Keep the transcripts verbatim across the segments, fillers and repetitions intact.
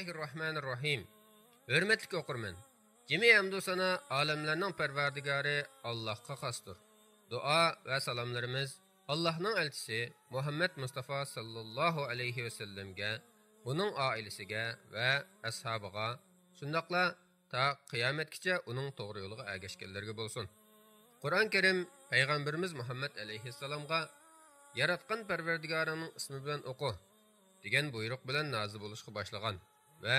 بىسمىللاھىررەھمانىررەھىم. ھۆرمەتلىك ئوقۇرمەن! جىمى ھەمدۇ سانا ئالەملەرنىڭ پەرۋەردىگارى ئاللاھقا خاستۇر. دۇئا ۋە سالاملىرىمىز ئاللاھنىڭ ئەلچىسى مۇھەممەد مۇستافا ساللاللاھۇ ئەلەيھى ۋەسەللەمگە، ئۇنىڭ ئائىلىسىگە ۋە ئەسھابىغا، شۇنداقلا تا قىيامەتكىچە ئۇنىڭ توغرا يولىغا ئەگەشكەنلەرگە بولسۇن. قۇرئان كەرىم پەيغەمبىرىمىز مۇھەممەد ئەلەيھىسسالامغا «ياراتقان پەرۋەردىگارىڭنىڭ ئىسمى بىلەن ئوقۇ» دېگەن بۇيرۇق بىلەن نازىل بولۇشقا باشلىغان ۋە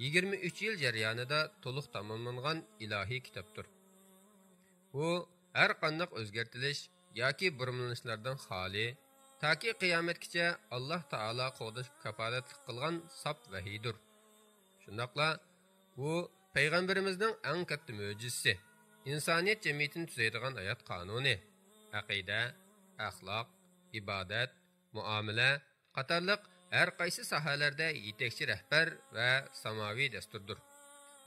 يىگىرمە ئۈچ يىل جەريانىدا تولۇق تاماملانغان ئىلاھىي كىتابتۇر. ئۇ ھەر قانداق ئۆزگەرتىلىش ياكى بۇرمىلىنىشلاردىن خالىي، تاكى قىيامەتكىچە ئاللاھ تائالا قوغداشقا كاپالەتلىك قىلغان ساپ ۋەھىيدۇر. شۇنداقلا ئۇ پەيغەمبىرىمىزنىڭ ئەڭ كاتتا مۆجىزىسى، ئىنسانىيەت جەمئىيىتىنى تۈزەيدىغان ھايات قانۇنى، ئەقىدە، ئەخلاق، ئىبادەت، مۇئامىلە قاتارلىق ھەر قايسى ساھەلەردە يېتەكچى رەھبەر ۋە ساماۋى دەستۇردۇر.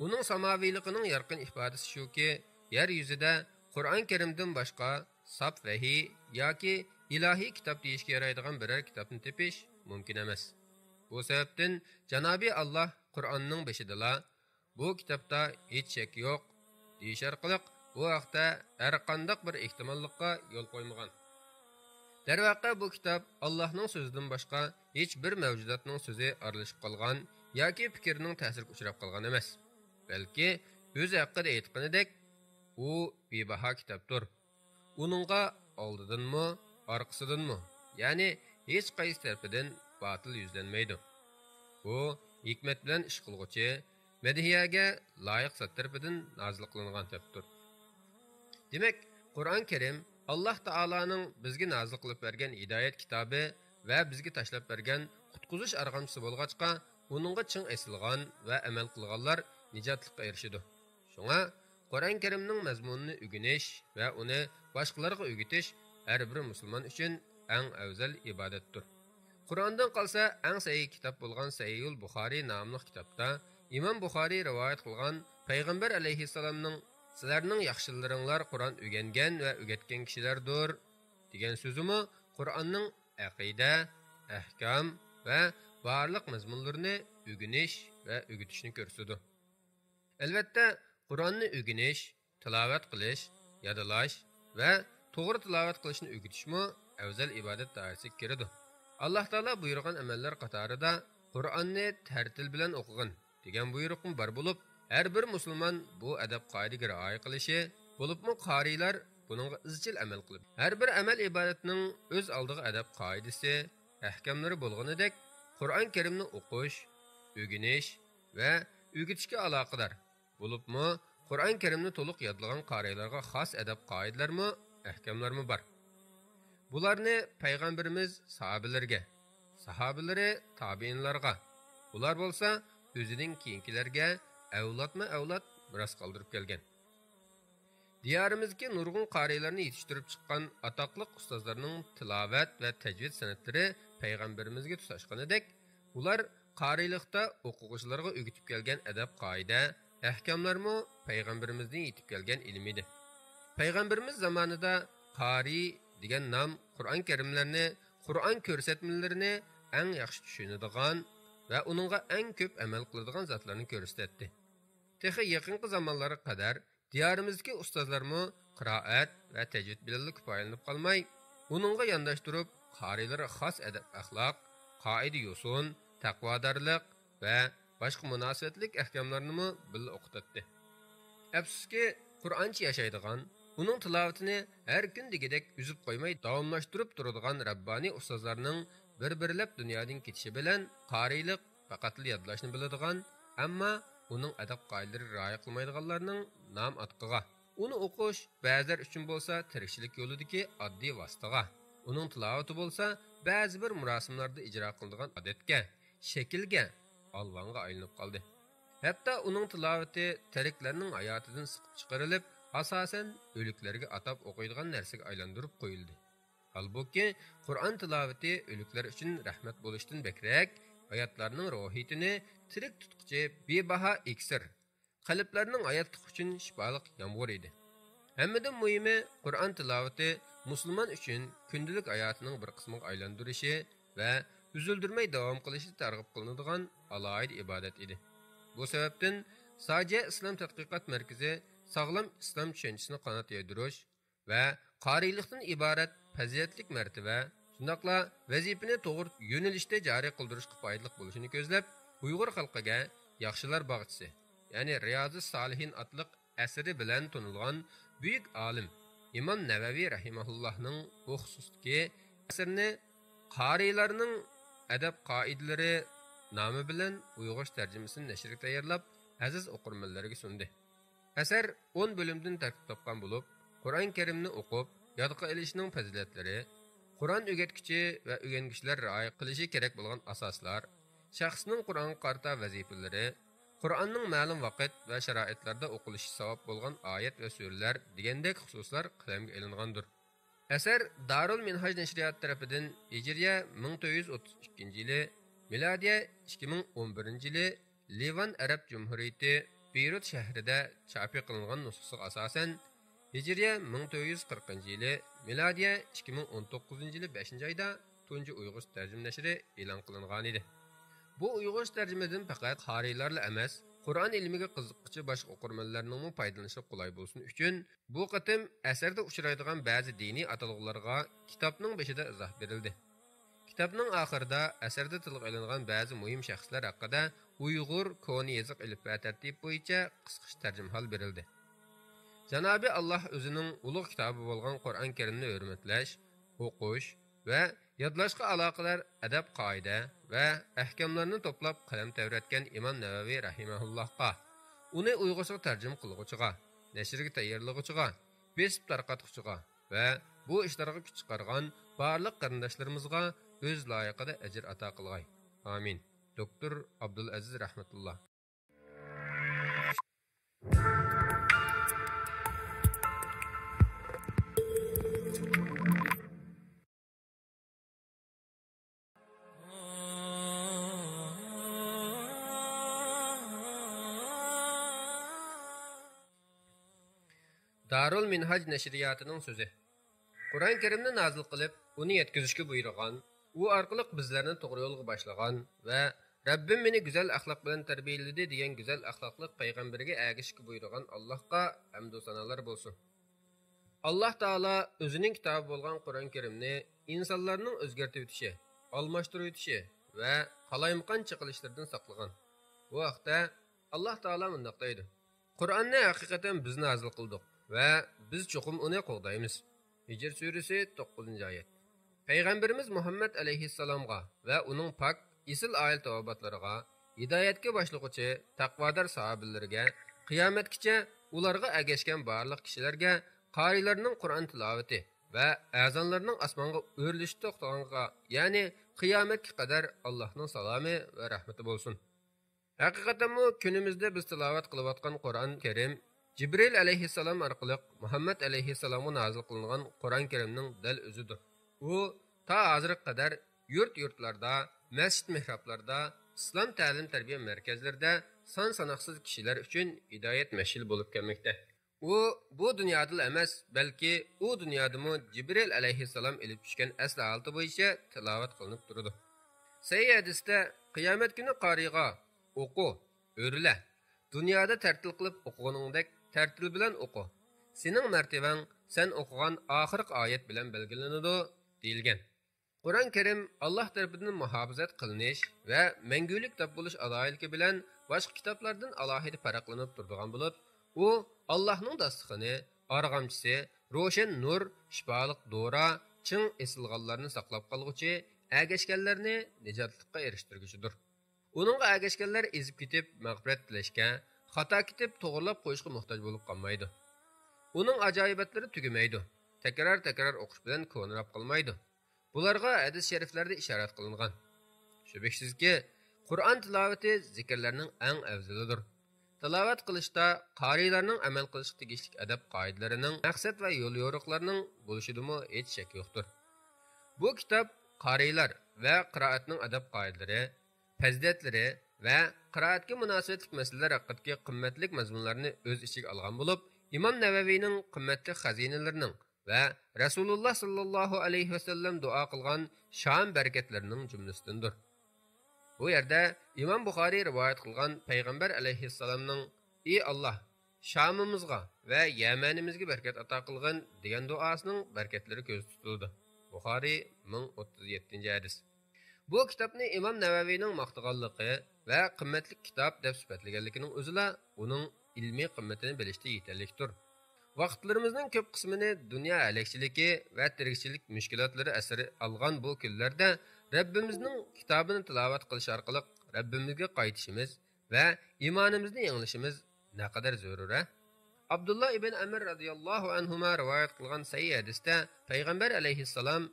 ئۇنىڭ ساماۋىيلىقىنىڭ يارقىن ئىپادىسى شۇكى، يەر يۈزىدە قۇرئان كەرىمدىن باشقا ساپ ۋەھىي ياكى ئىلاھىي كىتاب دېيىشكە يارايدىغان بىرەر كىتابنى تېپىش مۇمكىن ئەمەس. بۇ سەۋەبتىن جانابىي ئاللاھ قۇرئاننىڭ بېشىدىلا «بۇ كىتابتا ھېچ شەك يوق» دېيىش ئارقىلىق بۇ ھەقتە ھەرقانداق بىر ئېھتىماللىققا يول قويمىغان. دەرۋەقە، بۇ كىتاب ئاللاھنىڭ سۆزىدىن باشقا ھېچ بىر مەۋجۇداتنىڭ سۆزى ئارىلىشىپ قالغان ياكى پىكرىنىڭ تەسىرىگە ئۇچراپ قالغان ئەمەس، بەلكى ئۆزى ھەققىدە ئېيتقىنىدەك، ئۇ بىباھا كىتابتۇر. ئۇنىڭغا ئالدىدىنمۇ، ئارقىسىدىنمۇ، يەنى ھېچقايسى تەرىپىدىن باتىل يۈزلەنمەيدۇ. ئۇ ھېكمەت بىلەن ئىش قىلغۇچى، مەدھىيەگە لايىق زات تەرىپىدىن نازىل قىلىنغان كىتابتۇر. دېمەك، قۇرئان كەرىم ئاللاھ تائالانىڭ بىزگە نازىل قىلىپ بەرگەن ھىدايەت كىتابى ۋە بىزگە تاشلاپ بەرگەن قۇتقۇزۇش ئارغامچىسى بولغاچقا، ئۇنىڭغا چىڭ ئېسىلغان ۋە ئەمەل قىلغانلار نىجاتلىققا ئېرىشىدۇ. شۇڭا قۇرئان كەرىمنىڭ مەزمۇنىنى ئۆگىنىش ۋە ئۇنى باشقىلارغا ئۆگىتىش ھەر بىر مۇسۇلمان ئۈچۈن ئەڭ ئەۋزەل ئىبادەتتۇر. قۇرئاندىن قالسا ئەڭ سەھىھ كىتاب بولغان سەھىھۇل بۇخارىي ناملىق كىتابتا ئىمام بۇخارىي رىۋايەت قىلغان پەيغەمبەر ئەلەيھىسسالامنىڭ «سىلەرنىڭ ياخشىلىرىڭلار قۇرئان ئۆگەنگەن ۋە ئۆگەتكەن كىشىلەردۇر» دېگەن سۆزىمۇ قۇرئاننىڭ ئەقىدە، ئەھكام ۋە بارلىق مەزمۇنلىرىنى ئۆگىنىش ۋە ئۆگىتىشنى كۆرسىتىدۇ. ئەلۋەتتە، قۇرئاننى ئۆگىنىش، تىلاۋەت قىلىش، يادلاش ۋە توغرا تىلاۋەت قىلىشنى ئۆگىتىشمۇ ئەۋزەل ئىبادەت دائىرىسىگە كىرىدۇ. ئاللاھ تائالا بۇيرۇغان ئەمەللەر قاتارىدا «قۇرئاننى تەرتىل بىلەن ئوقۇغىن» دېگەن بۇيرۇقمۇ بار بولۇپ، ھەر بىر مۇسۇلمان بۇ ئەدەپ-قائىدىگە رىئايە قىلىشى، بولۇپمۇ قارىيلار بۇنىڭغا ئىزچىل ئەمەل قىلىپ، ھەر بىر ئەمەل-ئىبادەتنىڭ ئۆز ئالدىغا ئەدەپ-قائىدىسى، ئەھكاملىرى بولغىنىدەك، قۇرئان كەرىمنى ئوقۇش، ئۆگىنىش ۋە ئۆگىتىشكە ئالاقىدار، بولۇپمۇ قۇرئان كەرىمنى تولۇق يادلىغان قارىيلارغا خاس ئەدەپ-قائىدىلەرمۇ، ئەھكاملارمۇ بار. بۇلارنى پەيغەمبىرىمىز ساھابىلىرىگە، ساھابىلىرى تابىئىنلارغا، ئۇلار بولسا ئۆزىدىن كېيىنكىلەرگە ئەۋلادمۇ ئەۋلاد مىراس قالدۇرۇپ كەلگەن. دىيارىمىزدىكى نۇرغۇن قارىيلارنى يېتىشتۈرۈپ چىققان ئاتاقلىق ئۇستازلارنىڭ تىلاۋەت ۋە تەجۋىد سەنئەتلىرى پەيغەمبىرىمىزگە تۇتاشقىنىدەك، ئۇلار قارىيلىقتا ئوقۇغۇچىلارغا ئۆگىتىپ كەلگەن ئەدەپ-قائىدە، ئەھكاملارمۇ پەيغەمبىرىمىزدىن يېتىپ كەلگەن ئىلىم ئىدى. پەيغەمبىرىمىز زامانىدا قارىي دېگەن نام قۇرئان كەرىملەرنى، قۇرئان كۆرسەتمىلىرىنى ئەڭ ياخشى چۈشىنىدىغان ۋە ئۇنىڭغا ئەڭ كۆپ ئەمەل قىلىدىغان زاتلارنى كۆرسىتەتتى. تېخى يېقىنقى زامانلارغا قەدەر دىيارىمىزدىكى ئۇستازلارمۇ قىرائەت ۋە تەجۋىد بىلەنلا كۇپايىلىنىپ قالماي، ئۇنىڭغا يانداشتۇرۇپ قارىيلارغا خاس ئەدەپ-ئەخلاق، قائىدە-يوسۇن، تەقۋادارلىق ۋە باشقا مۇناسىۋەتلىك ئەھكاملارنىمۇ بىللە ئوقۇتاتتى. ئەپسۇسكى، قۇرئانچە ياشايدىغان، ئۇنىڭ تىلاۋىتىنى ھەر كۈن دېگۈدەك ئۈزۈپ قويماي داۋاملاشتۇرۇپ تۇرىدىغان رەببانىي ئۇستازلارنىڭ بىر-بىرلەپ دۇنيادىن كېتىشى بىلەن قارىيلىق پەقەتلا يادلاشنى بىلىدىغان، ئەمما ئۇنىڭ ئەدەپ-قائىدىلىرىگە رىئايە قىلمايدىغانلارنىڭ نام ئاتىقىغا، ئۇنى ئوقۇش بەزىلەر ئۈچۈن بولسا تىرىكچىلىك يولىدىكى ئاددىي ۋاسىتىغا، ئۇنىڭ تىلاۋىتى بولسا بەزى بىر مۇراسىملاردا ئىجرا قىلىنىدىغان ئادەتكە، شەكىلگە، ئالۋاڭغا ئايلىنىپ قالدى. ھەتتا ئۇنىڭ تىلاۋىتى تىرىكلەرنىڭ ھاياتىدىن سىقىپ چىقىرىلىپ، ئاساسەن ئۆلۈكلەرگە ئاتاپ ئوقۇيدىغان نەرسىگە ئايلاندۇرۇپ قويۇلدى. ھالبۇكى، قۇرئان تىلاۋىتى ئۆلۈكلەر ئۈچۈن رەھمەت بولۇشتىن بەكرەك، ھاياتلارنىڭ روھىيىتىنى تىرىك تۇتقۇچى بىباھا ئىكسىر، قەلبلەرنىڭ ھاياتلىقى ئۈچۈن شىپالىق يامغۇر ئىدى. ھەممىدىن مۇھىمى، قۇرئان تىلاۋىتى مۇسۇلمان ئۈچۈن كۈندىلىك ھاياتىنىڭ بىر قىسمىغا ئايلاندۇرۇشى ۋە ئۈزۈلدۈرمەي داۋام قىلىشى تەرغىب قىلىنىدىغان ئالاھىدە ئىبادەت ئىدى. بۇ سەۋەبتىن ساجىيە ئىسلام تەتقىقات مەركىزى ساغلام ئىسلام چۈشەنچىسىنى قانات يايدۇرۇش ۋە قارىيلىقتىن ئىبارەت پەزىلەتلىك مەرتىۋە، شۇنداقلا ۋەزىپىنى توغرا يۆنىلىشتە جارى قىلدۇرۇشقا پايدىلىق بولۇشىنى كۆزلەپ، ئۇيغۇر خەلقىگە ياخشىلار باغچىسى، يەنى رىيازى سالىھىن ئاتلىق ئەسىرى بىلەن تونۇلغان بۈيۈك ئالىم ئىمام نەۋەۋى رەھىمەھۇللاھنىڭ بۇ خۇسۇستىكى ئەسىرىنى قارىيلارنىڭ ئەدەپ قائىدىلىرى نامى بىلەن ئۇيغۇرچە تەرجىمىسىنى نەشرگە تەييارلاپ، ئەزىز ئوقۇرمەنلەرگە سۇندى. ئەسەر ئون بۆلۈمدىن تەركىب تاپقان بولۇپ، قۇرئان كەرىمنى ئوقۇپ، يادقا ئېلىشنىڭ پەزىلەتلىرى، قۇرئان ئۆگەتكۈچى ۋە ئۆگەنگۈچىلەر رىئايە قىلىشى كېرەك بولغان ئاساسلار، شەخسنىڭ قۇرئانغا قارىتا ۋەزىپىلىرى، قۇرئاننىڭ مەلۇم ۋاقىت ۋە شارائىتلاردا ئوقۇلۇشى ساۋاب بولغان ئايەت ۋە سۈرىلەر دېگەندەك خۇسۇسلار قەلەمگە ئېلىنغاندۇر. ئەسەر دارۇل مىنھاج نەشرىياتى تەرىپىدىن ھىجرىيە مىڭ تۆت يۈز ئوتتۇز ئىككىنچى يىلى، مىلادىيە ئىككى مىڭ ئون بىرىنچى يىلى لىۋان ئەرەب جۇمھۇرىيىتى بېيرۇت شەھىرىدە چاپى قىلىنغان نۇسخىسىغا ئاساسەن، ھىجرىيە مىڭ تۆت يۈز قىرىقىنچى يىلى، مىلادىيە ئىككى مىڭ ئون توققۇزىنچى يىلى بەشىنچى ئايدا تۇنجى ئۇيغۇرچە تەرجىمە نەشرى ئېلان قىلىنغانىدى. بۇ ئۇيغۇرچە تەرجىمىدىن پەقەت قارىيلارلا ئەمەس، قۇرئان ئىلمىگە قىزىققۇچى باشقا ئوقۇرمەنلەرنىڭمۇ پايدىلىنىشىغا قولاي بولسۇن ئۈچۈن، بۇ قېتىم ئەسەردە ئۇچرايدىغان بەزى دىنىي ئاتالغۇلارغا كىتابنىڭ بېشىدا ئىزاھ بېرىلدى. كىتابنىڭ ئاخىرىدا ئەسەردە تىلغا ئېلىنغان بەزى مۇھىم شەخسلەر ھەققىدە ئۇيغۇر كونا يېزىق ئېلىپبە تەرتىپى بويىچە قىسقىچە تەرجىمىھال بېرىلدى. جانابى ئاللاھ ئۆزىنىڭ ئۇلۇغ كىتابى بولغان قۇرئان كەرىمنى ھۆرمەتلەش، ئوقۇش ۋە يادلاشقا ئالاقىدار ئەدەپ-قائىدە ۋە ئەھكاملارنى توپلاپ قەلەم تەۋرەتكەن ئىمام نەۋەۋى رەھىمەھۇللاھقا، ئۇنى ئۇيغۇرچىغا تەرجىمە قىلغۇچىغا، نەشرگە تەييارلىغۇچىغا، بېسىپ تارقاتقۇچىغا ۋە بۇ ئىشلارغا كۈچ چىقارغان بارلىق قېرىنداشلىرىمىزغا ئۆز لايىقىدا ئەجىر ئاتا قىلغاي. ئامىن. دوكتور ئابدۇلئەزىز رەھمەتۇللا. دارۇل مىنھاج نەشرىياتىنىڭ سۆزى. قۇرئان كەرىمنى نازىل قىلىپ، ئۇنى يەتكۈزۈشكە بۇيرۇغان، ئۇ ئارقىلىق بىزلەرنى توغرا يولغا باشلىغان ۋە «رەببىم مېنى گۈزەل ئەخلاق بىلەن تەربىيەلىدى» دېگەن گۈزەل ئەخلاقلىق پەيغەمبىرگە ئەگىشىشكە بۇيرۇغان ئاللاھقا ھەمدۇ سانالار بولسۇن. ئاللاھ تائالا ئۆزىنىڭ كىتابى بولغان قۇرئان كەرىمنى ئىنسانلارنىڭ ئۆزگەرتىۋېتىشى، ئالماشتۇرۇۋېتىشى ۋە قالايمىقان چېقىلىشلىرىدىن ساقلىغان. بۇ ھەقتە ئاللاھ تائالا مۇنداق دەيدۇ: «قۇرئاننى ھەقىقەتەن بىز نازىل قىلدۇق ۋە بىز چوقۇم ئۇنى قوغدايمىز.» ھىجر سۈرىسى، توققۇزىنچى ئايەت. پەيغەمبىرىمىز مۇھەممەد ئەلەيھىسسالامغا ۋە ئۇنىڭ پاك، ئېسىل ئائىلە-تاۋابىئاتلىرىغا، ھىدايەتكە باشلىغۇچى تەقۋادار ساھابىلىرىگە، قىيامەتكىچە ئۇلارغا ئەگەشكەن بارلىق كىشىلەرگە، قارىيلارنىڭ قۇرئان تىلاۋىتى ۋە ئەزانلارنىڭ ئاسمانغا ئۆرۈلۈشى توختىغانغا، يەنى قىيامەتكە قەدەر ئاللاھنىڭ سالامى ۋە رەھمىتى بولسۇن. ھەقىقەتەنمۇ كۈنىمىزدە بىز تىلاۋەت قىلىۋاتقان قۇرئان كەرىم جىبرىئىل ئەلەيھىسسالام ئارقىلىق مۇھەممەد ئەلەيھىسسالامغا نازىل قىلىنغان قۇرئان كەرىمنىڭ دەل ئۆزىدۇر. ئۇ تا ھازىرغا قەدەر يۇرت-يۇرتلاردا، مەسچىت-مېھرابلاردا، ئىسلام تەلىم-تەربىيە مەركەزلىرىدە سان-ساناقسىز كىشىلەر ئۈچۈن ھىدايەت مەشئىلى بولۇپ كەلمەكتە. ئۇ بۇ دۇنيادىلا ئەمەس، بەلكى ئۇ دۇنيادىمۇ جىبرىئىل ئەلەيھىسسالام ئېلىپ چۈشكەن ئەسلى ھالىتى بويىچە تىلاۋەت قىلىنىپ تۇرىدۇ. سەھىھ ھەدىستە، قىيامەت كۈنى قارىيغا، «ئوقۇ، ئۆرلە، دۇنيادا تەرتىل قىلىپ ئوقۇغىنىڭدەك تەرتىل بىلەن ئوقۇ. سېنىڭ مەرتىۋەڭ سەن ئوقۇغان ئاخىرقى ئايەت بىلەن بەلگىلىنىدۇ» دېيىلگەن. قۇرئان كەرىم ئاللاھ تەرىپىدىن مۇھاپىزەت قىلىنىش ۋە مەڭگۈلۈك دەپ بولۇش ئالاھىدىلىكى بىلەن باشقا كىتابلاردىن ئالاھىدە پەرقلىنىپ تۇرىدىغان بولۇپ، ئۇ ئاللاھنىڭ داستىخىنى، ئارغامچىسى، روشەن نۇر، شىپالىق دورا، چىڭ ئېسىلغانلارنى ساقلاپ قالغۇچى، ئەگەشكەنلەرنى نىجاتلىققا ئېرىشتۈرگۈچىدۇر. ئۇنىڭغا ئەگەشكەنلەر ئېزىپ كېتىپ مەغپىرەت تىلەشكە، خاتا كېتىپ توغرىلاپ قويۇشقا موھتاج بولۇپ قالمايدۇ. ئۇنىڭ ئاجايىباتلىرى تۈگىمەيدۇ. تەكرار-تەكرار ئوقۇش بىلەن كونىراپ قالمايدۇ. بۇلارغا ھەدىس شەرىفلەردە ئىشارەت قىلىنغان. شۈبھىسىزكى، قۇرئان تىلاۋىتى زىكىرلەرنىڭ ئەڭ ئەۋزىلىدۇر. تىلاۋەت قىلىشتا قارىيلارنىڭ ئەمەل قىلىشقا تېگىشلىك ئەدەپ-قائىدىلىرىنىڭ، مەقسەت ۋە يوليورۇقلىرىنىڭ بولۇشىدىمۇ ھېچ شەك يوقتۇر. بۇ كىتاب قارىيلار ۋە قىرائەتنىڭ ئەدەپ-قائىدىلىرى، پەزىلەتلىرى ۋە قىرائەتكە مۇناسىۋەتلىك مەسىلىلەر ھەققىدىكى قىممەتلىك مەزمۇنلارنى ئۆز ئىچىگە ئالغان بولۇپ، ئىمام نەۋەۋىنىڭ قىممەتلىك خەزىنىلىرىنىڭ ۋە رەسۇلۇللا ساللاللاھۇ ئەلەيھى ۋەسەللەم دۇئا قىلغان شام بەرىكەتلىرىنىڭ جۈملىسىدىندۇر. بۇ يەردە ئىمام بۇخارىي رىۋايەت قىلغان پەيغەمبەر ئەلەيھىسسالامنىڭ، ئى ئاللاھ، شامىمىزغا ۋە يەمەنىمىزگە بەرىكەت ئاتا قىلغىن دېگەن دۇئاسىنىڭ بەرىكەتلىرى كۆزدە تۇتۇلىدۇ. بۇخارىي، مىڭ ئوتتۇز يەتتىنچى ھەدىس. بۇ كىتابنى ئىمام نەۋەۋىنىڭ ماختىغانلىقى ۋە قىممەتلىك كىتاب دەپ سۈپەتلىگەنلىكىنىڭ ئۆزىلا ئۇنىڭ ئىلمىي قىممىتىنى بىلىشتە يېتەرلىكتۇر. ۋاقىتلىرىمىزنىڭ كۆپ قىسمىنى دۇنيا ھەلەكچىلىكى ۋە تىرىكچىلىك مۈشكۈلاتلىرى ئەسىر ئالغان بۇ كۈنلەردە رەببىمىزنىڭ كىتابىنى تىلاۋەت قىلىش ئارقىلىق رەببىمىزگە قايتىشىمىز ۋە ئىمانىمىزنى يېڭىلىشىمىز نەقەدەر زۆرۈر-ھە! ئابدۇللا ئىبن ئەمىر رەزىياللاھۇ ئەنھۇما رىۋايەت قىلغان سەھىھ ھەدىستە پەيغەمبەر ئەلەيھىسسالام،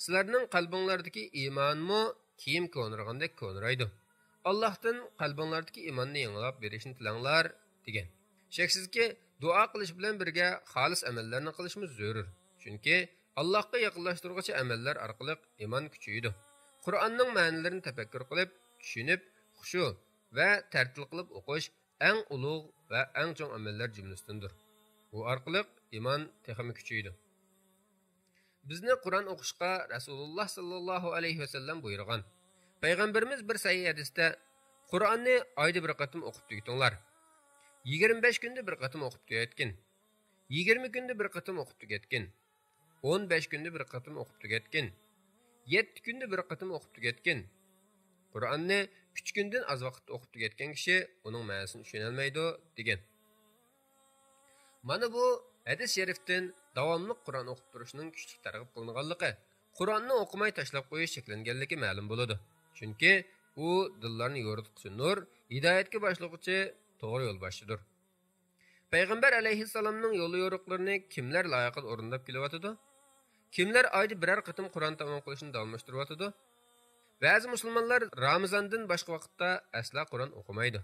سىلەرنىڭ قەلبىڭلاردىكى ئىمانمۇ كىيىم كونىرىغاندەك كونىرايدۇ. ئاللاھتىن قەلبىڭلاردىكى ئىماننى يېڭىلاپ بېرىشنى تىلەڭلار، دېگەن. شەكسىزكى، دۇئا قىلىش بىلەن بىرگە خالىس ئەمەللەرنى قىلىشمۇ زۆرۈر. چۈنكى ئاللاھقا يېقىنلاشتۇرغۇچى ئەمەللەر ئارقىلىق ئىمان كۈچىيىدۇ. قۇرئاننىڭ مەنىلىرىنى تەپەككۇر قىلىپ، چۈشىنىپ، خۇشۇ ۋە تەرتىل قىلىپ ئوقۇش ئەڭ ئۇلۇغ ۋە ئەڭ چوڭ ئەمەللەر جۈملىسىدىندۇر. ئۇ ئارقىلىق ئىمان تېخىمۇ كۈچىيىدۇ. بىزنى قۇرئان ئوقۇشقا رەسۇلۇللا ساللاللاھۇ ئەلەيھى ۋەسەللەم بۇيرۇغان. پەيغەمبىرىمىز بىر سەھىھ ھەدىستە، قۇرئاننى ئايدا بىر قېتىم ئوقۇپ تۈگىتىڭلار. يىگىرمە بەش كۈندە بىر قېتىم ئوقۇپ تۈگەتكىن. يىگىرمە كۈندە بىر قېتىم ئوقۇپ تۈگەتكىن. ئون بەش كۈندە بىر قېتىم ئوقۇپ تۈگەتكىن. يەتتە كۈندە بىر قېتىم ئوقۇپ تۈگەتكىن. قۇرئاننى ئۈچ كۈندىن ئاز ۋاقىتتا ئوقۇپ تۈگەتكەن كىشى ئۇنىڭ مەنىسىنى چۈشىنەلمەيدۇ، دېگەن. مانا بۇ ھەدىس شەرىفتىن داۋاملىق قۇرئان ئوقۇپ تۇرۇشنىڭ كۈچلۈك تەرغىب قىلىنغانلىقى، قۇرئاننى ئوقۇماي تاشلاپ قويۇش چەكلەنگەنلىكى مەلۇم بولىدۇ. چۈنكى ئۇ دىللارنى يورۇتقۇچى نۇر، ھىدايەتكە باشلىغۇچى توغرا يولباشچىدۇر. پەيغەمبەر ئەلەيھىسسالامنىڭ يوليورۇقلىرىنى كىملەر لايىقىدا ئورۇنداپ كېلىۋاتىدۇ؟ كىملەر ئايدا بىرەر قېتىم قۇرئان تامام قىلىشنى داۋاملاشتۇرۇۋاتىدۇ؟ بەزى مۇسۇلمانلار رامىزاندىن باشقا ۋاقىتتا ئەسلا قۇرئان ئوقۇمايدۇ.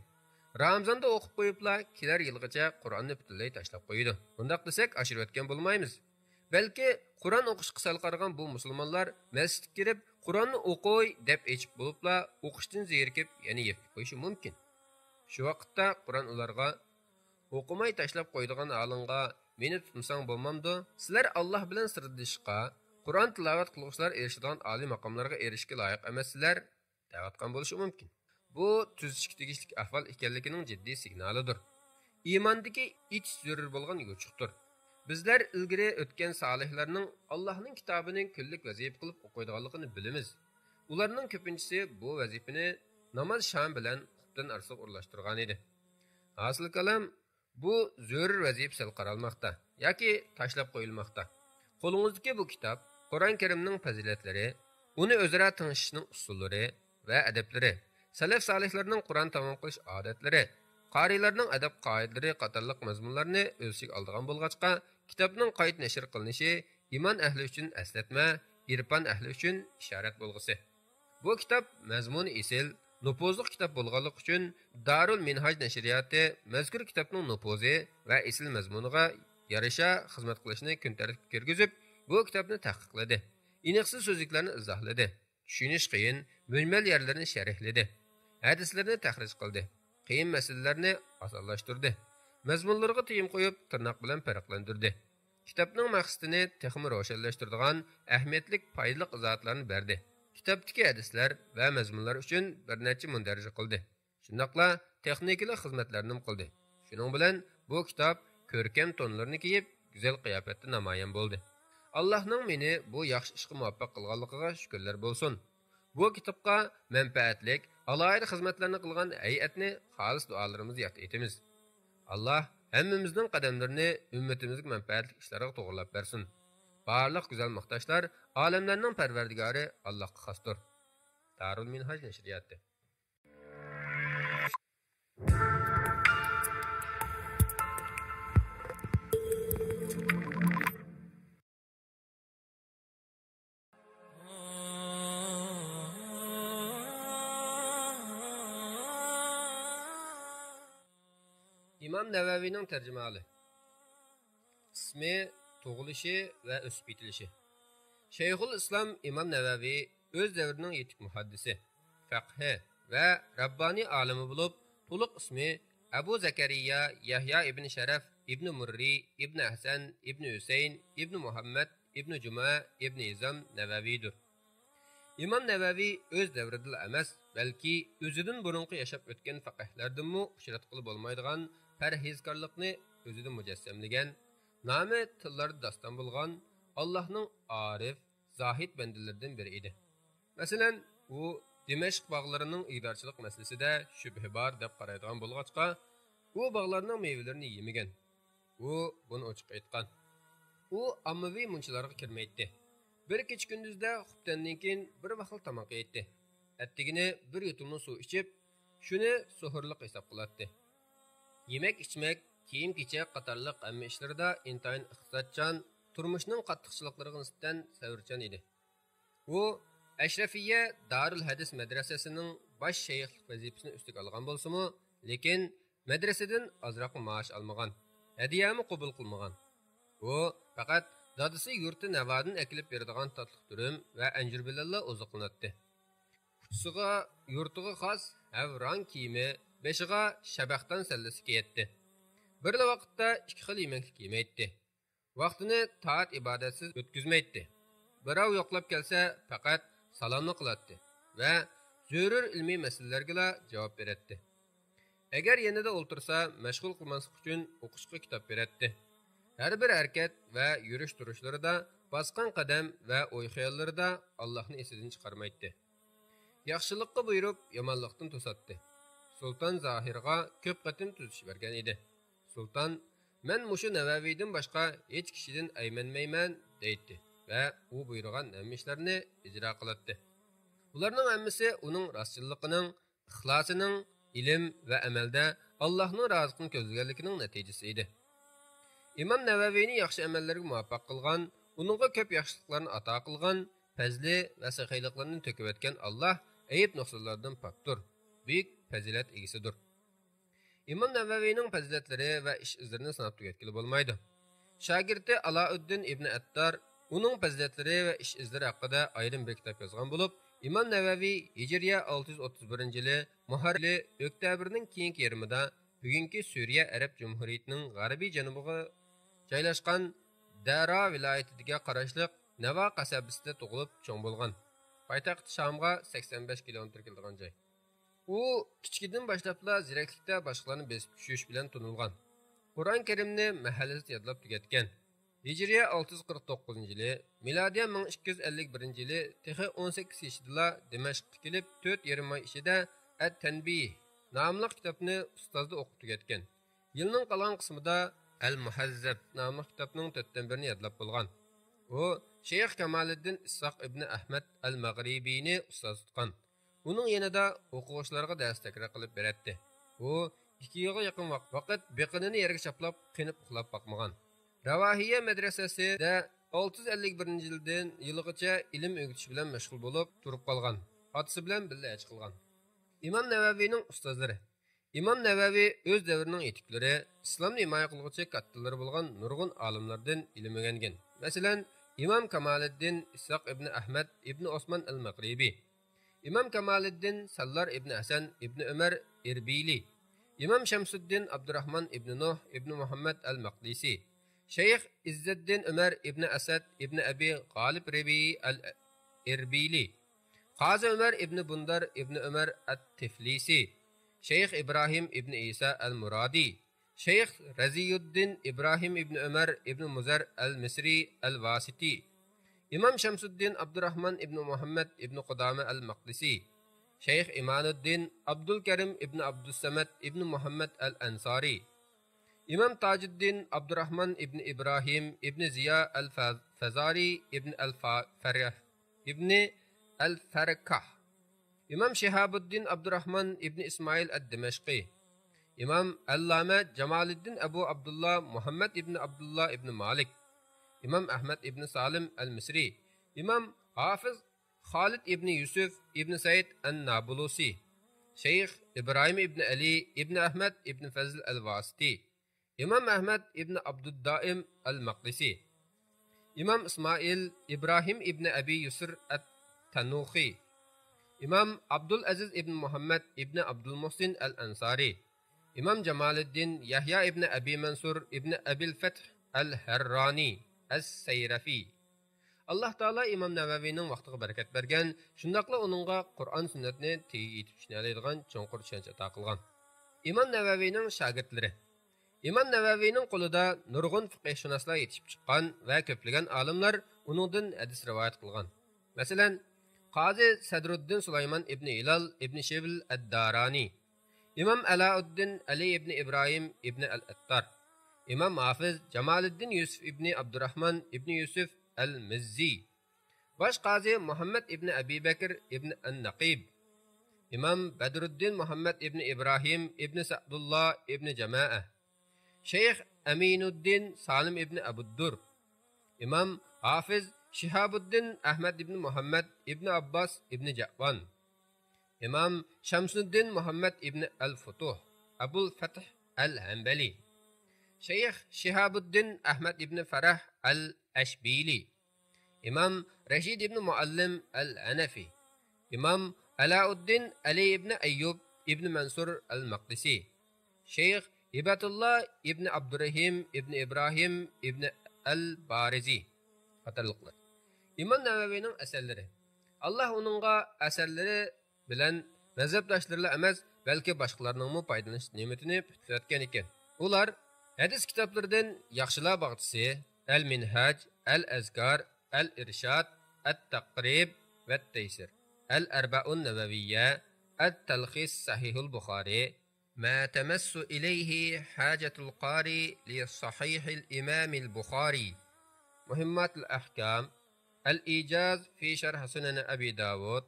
رامىزاندا ئوقۇپ قويۇپلا كېلەر يىلغىچە قۇرئاننى پۈتۈنلەي تاشلاپ قويىدۇ. بۇنداق دېسەك ئاشۇرۇۋەتكەن بولمايمىز. بەلكى قۇرئان ئوقۇشقا سەل قارىغان بۇ مۇسۇلمانلار مەسچىتكە كىرىپ، قۇرئاننى ئوقۇي دەپ ئېچىپ بولۇپلا، ئوقۇشتىن زېرىكىپ، يەنە يېپىپ قويۇشى مۇمكىن. شۇ ۋاقىتتا قۇرئان ئۇلارغا، ئوقۇماي تاشلاپ قويىدىغان ھالىڭغا مېنى تۇتمىساڭ بولمامدۇ؟ سىلەر ئاللاھ بىلەن سىردىشىشقا، قۇرئان تىلاۋەت قىلغۇچىلار ئېرىشىدىغان ئالىي ماقاملارغا ئېرىشىشكە لايىق ئەمەسسىلەر، دەۋاتقان بولۇشى مۇمكىن. بۇ تۈزىتىشكە تېگىشلىك ئەھۋال ئىكەنلىكىنىڭ جىددىي سىگنالىدۇر. ئىماندىكى ئېچىش زۆرۈر بولغان يوچۇقتۇر. بىزلەر ئىلگىرى ئۆتكەن سالىھلارنىڭ ئاللاھنىڭ كىتابىنى كۈنلۈك ۋەزىپە قىلىپ ئوقۇيدىغانلىقىنى بىلىمىز. ئۇلارنىڭ كۆپىنچىسى بۇ ۋەزىپىنى ناماز شامى بىلەن خۇپتىن ئارىسىغا ئورۇنلاشتۇرغانىدى. ھاسىل كالام، بۇ زۆرۈر ۋەزىپە سەل قارالماقتا ياكى تاشلاپ قويۇلماقتا. قولىڭىزدىكى بۇ كىتاب قۇرئان كەرىمنىڭ پەزىلەتلىرى، ئۇنى ئۆزئارا تىڭشىشنىڭ ئۇسۇللىرى ۋە ئەدەپلىرى، سەلەف سالىھلارنىڭ قۇرئان تامام قىلىش ئادەتلىرى، قارىيلارنىڭ ئەدەپ قائىدىلىرى قاتارلىق مەزمۇنلارنى ئۆز ئىچىگە ئالىدىغان بولغاچقا، كىتابنىڭ قايتا نەشر قىلىنىشى ئىمان ئەھلى ئۈچۈن ئەسلەتمە، ئېرپان ئەھلى ئۈچۈن ئىشارەت بولغۇسى. بۇ كىتاب مەزمۇنى ئېسىل، نوپۇزلۇق كىتاب بولغانلىقى ئۈچۈن دارۇل مىنھاج نەشرىياتى مەزكۇر كىتابنىڭ نوپۇزى ۋە ئېسىل مەزمۇنىغا يارىشا خىزمەت قىلىشنى كۈن تەرتىپكە كىرگۈزۈپ، بۇ كىتابنى تەھقىقلىدى. ئېنىقسىز سۆزلۈكلەرنى ئىزاھلىدى. چۈشىنىش قىيىن، مۈجمەل يەرلىرىنى شەرھلىدى. ھەدىسلىرىنى تەخرىج قىلدى. قىيىن مەسىلىلەرنى ئاسانلاشتۇردى. مەزمۇنلىرىغا تېگىم قويۇپ، تىرناق بىلەن پەرقلەندۈردى. كىتابنىڭ مەقسىتىنى تېخىمۇ روشەنلەشتۈرىدىغان ئەھمىيەتلىك، پايدىلىق ئىزاھاتلارنى بەردى. كىتابتىكى ھەدىسلەر ۋە مەزمۇنلار ئۈچۈن بىر نەچچە مۇندەرىجە قىلدى. شۇنداقلا تېخنىكىلىق خىزمەتلەرنىمۇ قىلدى. شۇنىڭ بىلەن بۇ كىتاب كۆركەم تونلىرىنى كىيىپ، گۈزەل قىياپەتتە نامايان بولدى. ئاللاھنىڭ مېنى بۇ ياخشى ئىشقا مۇۋەپپەق قىلغانلىقىغا شۈكۈرلەر بولسۇن. بۇ كىتابقا مەنپەئەتلىك، ئالاھىدە خىزمەتلەرنى قىلغان ھەيئەتنى خالىس دۇئالىرىمىزدا ياد ئېتىمىز. ئاللاھ ھەممىمىزنىڭ قەدەملىرىنى ئۈممىتىمىزگە مەنپەئەتلىك ئىشلارغا توغرىلاپ بەرسۇن. بارلىق گۈزەل ماختاشلار ئالەملەرنىڭ پەرۋەردىگارى ئاللاھقا خاستۇر. دارۇل مىنھاج نەشرىياتى. ئىمام نەۋەۋىنىڭ تەرجىمىھالى. ئىسمى، تۇغۇلۇشى ۋە ئۆسۈپ يېتىلىشى. شەيخۇل ئىسلام ئىمام نەۋەۋى ئۆز دەۋرىنىڭ يېتىك مۇھەددىسى، فەقىھى ۋە رەببانىي ئالىمى بولۇپ، تولۇق ئىسمى ئەبۇ زەكەرىيا يەھيا ئىبن شەرەف ئىبن مۇررى ئىبن ئەھسەن ئىبن ھۈسەيىن ئىبن مۇھەممەد ئىبن جۇمە ئىبن ھىزام نەۋەۋىدۇر. ئىمام نەۋەۋى ئۆز دەۋرىدىلا ئەمەس، بەلكى ئۆزىدىن بۇرۇنقى ياشاپ ئۆتكەن پەقىھلەردىنمۇ ئۇچراتقىلى بولمايدىغان پەرھىزكارلىقنى ئۆزىدە مۇجەسسەملىگەن، نامى تىللاردا داستان بولغان ئاللاھنىڭ ئارىف، زاھىد بەندىلىرىدىن بىرى ئىدى. مەسىلەن، ئۇ دىمەشق باغلىرىنىڭ ئىگىدارچىلىق مەسىلىسىدە شۈبھە بار دەپ قارايدىغان بولغاچقا، ئۇ باغلارنىڭ مېۋىلىرىنى يېمىگەن. ئۇ بۇنى ئوچۇق ئېيتقان. ئۇ ئاممىۋى مۇنچىلارغا كىرمەيتتى. بىر كېچە-كۈندۈزدە خۇپتەندىن كېيىن بىر ۋاقلا تاماق يەيتتى. ئەتىگىنى بىر يۇتۇملا سۇ ئىچىپ، شۇنى سوھۇرلۇق ھېساب قىلاتتى. يېمەك-ئىچمەك، كىيىم-كېچەك قاتارلىق ھەممە ئىشلىرىدا ئىنتايىن ئىقتىسادچان، تۇرمۇشنىڭ قاتتىقچىلىقلىرىغا نىسبەتەن سەۋرچان ئىدى. ئۇ ئەشرەفىيە دارۇل ھەدىس مەدرەسەسىنىڭ باش شەيخلىق ۋەزىپىسىنى ئۈستىگە ئالغان بولسىمۇ، لېكىن مەدرەسىدىن ئازراقمۇ مائاش ئالمىغان، ھەدىيەمۇ قوبۇل قىلمىغان. ئۇ پەقەت دادىسى يۇرتى نەۋادىن ئەكېلىپ بېرىدىغان تاتلىق دۈرۈم ۋە ئەنجۈر بىلەنلا ئوزۇقلىناتتى. ئۇچىسىغا يۇرتىغا خاس ھەۋراڭ كىيىمى، بېشىغا شەبەختان سەللىسى كىيەتتى. بىرلا ۋاقىتتا ئىككى خىل يېمەكلىك يېمەيتتى. ۋاقتىنى تائەت-ئىبادەتسىز ئۆتكۈزمەيتتى. بىراۋ يوقلاپ كەلسە، پەقەت سالاملا قىلاتتى ۋە زۆرۈر ئىلمىي مەسىلىلەرگىلا جاۋاب بېرەتتى. ئەگەر يېنىدا ئولتۇرسا، مەشغۇل قىلماسلىق ئۈچۈن ئوقۇشقا كىتاب بېرەتتى. ھەر بىر ھەرىكەت ۋە يۈرۈش-تۇرۇشلىرىدا، باسقان قەدەم ۋە ئوي-خىياللىرىدا ئاللاھنى ئېسىدىن چىقارمايتتى. ياخشىلىققا بۇيرۇپ، يامانلىقتىن توساتتى. سۇلتان زاھىرغا كۆپ قېتىم تۈزىتىش بەرگەن ئىدى. سۇلتان، «مەن مۇشۇ نەۋەۋىدىن باشقا ھېچ كىشىدىن ئەيمەنمەيمەن» دەيتتى ۋە ئۇ بۇيرۇغان ھەممە ئىشلارنى ئىجرا قىلاتتى. بۇلارنىڭ ھەممىسى ئۇنىڭ راستچىللىقىنىڭ، ئىخلاسىنىڭ، ئىلىم ۋە ئەمەلدە ئاللاھنىڭ رازىلىقىنى كۆزلىگەنلىكىنىڭ نەتىجىسى ئىدى. ئىمام نەۋەۋىنى ياخشى ئەمەللەرگە مۇۋەپپەق قىلغان، ئۇنىڭغا كۆپ ياخشىلىقلارنى ئاتا قىلغان، پەزلى ۋە سېخىيلىقلىرىنى تۆكۈۋەتكەن ئاللاھ ئەيىب-نۇقسانلاردىن پاكتۇر، بۈيۈك پەزىلەت ئىگىسىدۇر. ئىمام نەۋەۋىنىڭ پەزىلەتلىرى ۋە ئىش-ئىزلىرىنى ساناپ تۈگەتكىلى بولمايدۇ. شاگىرتى ئالاؤددىن ئىبنى ئەتتار ئۇنىڭ پەزىلەتلىرى ۋە ئىش-ئىزلىرى ھەققىدە ئايرىم بىر كىتاب يازغان بولۇپ، ئىمام نەۋەۋى ھىجرىيە ئالتە يۈز ئوتتۇز بىرىنچى يىلى مۇھەررىم ئايى ئۆكتەبىرنىڭ كېيىنكى يېرىمىدا بۈگۈنكى سۈرىيە ئەرەب جۇمھۇرىيىتىنىڭ غەربىي جەنۇبىغا جايلاشقان دەرا ۋىلايىتىگە قاراشلىق نەۋا قەسەبىسىدە تۇغۇلۇپ چوڭ بولغان. پايتەخت شامغا سەكسەن بەش كىلومېتىر كېلىدىغان جاي. ئۇ كىچىكىدىن باشلاپلا زېرەكلىكتە باشقىلارنى بېسىپ چۈشۈش بىلەن تونۇلغان. قۇرئان كەرىمنى مەھەللىسىدە يادلاپ تۈگەتكەن. ھىجرىيە ئالتە يۈز قىرىق توققۇزىنچى يىلى، مىلادىيە مىڭ ئىككى يۈز ئەللىك بىرىنچى يىلى تېخى ئون سەككىز يېشىدىلا دىمەشققە كېلىپ، تۆت يېرىم ئاي ئىچىدە ئەت-تەنبىھ ناملىق كىتابنى ئۇستازدا ئوقۇپ تۈگەتكەن. يىلنىڭ قالغان قىسمىدا ئەل-مۇھەززەب ناملىق كىتابنىڭ تۆتتىن بىرىنى يادلاپ بولغان. ئۇ شەيخ كامالىددىن ئىسھاق ئىبنى ئەھمەد ئەل-مەغرىبىنى ئۇستاز تۇتقان. ئۇنىڭ يېنىدا ئوقۇغۇچىلارغا دەرس تەكرار قىلىپ بېرەتتى. ئۇ ئىككى يىلغا يېقىن ۋاق-، ۋاقىت بېقىنىنى يەرگە چاپلاپ، قېنىپ ئۇخلاپ باقمىغان. راۋاھىيە مەدرەسەسىدە ئالتە يۈز ئەللىك بىرىنچى يىلدىن يىلىغىچە ئىلىم ئۆگىتىش بىلەن مەشغۇل بولۇپ تۇرۇپ قالغان. ئاتىسى بىلەن بىللە ھەج قىلغان. ئىمام نەۋەۋىنىڭ ئۇستازلىرى. ئىمام نەۋەۋى ئۆز دەۋرىنىڭ يېتۈكلىرى، ئىسلامنى ھىمايە قىلغۇچى كاتتىلىرى بولغان نۇرغۇن ئالىملاردىن ئىلىم ئۆگەنگەن. مەسىلەن، ئىمام كامالىددىن ئىسھاق ئىبنى ئەھمەد ئىبنى ئوسمان ئەل مەغرىبى، ئىمام كامالىددىن ساللار ئىبنى ھەسەن ئىبنى ئۆمەر ئىربىلى، ئىمام شەمسۇددىن ئابدۇراھمان ئىبنى نۇھ ئىبنى مۇھەممەد ئەل مەقدىسى، شەيخ ئىززەتدىن ئۆمەر ئىبنى ئەسەد ئىبنى ئەبى غالىب رەبىئى ئەل ئىربىلى، قازى ئۆمەر ئىبنى بۇندار ئىبنى ئۆمەر ئەت تىفلىسى، شەيخ ئىبراھىم ئىبنى ئىسا ئەل مۇرادى، شەيخ رەزىيۇددىن ئىبراھىم ئىبنى ئۆمەر ئىبنى مۇزەر ئەل مىسرى ئەل ۋاسىتى، ئىمام شەمسۇددىن ئابدۇراھمان ئىبنى مۇھەممەد ئىبنى قۇدامە ئەل مەقدىسى، شەيخ ئىمانۇددىن ئابدۇلكەرىم ئىبنى ئابدۇسسەمەد ئىبنى مۇھەممەد ئەل ئەنسارى، ئىمام تاجۇددىن ئابدۇراھمان ئىبنى ئىبراھىم ئىبنى زىيا ئەل فە-، فەزارى ئىبنى ئەل فا-، فەرەھ ئىبنى ئەل فەركاھ، ئىمام شىھابۇددىن ئابدۇراھمان ئىبنى ئىسمائىل ئەد دىمەشقى، ئىمام ئەللامە جامالىددىن ئەبۇ ئابدۇللا مۇھەممەد ئىبنى ئابدۇللا ئىبنى مالىك، ئىمام ئەھمەد ئىبنى سالىم ئەل مىسرى، ئىمام ھافىز خالىد ئىبنى يۈسۈف ئىبنى سەئىد ئەن نابۇلۇسى، شەيخ ئىبراھىم ئىبنى ئەلى ئىبنى ئەھمەد ئىبنى فەزل ئەل ۋاسىتى، ئىمام ئەھمەد ئىبنى ئابدۇددائىم ئەل مەقدىسى، ئىمام ئىسمائىل ئىبراھىم ئىبنى ئەبى يۇسر ئەت تەنۇخى، ئىمام ئابدۇلئەزىز ئىبنى مۇھەممەد ئىبنى ئابدۇلمۇھسىن ئەل ئەنسارى، ئىمام جامالىددىن يەھيا ئىبنى ئەبى مەنسۇر ئىبنى ئەبىل فەتھ ئەل ھەررانى ئەس سەيرەفى، ئاللاھ تائالا ئىمام نەۋەۋىنىڭ ۋاقتىغا بەرىكەت بەرگەن، شۇنداقلا ئۇنىڭغا قۇرئان سۈننەتنى تېگىگە يېتىپ چۈشىنەلەيدىغان چوڭقۇر چۈشەنچە ئاتا قىلغان. ئىمام نەۋەۋىنىڭ شاگىرتلىرى. ئىمام نەۋەۋىنىڭ قولىدا نۇرغۇن فىقىھشۇناسلار يېتىشىپ چىققان ۋە كۆپلىگەن ئالىملار ئۇنىڭدىن ھەدىس رىۋايەت قىلغان. مەسىلەن، قازى سەدرۇددىن سۇلايمان ئىبنى ھىلال ئىبنى شىبل ئەددارانى، ئىمام ئەلائۇددىن ئەلى ئىبنى ئىبراھىم ئىبنى ئەل ئەتتار، ئىمام ھافىز جامالىددىن يۈسۈف ئىبنى ئابدۇراھمان ئىبنى يۈسۈف ئەل مىززى، باش قازى مۇھەممەد ئىبنى ئەبى بەكر ئىبنى ئەن نەقىب، ئىمام بەدرۇددىن مۇھەممەد ئىبنى ئىبراھىم ئىبنى سەئدۇللا ئىبنى جەمائە، شەيخ ئەمىنۇددىن سالىم ئىبنى ئەبۇددۇر، ئىمام ھافىز شىھابۇددىن ئەھمەد ئىبنى مۇھەممەد ئىبنى ئابباس ئىبنى جەۋان، ئىمام شەمسۇددىن مۇھەممەد ئىبنى ئەل فۇتۇھ، ئەبۇل فەتھ ئەل ھەنبەلى، شەيخ شىھابۇددىن ئەھمەد ئىبنى فەرەھ ئەل ئەشبىلى، ئىمام رەشىد ئىبنى مۇئەللىم ئەل ھەنەفى، ئىمام ئەلائۇددىن ئەلى ئىبنى ئەييۇب ئىبنى مەنسۇر ئەل مەقدىسى، شەيخ ھىبەتۇللا ئىبنى ئابدۇرېھىم ئىبنى ئىبراھىم ئىبنى ئەل بارىزى قاتارلىقلار. ئىمام نەۋەۋىنىڭ ئەسەرلىرى. ئاللاھ ئۇنىڭغا ئەسەرلىرى بىلەن مەزھەپداشلىرىلا ئەمەس، بەلكى باشقىلارنىڭمۇ پايدىلىنىش نېمىتىنى پۈتكۈزۈۋەتكەن ئىكەن. ئۇلار ھەدىس كىتابلىرىدىن ياخشىلار باغچىسى، ئەل مىنھاج، ئەل ئەزكار، ئەل ئىرشاد، ئەت تەقرىب ۋەت تەيسىر، ئەل ئەربەئۇن نەۋەۋىيە، ئەت تەلخىس سەھىھۇل بۇخارى، ما تەمەسسۇ ئىلەيھى ھاجەتۇل قارى لى سەھىھىل ئىمامىل بۇخارى، مۇھىمماتۇل ئەھكام، ئەل ئىجاز فى شەرھ سۇنەن ئەبى داۋۇد،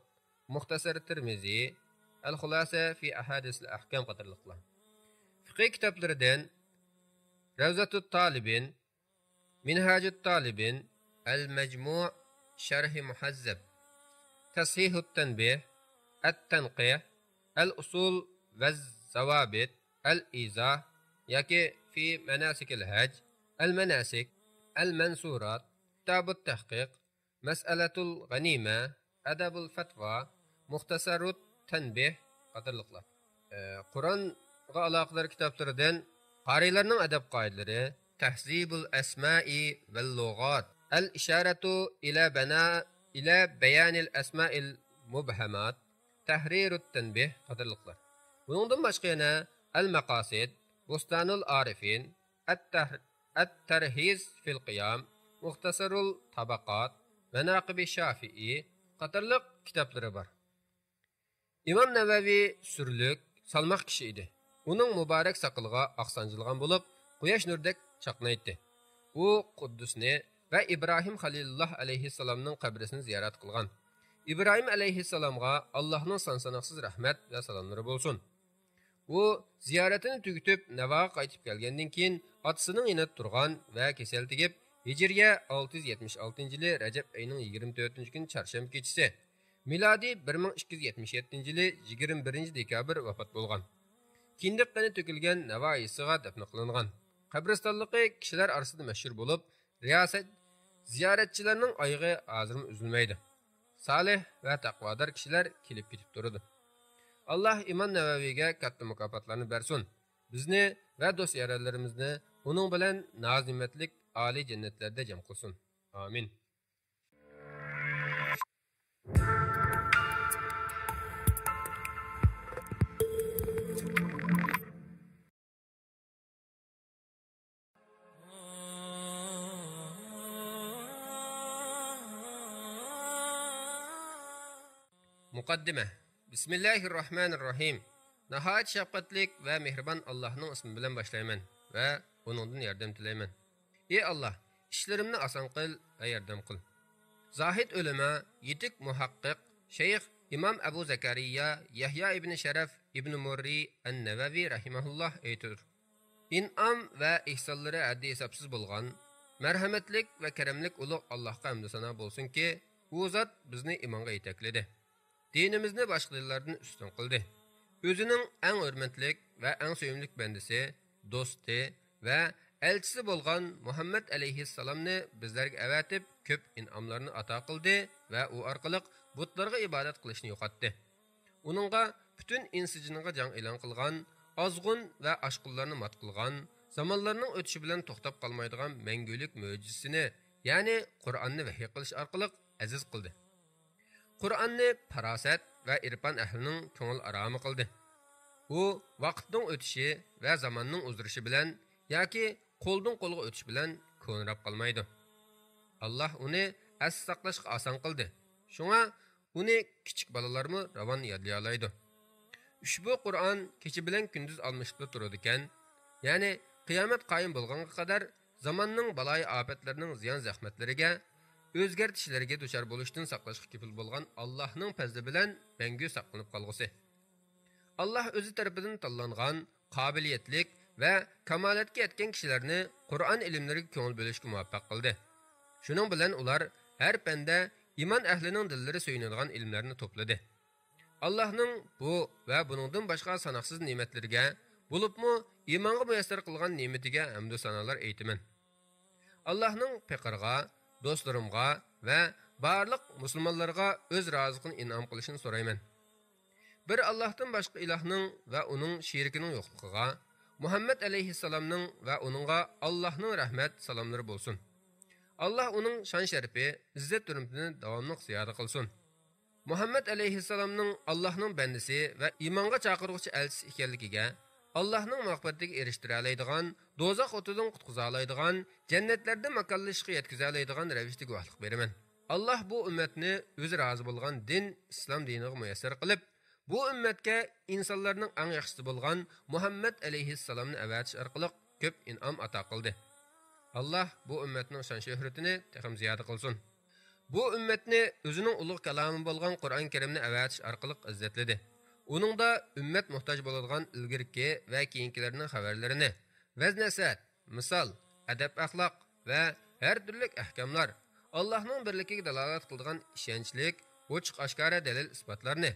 مۇختەسەر تىرمىزى، ئەل خۇلاسە فى ئەھادىسىل ئەھكام قاتارلىقلار. فىقھى كىتابلىرىدىن رەۋزەتۇت تالىبىن، مىنھاجۇت تالىبىن، ئەل مەجمۇ، شەرھى مۇھەززەب، تەسھىھۇت تەنبىھ، ئەت تەنقىھ، ئەل ئۇسۇل ۋەز زاۋابىت، ئەل ئىزاھ ياكى فى مەناسىكىل ھەج، ئەل مەناسىك، ئەل مەنسۇرات، كىتابۇت تەھقىق، مەسئەلەتۇل غەنىمە، ئەدەبۇل فەتۋا، مۇختەسەرۇت تەنبىھ قاتارلىقلار. ئە، قۇرئانغا ئالاقىدار كىتابلىرىدىن قارىيلارنىڭ ئەدەپ قائىدىلىرى، تەھزىبۇل ئەسمائى ۋەل لۇغات، ئەل ئىشارەتۇ ئىلە بەنا، ئىلە بەيانىل ئەسمائىل مۇبھەمات، تەھرىرۇت تەنبىھ قاتارلىقلار. بۇنىڭدىن باشقا يەنە ئەل مەقاسىد، بۇستانۇل ئارىفىن، ئەت-تەر-، ئەت-تەرھىز فىل قىيام، مۇختەسەرۇل تاباقات، مەناقىبى شافىئى قاتارلىق كىتابلىرى بار. ئىمام نەۋەۋى سۈرلۈك، سالماق كىشى ئىدى. ئۇنىڭ مۇبارەك ساقىلىغا ئاق سانجىلغان بولۇپ، قۇياش نۇرىدەك چاقنايتتى. ئۇ قۇددۇسنى ۋە ئىبراھىم خەلىلۇللا ئەلەيھىسسالامنىڭ قەبرىسىنى زىيارەت قىلغان. ئىبراھىم ئەلەيھىسسالامغا ئاللاھنىڭ سان-ساناقسىز رەھمەت ۋە سالاملىرى بولسۇن. ئۇ زىيارىتىنى تۈگىتىپ، نەۋاغا قايتىپ كەلگەندىن كېيىن، ئاتىسىنىڭ يېنىدا تۇرغان ۋە كېسەل تېگىپ، ھىجرىيە ئالتە يۈز يەتمىش ئالتىنچى يىلى رەجەب ئېيىنىڭ يىگىرمە تۆتىنچى كۈنى چارشەنبە كېچىسى، مىلادىي بىر مىڭ ئىككى يۈز يەتمىش يەتتىنچى يىلى يىگىرمە بىرىنچى دېكابىر ۋاپات بولغان. كىندىك قېنى تۆكۈلگەن نەۋا يېزىسىغا دەپنە قىلىنغان. قەبرىستانلىقى كىشىلەر ئارىسىدا مەشھۇر بولۇپ، رىياسەت، زىيارەتچىلەرنىڭ ئايىغى ھازىرمۇ ئۈزۈلمەيدۇ. سالىھ ۋە تەقۋادار كىشىلەر كېلىپ كېتىپ تۇرىدۇ. ئاللاھ ئىمام نەۋەۋىگە كاتتا مۇكاپاتلارنى بەرسۇن. بىزنى ۋە دوست-يارەنلىرىمىزنى ئۇنىڭ بىلەن ناز-نېمەتلىك ئالىي جەننەتلەردە جەم قىلسۇن. ئامىن. مۇقەددىمە. بىسمىللاھىررەھمانىررەھىم. ناھايىتى شەپقەتلىك ۋە مېھرىبان ئاللاھنىڭ ئىسمى بىلەن باشلايمەن ۋە ئۇنىڭدىن ياردەم تىلەيمەن. ئى ئاللاھ، ئىشلىرىمنى ئاسان قىل ۋە ياردەم قىل. زاھىد ئۆلىما، يېتىك مۇھەققىق، شەيخ ئىمام ئەبۇ زەكەرىيا يەھيا ئىبنى شەرەف ئىبنى مۇررى ئەن نەۋەۋى رەھىمەھۇللاھ ئېيتىدۇ: ئىنئام ۋە ئېھسانلىرى ھەددى-ھېسابسىز بولغان، مەرھەمەتلىك ۋە كەرەملىك ئۇلۇغ ئاللاھقا ھەمدۇ سانا بولسۇنكى، ئۇ زات بىزنى ئىمانغا يېتەكلىدى. دىنىمىزنى باشقا دىنلاردىن ئۈستۈن قىلدى. ئۆزىنىڭ ئەڭ ھۆرمەتلىك ۋە ئەڭ سۆيۈملۈك بەندىسى، دوستى ۋە ئەلچىسى بولغان مۇھەممەد ئەلەيھىسسالامنى بىزلەرگە ئەۋەتىپ، كۆپ ئىنئاملارنى ئاتا قىلدى ۋە ئۇ ئارقىلىق بۇتلارغا ئىبادەت قىلىشنى يوقاتتى. ئۇنىڭغا پۈتۈن ئىنسى-جىنغا جەڭ ئېلان قىلغان، ئازغۇن ۋە ئاشقۇنلارنى مات قىلغان، زامانلارنىڭ ئۆتۈشى بىلەن توختاپ قالمايدىغان مەڭگۈلۈك مۆجىزىسىنى يەنى قۇرئاننى ۋەھىي قىلىش ئارقىلىق ئەزىز قىلدى. قۇرئاننى پاراسەت ۋە ئىرپان ئەھلىنىڭ كۆڭۈل ئارامى قىلدى. ئۇ ۋاقىتنىڭ ئۆتۈشى ۋە زاماننىڭ ئۇزىرىشى بىلەن ياكى قولدىن قولغا ئۆتۈش بىلەن كونىراپ قالمايدۇ. ئاللاھ ئۇنى ئەستە ساقلاشقا ئاسان قىلدى. شۇڭا ئۇنى كىچىك بالىلارمۇ راۋان يادلىيالايدۇ. ئۇشبۇ قۇرئان كېچە بىلەن كۈندۈز ئالمىشىپلا تۇرىدىكەن، يەنى قىيامەت قايىم بولغانغا قەدەر زاماننىڭ بالايىئاپەتلىرىنىڭ زىيان-زەخمەتلىرىگە، ئۆزگەرتىشلەرگە دۇچار بولۇشتىن ساقلاشقا كېپىل بولغان ئاللاھنىڭ پەزلى بىلەن مەڭگۈ ساقلىنىپ قالغۇسى. ئاللاھ ئۆزى تەرىپىدىن تاللانغان، قابىلىيەتلىك ۋە كامالەتكە يەتكەن كىشىلەرنى قۇرئان ئىلىملىرىگە كۆڭۈل بۆلۈشكە مۇۋەپپەق قىلدى. شۇنىڭ بىلەن ئۇلار ھەر پەندە ئىمان ئەھلىنىڭ دىللىرى سۆيۈنىدىغان ئىلىملەرنى توپلىدى. ئاللاھنىڭ بۇ ۋە بۇنىڭدىن باشقا ساناقسىز نېمەتلىرىگە، بولۇپمۇ ئىمانغا مۇيەسسەر قىلغان نېمىتىگە ھەمدۇ سانالار ئېيتىمەن. ئاللاھنىڭ پېقىرغا، دوستلىرىمغا ۋە بارلىق مۇسۇلمانلارغا ئۆز رازىلىقىنى ئىنئام قىلىشىنى سورايمەن. بىر ئاللاھتىن باشقا ئىلاھنىڭ ۋە ئۇنىڭ شېرىكىنىڭ يوقلۇقىغا، مۇھەممەد ئەلەيھىسسالامنىڭ ۋە ئۇنىڭغا ئاللاھنىڭ رەھمەت سالاملىرى بولسۇن. ئاللاھ ئۇنىڭ شان-شەرىپى، ئىززەت-ھۆرمىتىنى داۋاملىق زىيادە قىلسۇن. مۇھەممەد ئەلەيھىسسالامنىڭ ئاللاھنىڭ بەندىسى ۋە ئىمانغا چاقىرغۇچى ئەلچىسى ئىكەنلىكىگە، ئاللاھنىڭ مەغپىرىتىگە ئېرىشتۈرەلەيدىغان، دوزاخ ئوتىدىن قۇتقۇزالايدىغان، جەننەتلەردە ماكانلىشىشقا يەتكۈزەلەيدىغان رەۋىشتە گۇۋاھلىق بېرىمەن. ئاللاھ بۇ ئۈممەتنى ئۆزى رازى بولغان دىن، ئىسلام دىنىغا مۇيەسسەر قىلىپ، بۇ ئۈممەتكە ئىنسانلارنىڭ ئەڭ ياخشىسى بولغان مۇھەممەد ئەلەيھىسسالامنى ئەۋەتىش ئارقىلىق كۆپ ئىنئام ئاتا قىلدى. ئاللاھ بۇ ئۈممەتنىڭ شان-شۆھرىتىنى تېخىمۇ زىيادە قىلسۇن. بۇ ئۈممەتنى ئۆزىنىڭ ئۇلۇغ كالامى بولغان قۇرئان كەرىمنى ئەۋەتىش ئارقىلىق ئىززەتلىدى. ئۇنىڭدا ئۈممەت موھتاج بولىدىغان ئىلگىرىكى ۋە كېيىنكىلەرنىڭ خەۋەرلىرىنى، ۋەز-نەسىھەت، مىسال، ئەدەپ-ئەخلاق ۋە ھەر تۈرلۈك ئەھكاملار، ئاللاھنىڭ بىرلىكىگە دالالەت قىلىدىغان ئىشەنچلىك، ئوچۇق-ئاشكارا دەلىل-ئىسپاتلارنى،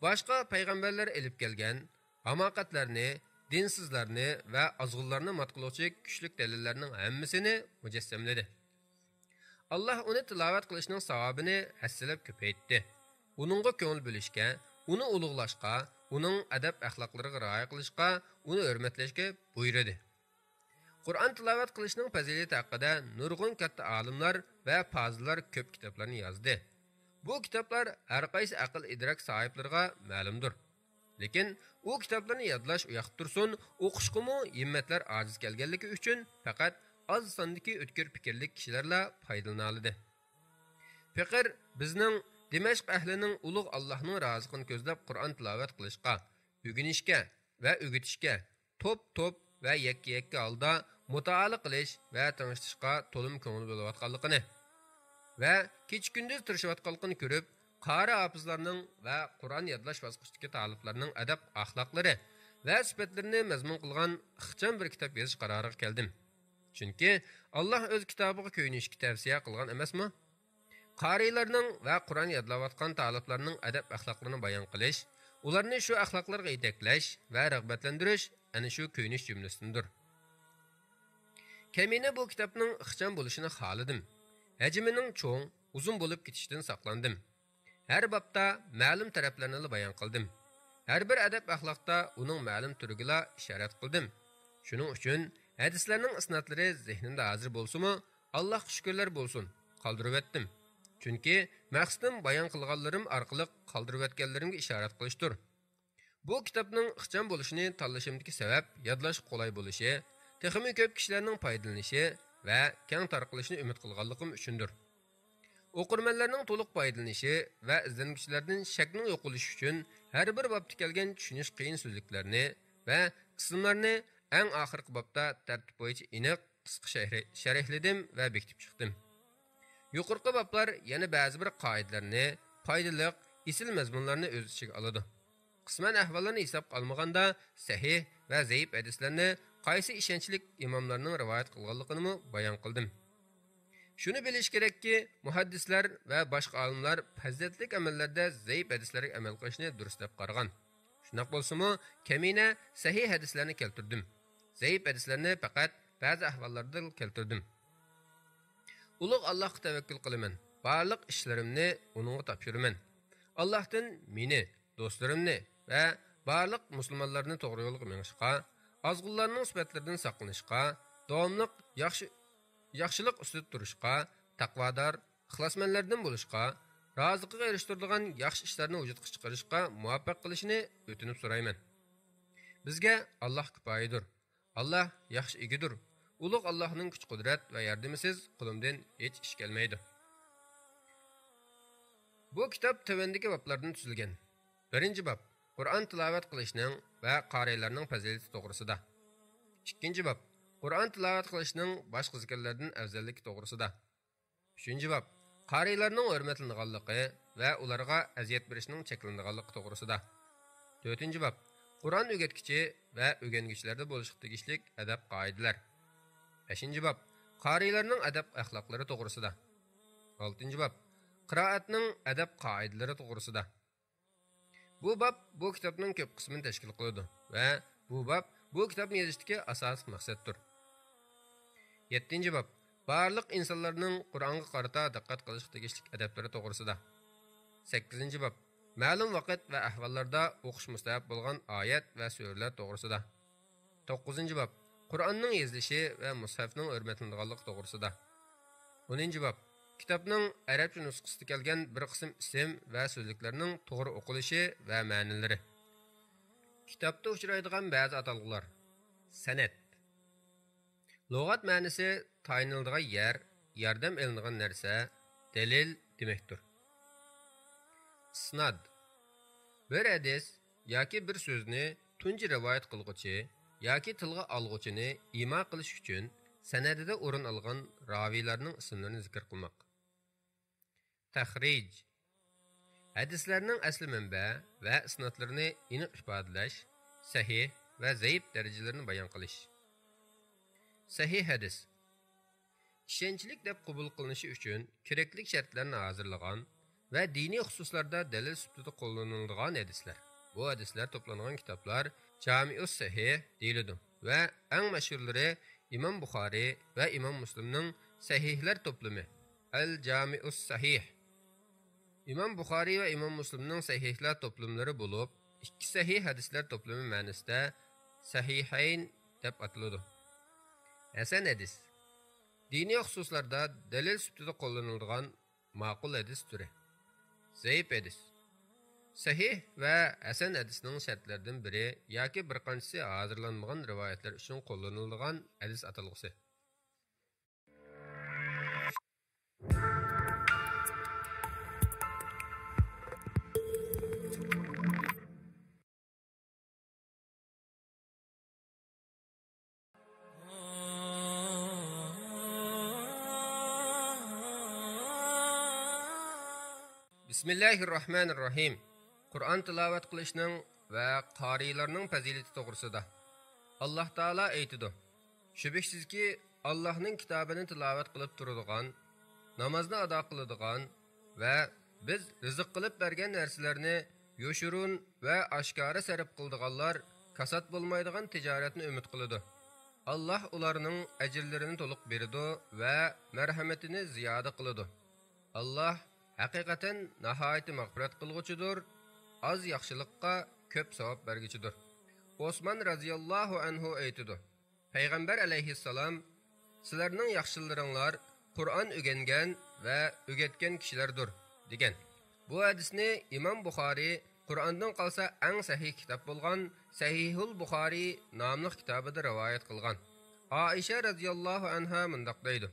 باشقا پەيغەمبەرلەر ئېلىپ كەلگەن ھاماقەتلەرنى، دىنسىزلارنى ۋە ئازغۇنلارنى مات قىلغۇچى كۈچلۈك دەلىللەرنىڭ ھەممىسىنى مۇجەسسەملىدى. ئاللاھ ئۇنى تىلاۋەت قىلىشنىڭ ساۋابىنى ھەسسىلەپ كۆپەيتتى. ئۇنىڭغا كۆڭۈل بۆلۈشكە، ئۇنى ئۇلۇغلاشقا، ئۇنىڭ ئەدەپ-ئەخلاقلىرىغا رىئايە قىلىشقا، ئۇنى ھۆرمەتلەشكە بۇيرۇدى. قۇرئان تىلاۋەت قىلىشنىڭ پەزىلىتى ھەققىدە نۇرغۇن كاتتا ئالىملار ۋە پازىللار كۆپ كىتابلارنى يازدى. بۇ كىتابلار ھەر قايسى ئەقىل-ئىدراك ساھىبلىرىغا مەلۇمدۇر. لېكىن ئۇ كىتابلارنى يادلاش ئۇياقتا تۇرسۇن، ئوقۇشقىمۇ ھىممەتلەر ئاجىز كەلگەنلىكى ئۈچۈن پەقەت ئاز ساندىكى ئۆتكۈر پىكىرلىك كىشىلەرلا پايدىلىنالىدى. پېقىر بىزنىڭ دىمەشق ئەھلىنىڭ ئۇلۇغ ئاللاھنىڭ رازىلىقىنى كۆزلەپ قۇرئان تىلاۋەت قىلىشقا، ئۆگىنىشكە ۋە ئۆگىتىشكە، توپ-توپ ۋە يەككە-يەككە ھالدا مۇتائالە قىلىش ۋە تىڭشىتىشقا تولىمۇ كۆڭۈل بۆلۈۋاتقانلىقىنى ۋە كېچە-كۈندۈز تىرىشىۋاتقانلىقىنى كۆرۈپ، قارى ھاپىزلارنىڭ ۋە قۇرئان يادلاش باسقۇچىدىكى تالىپلارنىڭ ئەدەپ-ئەخلاقلىرى ۋە سۈپەتلىرىنى مەزمۇن قىلغان ئىخچام بىر كىتاب يېزىش قارارىغا كەلدىم. چۈنكى ئاللاھ ئۆز كىتابىغا كۆيۈنۈشكە تەۋسىيە قىلغان ئەمەسمۇ؟ قارىيلارنىڭ ۋە قۇرئان يادلاۋاتقان تالىپلارنىڭ ئەدەپ-ئەخلاقلىرىنى بايان قىلىش، ئۇلارنى شۇ ئەخلاقلارغا يېتەكلەش ۋە رىغبەتلەندۈرۈش ئەنە شۇ كۆيۈنۈش جۈملىسىدىندۇر. كەمىنە بۇ كىتابنىڭ ئىخچام بولۇشىنى خالىدىم. ھەجمىنىڭ چوڭ، ئۇزۇن بولۇپ كېتىشىدىن ساقلاندىم. ھەر بابتا مەلۇم تەرەپلەرنىلا بايان قىلدىم. ھەر بىر ئەدەپ-ئەخلاقتا ئۇنىڭ مەلۇم تۈرىگىلا ئىشارەت قىلدىم. شۇنىڭ ئۈچۈن ھەدىسلەرنىڭ ئىسنادلىرى زېھنىمدە ھازىر بولسىمۇ، ئاللاھقا شۈكۈرلەر بولسۇن، قالدۇرۇۋەتتىم. چۈنكى مەقسىتىم بايان قىلغانلىرىم ئارقىلىق قالدۇرۇۋەتكەنلىرىمگە ئىشارەت قىلىشتۇر. بۇ كىتابنىڭ ئىخچام بولۇشىنى تاللىشىمدىكى سەۋەب يادلاشقا قولاي بولۇشى، تېخىمۇ كۆپ كىشىلەرنىڭ پايدىلىنىشى ۋە كەڭ تارقىلىشىنى ئۈمىد قىلغانلىقىم ئۈچۈندۇر. ئوقۇرمەنلەرنىڭ تولۇق پايدىلىنىشى ۋە ئىزدەنگۈچىلەردىن شەكنىڭ يوقىلىشى ئۈچۈن ھەر بىر بابتا كەلگەن چۈشىنىش قىيىن سۆزلۈكلەرنى ۋە ئىسىملارنى ئەڭ ئاخىرقى بابتا تەرتىپ بويىچە ئېنىق، قىسقا شەرھ-، شەرھلىدىم ۋە بېكىتىپ چىقتىم. يۇقىرىقى بابلار يەنە بەزى بىر قائىدىلەرنى، پايدىلىق، ئېسىل مەزمۇنلارنى ئۆز ئىچىگە ئالىدۇ. قىسمەن ئەھۋاللارنى ھېسابقا ئالمىغاندا، سەھىھ ۋە زەئىپ ھەدىسلەرنى قايسى ئىشەنچلىك ئىماملارنىڭ رىۋايەت قىلغانلىقىنىمۇ بايان قىلدىم. شۇنى بىلىش كېرەككى، مۇھەددىسلەر ۋە باشقا ئالىملار پەزىلەتلىك ئەمەللەردە زەئىپ ھەدىسلەرگە ئەمەل قىلىشنى دۇرۇس دەپ قارىغان. شۇنداق بولسىمۇ، كەمىنە سەھىھ ھەدىسلەرنى كەلتۈردۈم. زەئىپ ھەدىسلەرنى پەقەت بەزى ئەھۋاللاردا كەلتۈردۈم. ئۇلۇغ ئاللاھقا تەۋەككۈل قىلىمەن، بارلىق ئىشلىرىمنى ئۇنىڭغا تاپشۇرىمەن. ئاللاھتىن مېنى، دوستلىرىمنى ۋە بارلىق مۇسۇلمانلارنى توغرا يولغا مېڭىشقا، ئازغۇنلارنىڭ سۈپەتلىرىدىن ساقلىنىشقا، داۋاملىق ياخشى، ياخشىلىق ئۈستىدە تۇرۇشقا، تەقۋادار، ئىخلاسمەنلەردىن بولۇشقا، رازىلىقىغا ئېرىشتۈرىدىغان ياخشى ئىشلارنى ۋۇجۇدقا چىقىرىشقا مۇۋەپپەق قىلىشىنى ئۆتۈنۈپ سورايمەن. بىزگە ئاللاھ كۇپايىدۇر. ئاللاھ ياخشى ئىگىدۇر. ئۇلۇغ ئاللاھنىڭ كۈچ-قۇدرەت ۋە ياردىمىسىز قولۇمدىن ھېچ ئىش كەلمەيدۇ. بۇ كىتاب تۆۋەندىكى بابلاردىن تۈزۈلگەن. بىرىنچى باب، قۇرئان تىلاۋەت قىلىشنىڭ ۋە قارىيلارنىڭ پەزىلىتى توغرىسىدا. ئىككىنچى باب، قۇرئان تىلاۋەت قىلىشنىڭ باشقا زىكىرلەردىن ئەۋزەللىكى توغرىسىدا. ئۈچىنچى باب، قارىيلارنىڭ ھۆرمەتلىنىدىغانلىقى ۋە ئۇلارغا ئەزىيەت بېرىشنىڭ چەكلىنىدىغانلىقى توغرىسىدا. تۆتىنچى باب، قۇرئان ئۆگەتكۈچى ۋە ئۆگەنگۈچىلەردە بولۇشقا تېگىشلىك ئەدەپ قائىدىلەر. بەشىنچى باب، قارىيلارنىڭ ئەدەپ ئەخلاقلىرى توغرىسىدا. ئالتىنچى باب، قىرائەتنىڭ ئەدەپ قائىدىلىرى توغرىسىدا. بۇ باب بۇ كىتابنىڭ كۆپ قىسمىنى تەشكىل قىلىدۇ ۋە بۇ باب بۇ كىتابنى يېزىشتىكى ئاساسلىق مەقسەتتۇر. يەتتىنچى باب، بارلىق ئىنسانلارنىڭ قۇرئانغا قارىتا دىققەت قىلىشقا تېگىشلىك ئەدەپلىرى توغرىسىدا. سەككىزىنچى باب، مەلۇم ۋاقىت ۋە ئەھۋاللاردا ئوقۇش مۇستەھەپ بولغان ئايەت ۋە سۈرىلەر توغرىسىدا. توققۇزىنچى باب، قۇرئاننىڭ يېزىلىشى ۋە مۇسھەفنىڭ ھۆرمەتلىنىدىغانلىقى توغرىسىدا. ئونىنچى باب، كىتابنىڭ ئەرەبچە نۇسخىسىدا كەلگەن بىر قىسىم ئىسىم ۋە سۆزلۈكلەرنىڭ توغرا ئوقۇلۇشى ۋە مەنىلىرى. كىتابتا ئۇچرايدىغان بەزى ئاتالغۇلار. سەنەد. لۇغەت مەنىسى تايىنىلىدىغان يەر، ياردەم ئېلىنىدىغان نەرسە، دەلىل دېمەكتۇر. ئىسناد. بىر ھەدىس ياكى بىر سۆزنى تۇنجى رىۋايەت قىلغۇچى ياكى تىلغا ئالغۇچىنى ئىما قىلىش ئۈچۈن سەنەدىدە ئورۇن ئالغان راۋىيلارنىڭ ئىسىملىرىنى زىكىر قىلماق. تەخرىج. ھەدىسلەرنىڭ ئەسلى مەنبە ۋە ئىسنادلىرىنى ئېنىق ئىپادىلەش، سەھىھ ۋە زەئىپ دەرىجىلىرىنى بايان قىلىش. سەھىھ ھەدىس. ئىشەنچلىك دەپ قوبۇل قىلىنىشى ئۈچۈن كېرەكلىك شەرتلەرنى ھازىرلىغان ۋە دىنىي خۇسۇسلاردا دەلىل سۈپىتىدە قوللىنىلىدىغان ھەدىسلەر. بۇ ھەدىسلەر توپلانغان كىتابلار جامىئۇس سەھىھ دېيىلىدۇ ۋە ئەڭ مەشھۇرلىرى ئىمام بۇخارىي ۋە ئىمام مۇسلىمنىڭ سەھىھلەر توپلىمى، ئەل جامىئۇس سەھىھ. ئىمام بۇخارىي ۋە ئىمام مۇسلىمنىڭ سەھىھلەر توپلۇملىرى بولۇپ، ئىككى سەھىھ ھەدىسلەر توپلۇمى مەنىسىدە سەھىھەين دەپ ئاتىلىدۇ. ھەسەن ھەدىس. دىنىي خۇسۇسلاردا دەلىل سۈپىتىدە قوللىنىلىدىغان ماقۇل ھەدىس تۈرى. زەئىپ ھەدىس. سەھىھ ۋە ھەسەن ھەدىسنىڭ شەرتلىرىدىن بىرى ياكى بىر قانچىسى ھازىرلانمىغان رىۋايەتلەر ئۈچۈن قوللىنىلىدىغان ھەدىس ئاتالغۇسى. بىسمىللاھىررەھمانىررەھىم. قۇرئان تىلاۋەت قىلىشنىڭ ۋە قارىيلارنىڭ پەزىلىتى توغرىسىدا. ئاللاھ تائالا ئېيتىدۇ: شۈبھىسىزكى، ئاللاھنىڭ كىتابىنى تىلاۋەت قىلىپ تۇرىدىغان، نامازنى ئادا قىلىدىغان ۋە بىز رىزىق قىلىپ بەرگەن نەرسىلەرنى يوشۇرۇن ۋە ئاشكارا سەرپ قىلىدىغانلار كاسات بولمايدىغان تىجارەتنى ئۈمىد قىلىدۇ. ئاللاھ ئۇلارنىڭ ئەجىرلىرىنى تولۇق بېرىدۇ ۋە مەرھەمىتىنى زىيادە قىلىدۇ. ئاللاھ ھەقىقەتەن ناھايىتى مەغپىرەت قىلغۇچىدۇر، ئاز ياخشىلىققا كۆپ ساۋاب بەرگۈچىدۇر. ئوسمان رەزىياللاھۇ ئەنھۇ ئېيتىدۇ: پەيغەمبەر ئەلەيھىسسالام، سىلەرنىڭ ياخشىلىرىڭلار قۇرئان ئۆگەنگەن ۋە ئۆگەتكەن كىشىلەردۇر، دېگەن. بۇ ھەدىسنى ئىمام بۇخارىي قۇرئاندىن قالسا ئەڭ سەھىھ كىتاب بولغان سەھىھۇل بۇخارىي ناملىق كىتابىدا رىۋايەت قىلغان. ئائىشە رەزىياللاھۇ ئەنھا مۇنداق دەيدۇ: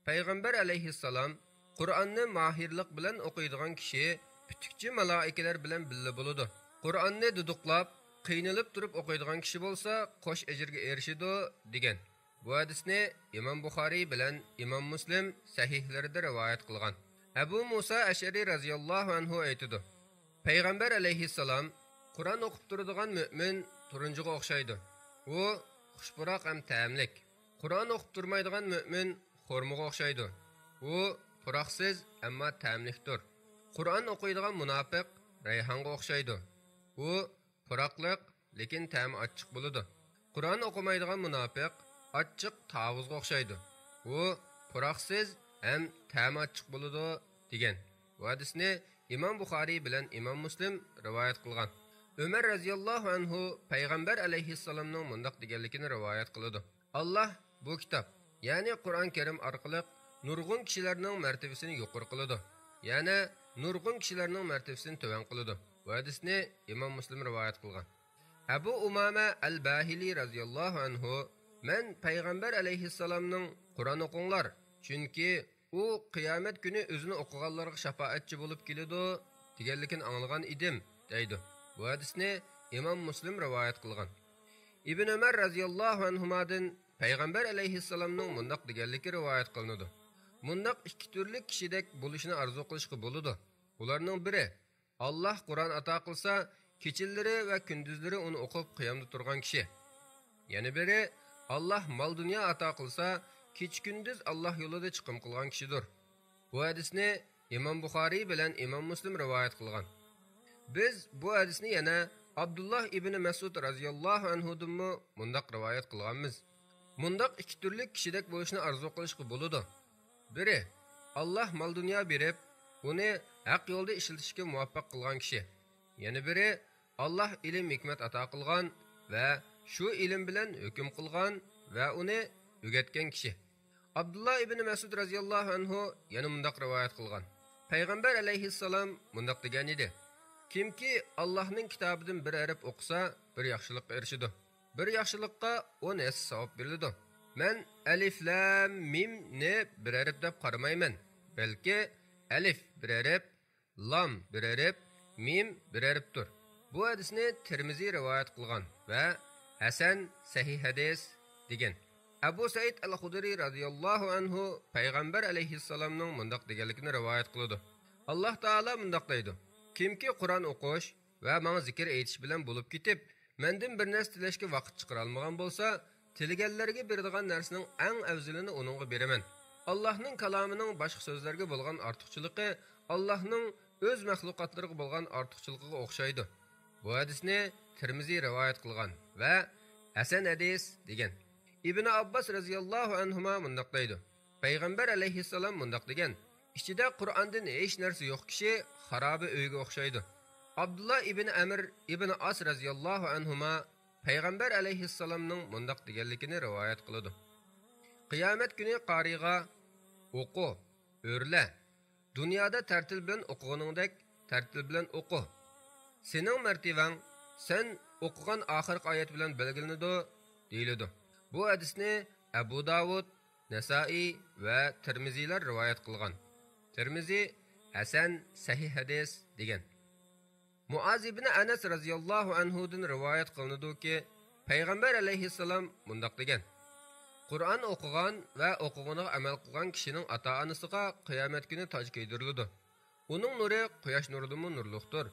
پەيغەمبەر ئەلەيھىسسالام، قۇرئاننى ماھىرلىق بىلەن ئوقۇيدىغان كىشى پۈتۈكچى مالائىكىلەر بىلەن بىللە بولىدۇ. قۇرئاننى دۇدۇقلاپ، قىينىلىپ تۇرۇپ ئوقۇيدىغان كىشى بولسا قوش ئەجىرگە ئېرىشىدۇ، دېگەن. بۇ ھەدىسنى ئىمام بۇخارىي بىلەن ئىمام مۇسلىم سەھىھلىرىدە رىۋايەت قىلغان. ئەبۇ مۇسا ئەشئەرى رەزىياللاھۇ ئەنھۇ ئېيتىدۇ: پەيغەمبەر ئەلەيھىسسالام، قۇرئان ئوقۇپ تۇرىدىغان مۆمىن تۇرۇنجىغا ئوخشايدۇ. ئۇ خۇش پۇراق ھەم تەملىك. قۇرئان ئوقۇپ تۇرمايدىغان مۆمىن خورمىغا ئوخشايدۇ. ئۇ پۇراقسىز، ئەمما تەملىكتۇر. قۇرئان ئوقۇيدىغان مۇناپىق رەيھانغا ئوخشايدۇ. ئۇ پۇراقلىق، لېكىن تەمى ئاچچىق بولىدۇ. قۇرئان ئوقۇمايدىغان مۇناپىق ئاچچىق تاۋۇزغا ئوخشايدۇ. ئۇ پۇراقسىز ھەم تەمى ئاچچىق بولىدۇ، دېگەن. بۇ ھەدىسنى ئىمام بۇخارىي بىلەن ئىمام مۇسلىم رىۋايەت قىلغان. ئۆمەر رەزىياللاھۇ ئەنھۇ پەيغەمبەر ئەلەيھىسسالامنىڭ مۇنداق دېگەنلىكىنى رىۋايەت قىلىدۇ: ئاللاھ بۇ كىتاب، يەنى قۇرئان كەرىم ئارقىلىق نۇرغۇن كىشىلەرنىڭ مەرتىۋىسىنى يۇقىرى قىلىدۇ، يەنە نۇرغۇن كىشىلەرنىڭ مەرتىۋىسىنى تۆۋەن قىلىدۇ. بۇ ھەدىسنى ئىمام مۇسلىم رىۋايەت قىلغان. ئەبۇ ئۇمامە ئەل-باھىلى رەزىياللاھۇ ئەنھۇ، مەن پەيغەمبەر ئەلەيھىسسالامنىڭ «قۇرئان ئوقۇڭلار، چۈنكى ئۇ قىيامەت كۈنى ئۆزىنى ئوقۇغانلارغا شاپائەتچى بولۇپ كېلىدۇ» دېگەنلىكىنى ئاڭلىغان ئىدىم، دەيدۇ. بۇ ھەدىسنى ئىمام مۇسلىم رىۋايەت قىلغان. ئىبن ئۆمەر رەزىياللاھۇ ئەنھۇمادىن پەيغەمبەر ئەلەيھىسسالامنىڭ مۇنداق دېگەنلىكى رىۋايەت قىلىنىدۇ. مۇنداق ئىككى تۈرلۈك كىشىدەك بولۇشنى ئارزۇ قىلىشقا بولىدۇ. ئۇلارنىڭ بىرى، ئاللاھ قۇرئان ئاتا قىلسا، كېچىلىرى ۋە كۈندۈزلىرى ئۇنى ئوقۇپ قىيامدا تۇرغان كىشى. يەنە بىرى، ئاللاھ مال-دۇنيا ئاتا قىلسا، كېچە-كۈندۈز ئاللاھ يولىدا چىقىم قىلغان كىشىدۇر. بۇ ھەدىسنى ئىمام بۇخارىي بىلەن ئىمام مۇسلىم رىۋايەت قىلغان. بىز بۇ ھەدىسنى يەنە ئابدۇللاھ ئىبنى مەسئۇد رەزىياللاھۇ ئەنھۇدىنمۇ مۇنداق رىۋايەت قىلغانمىز. مۇنداق ئىككى تۈرلۈك كىشىدەك بولۇشنى ئارزۇ قىلىشقا بولىدۇ. بىرى، ئاللاھ مال-دۇنيا بېرىپ، ئۇنى ھەق يولدا ئىشلىتىشكە مۇۋەپپەق قىلغان كىشى. يەنە بىرى، ئاللاھ ئىلىم-ھېكمەت ئاتا قىلغان ۋە شۇ ئىلىم بىلەن ھۆكۈم قىلغان ۋە ئۇنى ئۆگەتكەن كىشى. ئابدۇللا ئىبنى مەسئۇد رەزىياللاھۇ ئەنھۇ يەنە مۇنداق رىۋايەت قىلغان، پەيغەمبەر ئەلەيھىسسالام مۇنداق دېگەن ئىدى: «كىمكى ئاللاھنىڭ كىتابىدىن بىر ھەرپ ئوقۇسا، بىر ياخشىلىققا ئېرىشىدۇ. بىر ياخشىلىققا ئون ھەسسە ساۋاب بېرىلىدۇ.» مەن ئەلىف لام مىمنى بىر ھەرپ دەپ قارىمايمەن، بەلكى ئەلىف بىر ھەرپ، لام بىر ھەرپ، مىم بىر ھەرپتۇر. بۇ ھەدىسنى تىرمىزى رىۋايەت قىلغان ۋە ھەسەن، سەھىھ ھەدىس، دېگەن. ئەبۇ سەئىد ئەل خۇدرى رەزىياللاھۇ ئەنھۇ پەيغەمبەر ئەلەيھىسسالامنىڭ مۇنداق دېگەنلىكىنى رىۋايەت قىلىدۇ. ئاللاھ تائالا مۇنداق دەيدۇ: «كىمكى قۇرئان ئوقۇش ۋە ماڭا زىكىر ئېيتىش بىلەن بولۇپ كېتىپ، مەندىن بىر نەرسە تىلەشكە ۋاقىت چىقىرالمىغان بولسا، تىلىگەنلەرگە بېرىدىغان نەرسىنىڭ ئەڭ ئەۋزىلىنى ئۇنىڭغا بېرىمەن. ئاللاھنىڭ كالامىنىڭ باشقا سۆزلەرگە بولغان ئارتۇقچىلىقى ئاللاھنىڭ ئۆز مەخلۇقاتلىرىغا بولغان ئارتۇقچىلىقىغا ئوخشايدۇ.» بۇ ھەدىسنى تىرمىزى رىۋايەت قىلغان ۋە ھەسەن ھەدىس دېگەن. ئىبنى ئابباس رەزىياللاھۇ ئەنھۇما مۇنداق دەيدۇ: پەيغەمبەر ئەلەيھىسسالام مۇنداق دېگەن: «ئىچىدە قۇرئاندىن ھېچ نەرسە يوق كىشى خارابە ئۆيگە ئوخشايدۇ.» ئابدۇللا ئىبنى ئەمر ئىبنى ئاس رەزىياللاھۇ ئەنھۇما پەيغەمبەر ئەلەيھىسسالامنىڭ مۇنداق دېگەنلىكىنى رىۋايەت قىلىدۇ: «قىيامەت كۈنى قارىيغا، ئوقۇ، ئۆرلە، دۇنيادا تەرتىل بىلەن ئوقۇغىنىڭدەك تەرتىل بىلەن ئوقۇ. سېنىڭ مەرتىۋەڭ سەن ئوقۇغان ئاخىرقى ئايەت بىلەن بەلگىلىنىدۇ» دېيىلىدۇ. بۇ ھەدىسنى ئەبۇ داۋۇد، نەسائىي ۋە تىرمىزىيلەر رىۋايەت قىلغان. تىرمىزى ھەسەن، سەھىھ ھەدىس دېگەن. مۇئاز ئىبنى ئەنەس رەزىياللاھۇ ئەنھۇدىن رىۋايەت قىلىنىدۇكى، پەيغەمبەر ئەلەيھىسسالام مۇنداق دېگەن: «قۇرئان ئوقۇغان ۋە ئوقۇغىنىغا ئەمەل قىلغان كىشىنىڭ ئاتا-ئانىسىغا قىيامەت كۈنى تاج كىيدۈرۈلىدۇ. ئۇنىڭ نۇرى قۇياش نۇرىدىنمۇ نۇرلۇقتۇر.»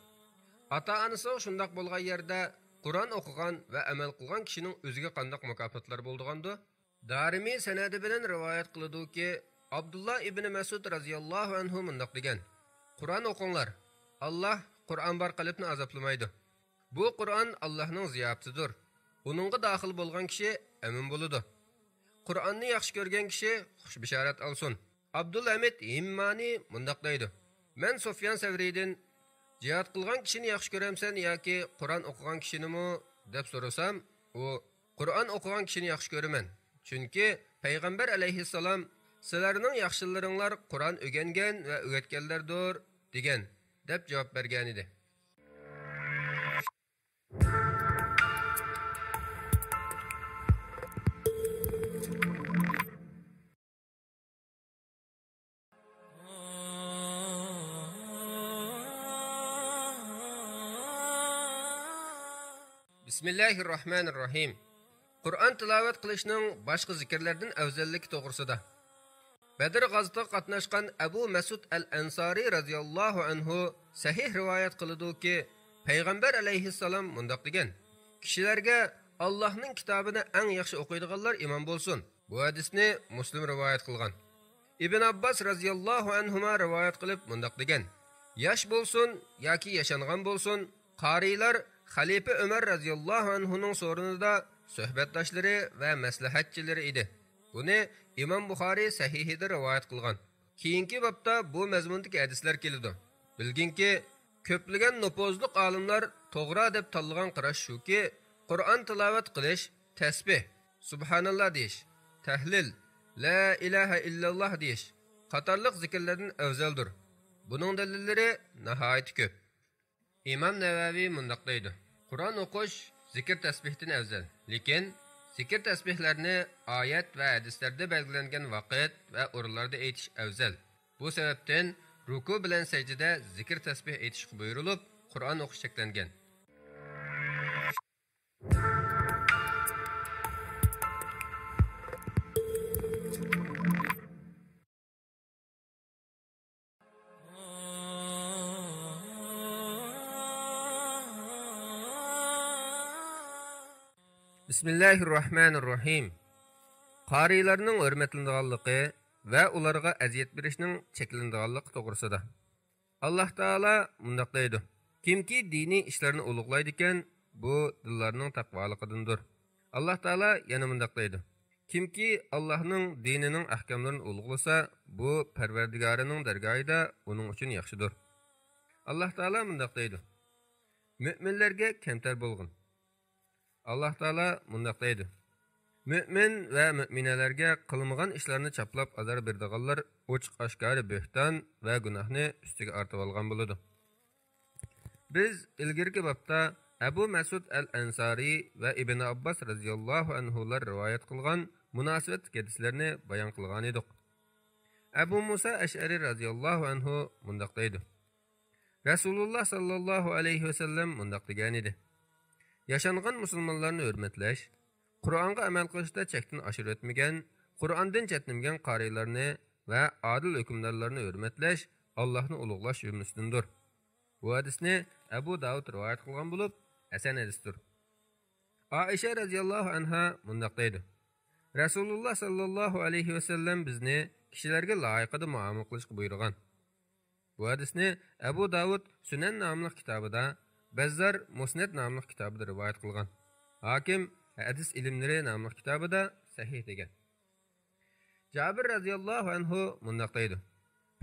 ئاتا-ئانىسىغا شۇنداق بولغان يەردە، قۇرئان ئوقۇغان ۋە ئەمەل قىلغان كىشىنىڭ ئۆزىگە قانداق مۇكاپاتلار بولىدىغاندۇ؟ دارىمى سەنەدى بىلەن رىۋايەت قىلىدۇكى، ئابدۇللا ئىبنى مەسئۇد رەزىياللاھۇ ئەنھۇ مۇنداق دېگەن: «قۇرئان ئوقۇڭلار. ئاللاھ قۇرئان بار قەلبنى ئازابلىمايدۇ. بۇ قۇرئان ئاللاھنىڭ زىياپىتىدۇر. ئۇنىڭغا داخىل بولغان كىشى ئەمىن بولىدۇ. قۇرئاننى ياخشى كۆرگەن كىشى خۇش بېشارەت ئالسۇن.» ئابدۇلھەمىد ھىممانى مۇنداق دەيدۇ: مەن سۇفيان سەۋرىيدىن، «جىھاد قىلغان كىشىنى ياخشى كۆرەمسەن ياكى قۇرئان ئوقۇغان كىشىنىمۇ؟» دەپ سورىسام، ئۇ، «قۇرئان ئوقۇغان كىشىنى ياخشى كۆرىمەن، چۈنكى پەيغەمبەر ئەلەيھىسسالام، سىلەرنىڭ ياخشىلىرىڭلار قۇرئان ئۆگەنگەن ۋە ئۆگەتكەنلەردۇر، دېگەن» دەپ جاۋاب بەرگەنىدى. بىسمىللاھىررەھمانىررەھىم. قۇرئان تىلاۋەت قىلىشنىڭ باشقا زىكىرلەردىن ئەۋزەللىكى توغرىسىدا. بەدر غازىتىغا قاتناشقان ئەبۇ مەسئۇد ئەل ئەنسارى رەزىياللاھۇ ئەنھۇ سەھىھ رىۋايەت قىلىدۇكى، پەيغەمبەر ئەلەيھىسسالام مۇنداق دېگەن: «كىشىلەرگە ئاللاھنىڭ كىتابىنى ئەڭ ياخشى ئوقۇيدىغانلار ئىمام بولسۇن.» بۇ ھەدىسنى مۇسلىم رىۋايەت قىلغان. ئىبن ئابباس رەزىياللاھۇ ئەنھۇما رىۋايەت قىلىپ مۇنداق دېگەن: «ياش بولسۇن ياكى ياشانغان بولسۇن، قارىيلار خەلىپە ئۆمەر رەزىياللاھۇ ئەنھۇنىڭ سورۇنىدا سۆھبەتداشلىرى ۋە مەسلىھەتچىلىرى ئىدى.» بۇنى ئىمام بۇخارىي سەھىھىدە رىۋايەت قىلغان. كېيىنكى بابتا بۇ مەزمۇندىكى ھەدىسلەر كېلىدۇ. بىلگىنكى، كۆپلىگەن نوپۇزلۇق ئالىملار توغرا دەپ تاللىغان قاراش شۇكى، قۇرئان تىلاۋەت قىلىش، تەسبىھ، سۇبھاناللا دېيىش، تەھلىل، لا ئىلاھە ئىللاللا دېيىش قاتارلىق زىكىرلەردىن ئەۋزەلدۇر. بۇنىڭ دەلىللىرى ناھايىتى كۆپ. ئىمام نەۋەۋى مۇنداق دەيدۇ: قۇرئان ئوقۇش زىكىر تەسبىھتىن ئەۋزەل، لېكىن زىكىر تەسبىھلەرنى ئايەت ۋە ھەدىسلەردە بەلگىلەنگەن ۋاقىت ۋە ئورۇنلاردا ئېيتىش ئەۋزەل. بۇ سەۋەبتىن رۇكۇ بىلەن سەجدىدە زىكىر تەسبىھ ئېيتىشقا بۇيرۇلۇپ، قۇرئان ئوقۇش چەكلەنگەن. بىسمىللاھىررەھمانىررەھىم. قارىيلارنىڭ ھۆرمەتلىنىدىغانلىقى ۋە ئۇلارغا ئەزىيەت بېرىشنىڭ چەكلىنىدىغانلىقى توغرىسىدا. ئاللاھ تائالا مۇنداق دەيدۇ: كىمكى دىنىي ئىشلارنى ئۇلۇغلايدىكەن، بۇ دىللارنىڭ تەقۋالىقىدىندۇر. ئاللاھ تائالا يەنە مۇنداق دەيدۇ: كىمكى ئاللاھنىڭ دىنىنىڭ ئەھكاملىرىنى ئۇلۇغلىسا، بۇ پەرۋەردىگارىنىڭ دەرگاھىدا ئۇنىڭ ئۈچۈن ياخشىدۇر. ئاللاھ تائالا مۇنداق دەيدۇ: مۆمىنلەرگە كەمتەر بولغىن. ئاللاھ تائالا مۇنداق دەيدۇ: مۆمىن ۋە مۆمىنەلەرگە قىلمىغان ئىشلارنى چاپلاپ ئازار بېرىدىغانلار ئوچۇق ئاشكارا بۆھتان ۋە گۇناھنى ئۈستىگە ئارتىۋالغان بولىدۇ. بىز ئىلگىرىكى بابتا ئەبۇ مەسئۇد ئەل ئەنسارىي ۋە ئىبن ئابباس رەزىياللاھۇ ئەنھۇلار رىۋايەت قىلغان مۇناسىۋەتلىك ھەدىسلەرنى بايان قىلغانىدۇق. ئەبۇ مۇسا ئەشئەرى رەزىياللاھۇ ئەنھۇ مۇنداق دەيدۇ: رەسۇلۇللا ساللاللاھۇ ئەلەيھى ۋەسەللەم مۇنداق دېگەنىدى: ياشانغان مۇسۇلمانلارنى ھۆرمەتلەش، قۇرئانغا ئەمەل قىلىشتا چەكتىن ئاشۇرۇۋەتمىگەن، قۇرئاندىن چەتنىمىگەن قارىيلارنى ۋە ئادىل ھۆكۈمدارلارنى ھۆرمەتلەش ئاللاھنى ئۇلۇغلاش جۈملىسىدىندۇر. بۇ ھەدىسنى ئەبۇ داۋۇد رىۋايەت قىلغان بولۇپ، ھەسەن ھەدىستۇر. ئائىشە رەزىياللاھۇ ئەنھا مۇنداق دەيدۇ: رەسۇلۇللا ساللاللاھۇ ئەلەيھى ۋەسەللەم بىزنى كىشىلەرگە لايىقىدا مۇئامىلە قىلىشقا بۇيرۇغان. بۇ ھەدىسنى ئەبۇ داۋۇد سۈنەن ناملىق كىتابىدا، بەززار مۇسنەد ناملىق كىتابىدا رىۋايەت قىلغان. ھاكىم ھەدىس ئىلىملىرى ناملىق كىتابىدا سەھىھ دېگەن. جابىر رەزىياللاھۇ ئەنھۇ مۇنداق دەيدۇ: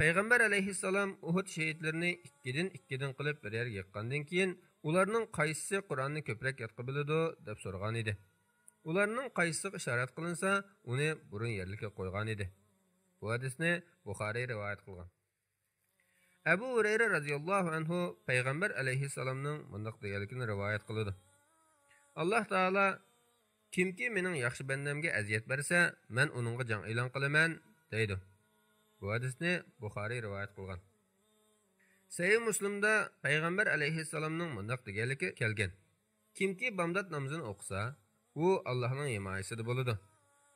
پەيغەمبەر ئەلەيھىسسالام ئۇھۇد شېھىتلىرىنى ئىككىدىن ئىككىدىن قىلىپ بىر يەرگە يىغقاندىن كېيىن، ئۇلارنىڭ قايسىسى قۇرئاننى كۆپرەك يادقا بىلىدۇ، دەپ سورىغانىدى. ئۇلارنىڭ قايسىسىغا ئىشارەت قىلىنسا، ئۇنى بۇرۇن يەرلىككە قويغانىدى. بۇ ھەدىسنى بۇخارىي رىۋايەت قىلغان. ئەبۇ ھۇرەيرە رەزىياللاھۇ ئەنھۇ پەيغەمبەر ئەلەيھىسسالامنىڭ مۇنداق دېگەنلىكىنى رىۋايەت قىلىدۇ: ئاللاھ تائالا: كىمكى مېنىڭ ياخشى بەندەمگە ئەزىيەت بەرسە، مەن ئۇنىڭغا جەڭ ئېلان قىلىمەن، دەيدۇ. بۇ ھەدىسنى بۇخارىي رىۋايەت قىلغان. سەھىھ مۇسلىمدا پەيغەمبەر ئەلەيھىسسالامنىڭ مۇنداق دېگەنلىكى كەلگەن: كىمكى بامدات نامىزىنى ئوقۇسا، ئۇ ئاللاھنىڭ ھىمايىسىدە بولىدۇ.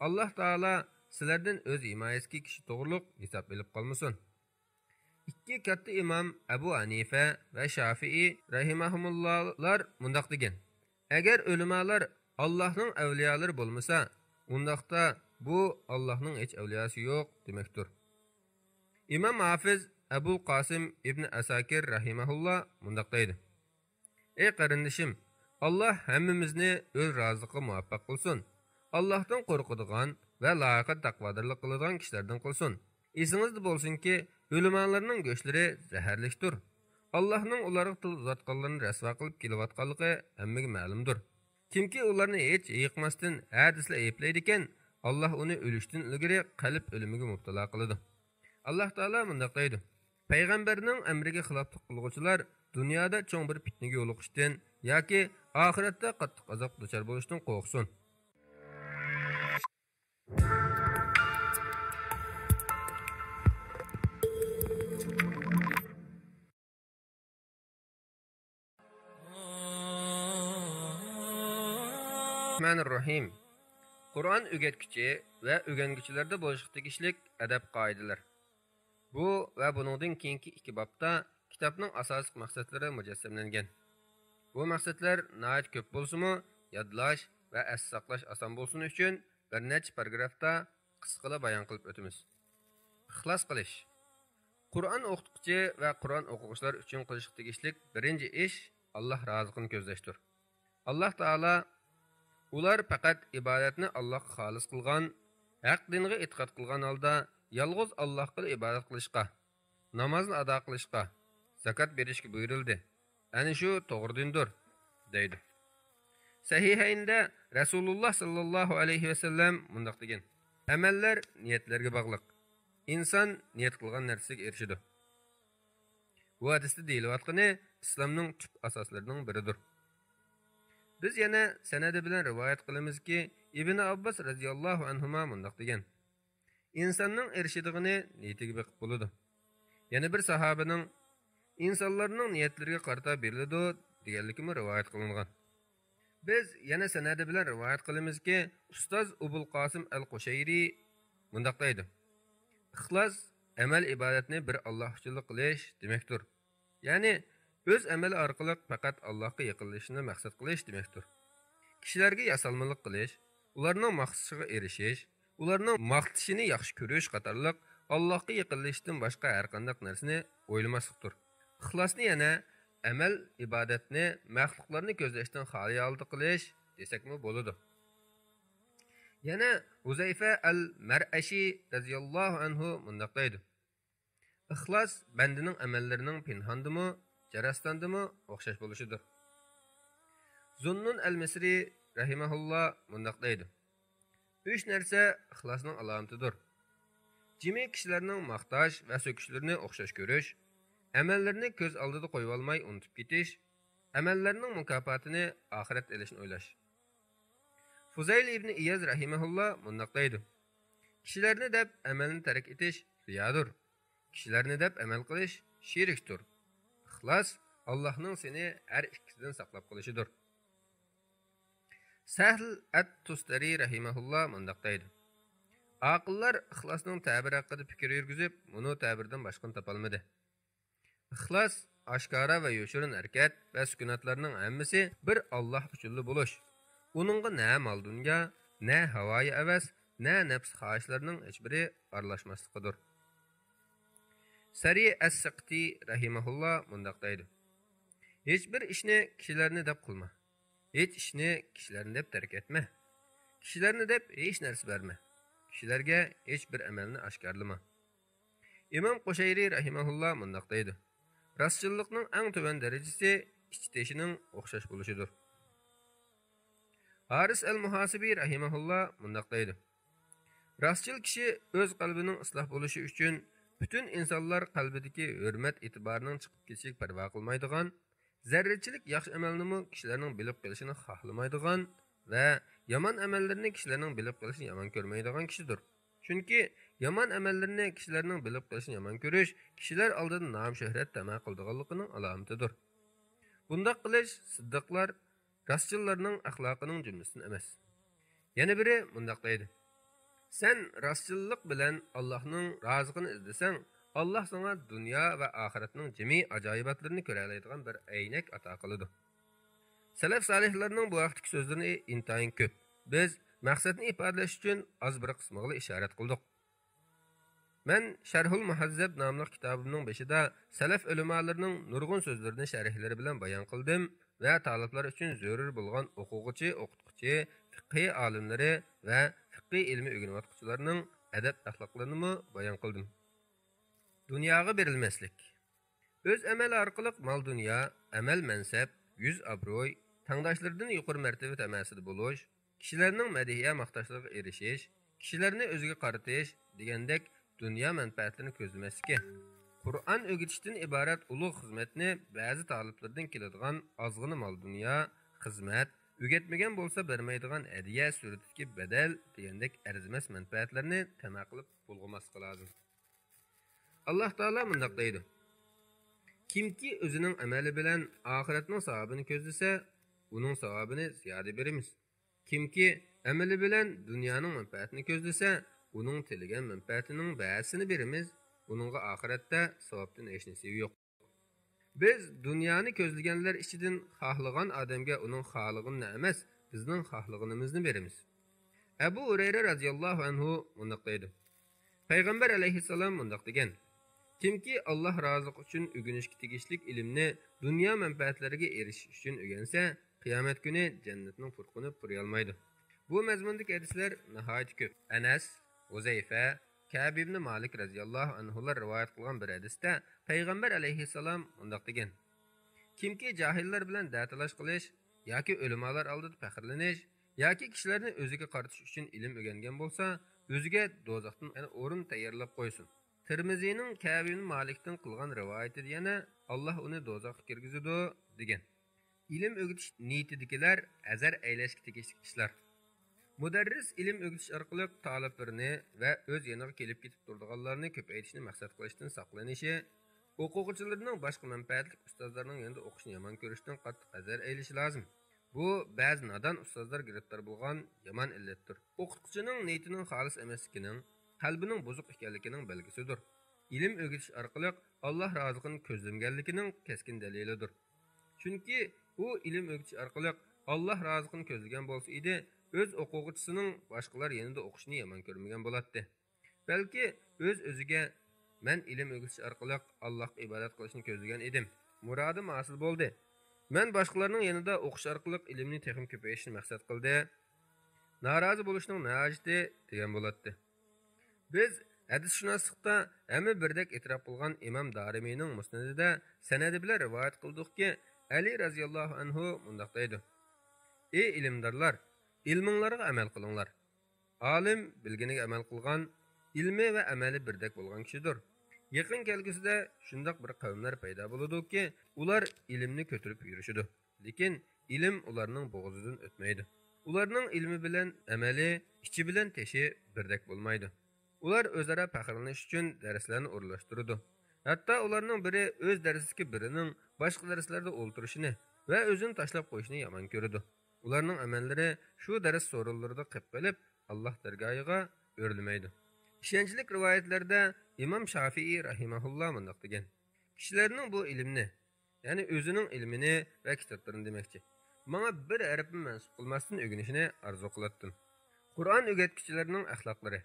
ئاللاھ تائالا سىلەردىن ئۆز ھىمايىسىدىكى كىشى توغرۇلۇق ھېساب ئېلىپ قالمىسۇن. ئىككى كاتتا ئىمام ئەبۇ ھەنىفە ۋە شافىئىي رەھىمەھۇمۇللاھلار مۇنداق دېگەن: ئەگەر ئۆلىمالار ئاللاھنىڭ ئەۋلىيالىرى بولمىسا، ئۇنداقتا بۇ ئاللاھنىڭ ھېچ ئەۋلىياسى يوق دېمەكتۇر. ئىمام ھافىز ئەبۇل قاسىم ئىبن ئەساكىر رەھىمەھۇللا مۇنداق دەيدۇ: ئەي قېرىندىشىم، ئاللاھ ھەممىمىزنى ئۆز رازىلىقىغا مۇۋەپپەق قىلسۇن. ئاللاھتىن قورقىدىغان ۋە لايىقىدا تەقۋادارلىق قىلىدىغان كىشىلەردىن قىلسۇن. ئېسىڭىزدە بولسۇنكى، ئۆلىمالارنىڭ گۆشلىرى زەھەرلىكتۇر. ئاللاھنىڭ ئۇلارغا تىل ئۇزاتقانلىرىنى رەسۋا قىلىپ كېلىۋاتقانلىقى ھەممىگە مەلۇمدۇر. كىمكى ئۇلارنى ھېچ ھېيىقماستىن ھە دېسىلا ئەيىبلەيدىكەن، ئاللاھ ئۇنى ئۆلۈشتىن ئىلگىرى قەلب ئۆلۈمىگە مۇپتىلا قىلىدۇ. ئاللاھ تائالا مۇنداق دەيدۇ: پەيغەمبەرنىڭ ئەمرىگە خىلاپلىق قىلغۇچىلار دۇنيادا چوڭ بىر پىتنىگە يولۇقۇشتىن ياكى ئاخىرەتتە قاتتىق ئازابقا دۇچار بولۇشتىن قورقسۇن. رەھمانىررەھىم. قۇرئان ئۆگەتكۈچى ۋە ئۆگەنگۈچىلەردە بولۇشقا تېگىشلىك ئەدەپ قائىدىلەر. بۇ ۋە بۇنىڭدىن كېيىنكى ئىككى بابتا كىتابنىڭ ئاساسلىق مەقسەتلىرى مۇجەسسەملەنگەن. بۇ مەقسەتلەر ناھايىتى كۆپ بولسىمۇ، يادلاش ۋە ئەستە ساقلاش ئاسان بولسۇن ئۈچۈن بىر نەچچە پاراگرافتا قىسقىلا بايان قىلىپ ئۆتىمىز. ئىخلاس قىلىش. قۇرئان ئوقۇتقۇچى ۋە قۇرئان ئوقۇغۇچىلار ئۈچۈن قىلىشقا تېگىشلىك بىرىنچى ئىش، ئاللاھ رازىلىقىنى كۆزلەشتۇر. ئاللاھ تائالا: ئۇلار پەقەت ئىبادەتنى ئاللاھقا خالىس قىلغان، ھەق دىنغا ئېتىقاد قىلغان ھالدا يالغۇز ئاللاھقىلا ئىبادەت قىلىشقا، نامازنى ئادا قىلىشقا، زاكات بېرىشكە بۇيرۇلدى. ئەنە شۇ توغرا دىندۇر، دەيدۇ. سەھىھەيندە رەسۇلۇللا ساللاللاھۇ ئەلەيھى ۋەسەللەم مۇنداق دېگەن: ئەمەللەر نىيەتلەرگە باغلىق. ئىنسان نىيەت قىلغان نەرسىگە ئېرىشىدۇ. بۇ ھەدىستە دېيىلىۋاتقىنى ئىسلامنىڭ تۈپ ئاساسلىرىنىڭ بىرىدۇر. بىز يەنە سەنەدى بىلەن رىۋايەت قىلىمىزكى، ئىبنى ئابباس رەزىياللاھۇ ئەنھۇما مۇنداق دېگەن: «ئىنساننىڭ ئېرىشىدىغىنى نىيىتىگە بېقىپ بولىدۇ.» يەنە بىر ساھابىنىڭ «ئىنسانلارنىڭ نىيەتلىرىگە قارىتا بېرىلىدۇ» دېگەنلىكىمۇ رىۋايەت قىلىنغان. بىز يەنە سەنەدى بىلەن رىۋايەت قىلىمىزكى، ئۇستاز ئوبۇل قاسىم ئەل قۇشەيرى مۇنداق دەيدۇ: «ئىخلاس ئەمەل ئىبادەتنى بىر ئاللاھ ئۈچۈنلا قىلىش دېمەكتۇر.» يەنى ئۆز ئەمىلى ئارقىلىق پەقەت ئاللاھقا يېقىنلىشىشنى مەقسەت قىلىش دېمەكتۇر. كىشىلەرگە ياسالمىلىق قىلىش، ئۇلارنىڭ ماختىشىغا ئېرىشىش، ئۇلارنىڭ ماختىشىنى ياخشى كۆرۈش قاتارلىق ئاللاھقا يېقىنلىشىشتىن باشقا ھەرقانداق نەرسىنى ئويلىماسلىقتۇر. ئىخلاسنى يەنە ئەمەل ئىبادەتنى مەخلۇقلارنى كۆزلەشتىن خالىي ھالدا قىلىش دېسەكمۇ بولىدۇ. يەنە ھۇزەيفە ئەل مەرئەشى رەزىياللاھۇ ئەنھۇ مۇنداق دەيدۇ: «ئىخلاس بەندىنىڭ ئەمەللىرىنىڭ پىنھاندىمۇ، جەرەستاندىمۇ ئوخشاش بولۇشىدۇر.» زۇننۇن ئەل مىسرى رەھىمەھۇللا مۇنداق دەيدۇ: «ئۈچ نەرسە ئىخلاسنىڭ ئالامىتىدۇر. جىمى كىشىلەرنىڭ ماختاش ۋە سۆكۈشلىرىنى ئوخشاش كۆرۈش، ئەمەللىرىنى كۆز ئالدىدا قويۇۋالماي ئۇنتۇپ كېتىش، ئەمەللەرنىڭ مۇكاپاتىنى ئاخىرەتتە ئېلىشنى ئويلاش.» فۇزەيل ئىبنى ئىياز رەھىمەھۇللا مۇنداق دەيدۇ: «كىشىلەرنى دەپ ئەمەلنى تەرك ئېتىش رىيادۇر. كىشىلەرنى دەپ ئەمەل قىلىش شېرىكتۇر. ئىخلاس ئاللاھنىڭ سېنى ھەر ئىككىسىدىن ساقلاپ قېلىشىدۇر.» سەھل ئەت تۇستەرى رەھىمەھۇللا مۇنداق دەيدۇ: «ئاقىللار ئىخلاسنىڭ تەبىرى ھەققىدە پىكىر يۈرگۈزۈپ، مۇنۇ تەبىردىن باشقىنى تاپالمىدى. ئىخلاس ئاشكارا ۋە يوشۇرۇن ھەرىكەت ۋە سۈكۈناتلارنىڭ ھەممىسى بىر ئاللاھ ئۈچۈنلا بولۇش. ئۇنىڭغا نە مال-دۇنيا، نە ھاۋايى ھەۋەس، نە نەپس خاھىشلىرىنىڭ ھېچبىرى ئارىلاشماسلىقىدۇر.» سەرى ئەس-سىقتى رەھىمەھۇللا مۇنداق دەيدۇ: «ھېچبىر ئىشنى كىشىلەرنى دەپ قىلما. ھېچ ئىشنى كىشىلەرنى دەپ تەرك ئەتمە. كىشىلەرنى دەپ ھېچ نەرسە بەرمە. كىشىلەرگە ھېچ بىر ئەمەلنى ئاشكارىلىما.» ئىمام قۇشەيرى رەھىمەھۇللا مۇنداق دەيدۇ: «راستچىللىقنىڭ ئەڭ تۆۋەن دەرىجىسى ئىچ تېشىنىڭ ئوخشاش بولۇشىدۇر.» ھارىس ئەل مۇھاسىبى رەھىمەھۇللا مۇنداق دەيدۇ: «راستچىل كىشى ئۆز قەلبىنىڭ ئىسلاھ بولۇشى ئۈچۈن پۈتۈن ئىنسانلار قەلبىدىكى ھۆرمەت ئېتىبارىنىڭ چىقىپ كېتىشىگە پەرۋا قىلمايدىغان، زەررىچىلىك ياخشى ئەمەلنىمۇ كىشىلەرنىڭ بىلىپ قېلىشىنى خاھلىمايدىغان ۋە يامان ئەمەللىرىنى كىشىلەرنىڭ بىلىپ قېلىشىنى يامان كۆرمەيدىغان كىشىدۇر. چۈنكى يامان ئەمەللىرىنى كىشىلەرنىڭ بىلىپ قېلىشىنى يامان كۆرۈش كىشىلەر ئالدىدا نام-شۆھرەت تەمە قىلىدىغانلىقىنىڭ ئالامىتىدۇر. بۇنداق قىلىش سىددىقلار، راستچىللارنىڭ ئەخلاقىنىڭ جۈملىسىدىن ئەمەس.» يەنە بىرى مۇنداق دەيدۇ: «سەن راستچىللىق بىلەن ئاللاھنىڭ رازىلىقىنى ئىزدىسەڭ، ئاللاھ ساڭا دۇنيا ۋە ئاخىرەتنىڭ جىمى ئاجايىباتلىرىنى كۆرەلەيدىغان بىر ئەينەك ئاتا قىلىدۇ.» سەلەف سالىھلارنىڭ بۇ ھەقتىكى سۆزلىرى ئىنتايىن كۆپ. بىز مەقسەتنى ئىپادىلەش ئۈچۈن ئاز بىر قىسمىغىلا ئىشارەت قىلدۇق. مەن شەرھۇل مۇھەززەب ناملىق كىتابىمنىڭ بېشىدا سەلەف ئۆلىمالىرىنىڭ نۇرغۇن سۆزلىرىنى شەرھلىرى بىلەن بايان قىلدىم ۋە تالىپلار ئۈچۈن زۆرۈر بولغان ئوقۇغۇچى، ئوقۇتقۇچى، فىقھىي ئالىملىرى ۋە فىقھىي ئىلمى ئۆگىنىۋاتقۇچىلارنىڭ ئەدەپ-ئەخلاقلىرىنىمۇ بايان قىلدىم. دۇنياغا بېرىلمەسلىك. ئۆز ئەمەل ئارقىلىق مال-دۇنيا، ئەمەل-مەنسەپ، يۈز-ئابرۇي، تەڭداشلىرىدىن يۇقىرى مەرتىۋە تەمەسىدە بولۇش، كىشىلەرنىڭ مەدھىيە-ماختاشلىرىغا ئېرىشىش، كىشىلەرنى ئۆزىگە قارىتىش دېگەندەك دۇنيا مەنپەئەتلىرىنى كۆزلىمەسلىكى. قۇرئان ئۆگىتىشتىن ئىبارەت ئۇلۇغ خىزمەتنى بەزى تالىپلىرىدىن كېلىدىغان ئازغىنا مال-دۇنيا، خىزمەت، ئۆگەتمىگەن بولسا بەرمەيدىغان ھەدىيە سۈرىتىدىكى بەدەل دېگەندەك ئەرزىمەس مەنپەئەتلەرنى تەمە قىلىپ بۇلغىماسلىقى لازىم. ئاللاھ تائالا مۇنداق دەيدۇ: «كىمكى ئۆزىنىڭ ئەمەلى بىلەن ئاخىرەتنىڭ ساۋابىنى كۆزلىسە، ئۇنىڭ ساۋابىنى زىيادە بېرىمىز. كىمكى ئەمىلى بىلەن دۇنيانىڭ مەنپەئەتىنى كۆزلىسە، ئۇنىڭ تىلىگەن مەنپەئەتىنىڭ بەزىسىنى بېرىمىز، ئۇنىڭغا ئاخىرەتتە ساۋابتىن ھېچ نېسىۋى يوق.» بىز دۇنيانى كۆزلىگەنلەر ئىچىدىن خاھلىغان ئادەمگە ئۇنىڭ خالىغىنىنى ئەمەس، بىزنىڭ خاھلىغىنىمىزنى بېرىمىز. ئەبۇ ھۇرەيرە رەزىياللاھۇ ئەنھۇ مۇنداق دەيدۇ: پەيغەمبەر ئەلەيھىسسالام مۇنداق دېگەن: «كىمكى ئاللاھ رازىلىقى ئۈچۈن ئۆگىنىشكە تېگىشلىك ئىلىمنى دۇنيا مەنپەئەتلىرىگە ئېرىشىش ئۈچۈن ئۆگەنسە، قىيامەت كۈنى جەننەتنىڭ پۇرىقىنى پۇرىيالمايدۇ.» بۇ مەزمۇندىكى ھەدىسلەر ناھايىتى كۆپ. ئەنەس، ھۇزەيفە، كەب ئىبنى مالىك رەزىياللاھۇ ئەنھۇلار رىۋايەت قىلغان بىر ھەدىستە پەيغەمبەر ئەلەيھىسسالام مۇنداق دېگەن: «كىمكى جاھىللار بىلەن دەتالاش قىلىش ياكى ئۆلىمالار ئالدىدا پەخىرلىنىش ياكى كىشىلەرنى ئۆزىگە قارىتىش ئۈچۈن ئىلىم ئۆگەنگەن بولسا، ئۆزىگە دوزاختىن يەنە ئورۇن تەييارلاپ قويسۇن. تىرمىزىنىڭ كەبى ئىبن مالىكتىن قىلغان رىۋايىتىدە يەنە، ئاللاھ ئۇنى دوزاخقا كىرگۈزىدۇ، دېگەن. ئىلىم ئۆگىتىش نىيىتىدىكىلەر ھەزەر ئەيلەشكە تېگىشلىك ئىشلار. مۇدەررىس ئىلىم ئۆگىتىش ئارقىلىق تالىپلىرىنى ۋە ئۆز يېنىغا كېلىپ كېتىپ تۇرىدىغانلارنى كۆپەيتىشنى مەقسەت قىلىشتىن ساقلىنىشى، ئوقۇغۇچىلىرىنىڭ باشقا مەنپەئەتلىك ئۇستازلارنىڭ يېنىدا ئوقۇشنى يامان كۆرۈشتىن قاتتىق ھەزەر ئەيلىشى لازىم. بۇ بەزى نادان ئۇستازلار گىرىپتار بولغان يامان ئىللەتتۇر. ئوقۇتقۇچىنىڭ نىيىتىنىڭ خالىس ئەمەسلىكىنىڭ، قەلبىنىڭ بۇزۇق ئىكەنلىكىنىڭ بەلگىسىدۇر. ئىلىم ئۆگىتىش ئارقىلىق ئاللاھ رازىلىقىنى كۆزلىمىگەنلىكىنىڭ كەسكىن دەلىلىدۇر. چۈنكى ئۇ ئىلىم ئۆگىتىش ئارقىلىق ئاللاھ رازىلىقىنى كۆزلىگەن بولسا ئىدى، ئۆز ئوقۇغۇچىسىنىڭ باشقىلار يېنىدا ئوقۇشىنى يامان كۆرمىگەن بولاتتى. بەلكى ئۆز-ئۆزىگە، «مەن ئىلىم ئۆگىتىش ئارقىلىق ئاللاھقا ئىبادەت قىلىشنى كۆزلىگەن ئىدىم. مۇرادىم ھاسىل بولدى. مەن باشقىلارنىڭ يېنىدا ئوقۇش ئارقىلىق ئىلىمنى تېخىمۇ كۆپەيتىشنى مەقسەت قىلدى. نارازى بولۇشنىڭ نە ھاجىتى؟» دېگەن بولاتتى. بىز ھەدىسشۇناسلىقتا ھەممە بىردەك ئېتىراپ قىلغان ئىمام دارىمىنىڭ مۇسنىدىدە سەنەدى بىلەن رىۋايەت قىلدۇقكى، ئەلى رەزىياللاھۇ ئەنھۇ مۇنداق دەيدۇ: «ئى ئىلىمدارلار، ئىلمىڭلارغا ئەمەل قىلىڭلار. ئالىم بىلگىنىگە ئەمەل قىلغان، ئىلمى ۋە ئەمەلى بىردەك بولغان كىشىدۇر. يېقىن كەلگۈسىدە شۇنداق بىر قەۋملەر پەيدا بولىدۇكى، ئۇلار ئىلىمنى كۆتۈرۈپ يۈرۈشىدۇ، لېكىن ئىلىم ئۇلارنىڭ بوغۇزىدىن ئۆتمەيدۇ. ئۇلارنىڭ ئىلمى بىلەن ئەمەلى، ئىچى بىلەن تېشى بىردەك بولمايدۇ. ئۇلار ئۆزئارا پەخىرلىنىش ئۈچۈن دەرسلەرنى ئورۇنلاشتۇرىدۇ. ھەتتا ئۇلارنىڭ بىرى ئۆز دەرسىدىكى بىرىنىڭ باشقا دەرسلەردە ئولتۇرۇشىنى ۋە ئۆزىنى تاشلاپ قويۇشىنى يامان كۆرىدۇ. ئۇلارنىڭ ئەمەللىرى شۇ دەرس سورۇنلىرىدا قېلىپ قېلىپ، ئاللاھ دەرگاھىغا ئۆرلىمەيدۇ.» ئىشەنچلىك رىۋايەتلەردە ئىمام شافىئى رەھىمەھۇللا مۇنداق دېگەن: «كىشىلەرنىڭ بۇ ئىلىمنى، يەنى ئۆزىنىڭ ئىلمىنى ۋە كىتابلىرىنى دېمەكچى، ماڭا بىر ھەرپمۇ مەنسۇپ قىلماستىن ئۆگىنىشىنى ئارزۇ قىلاتتىم.» قۇرئان ئۆگەتكۈچىلەرنىڭ ئەخلاقلىرى.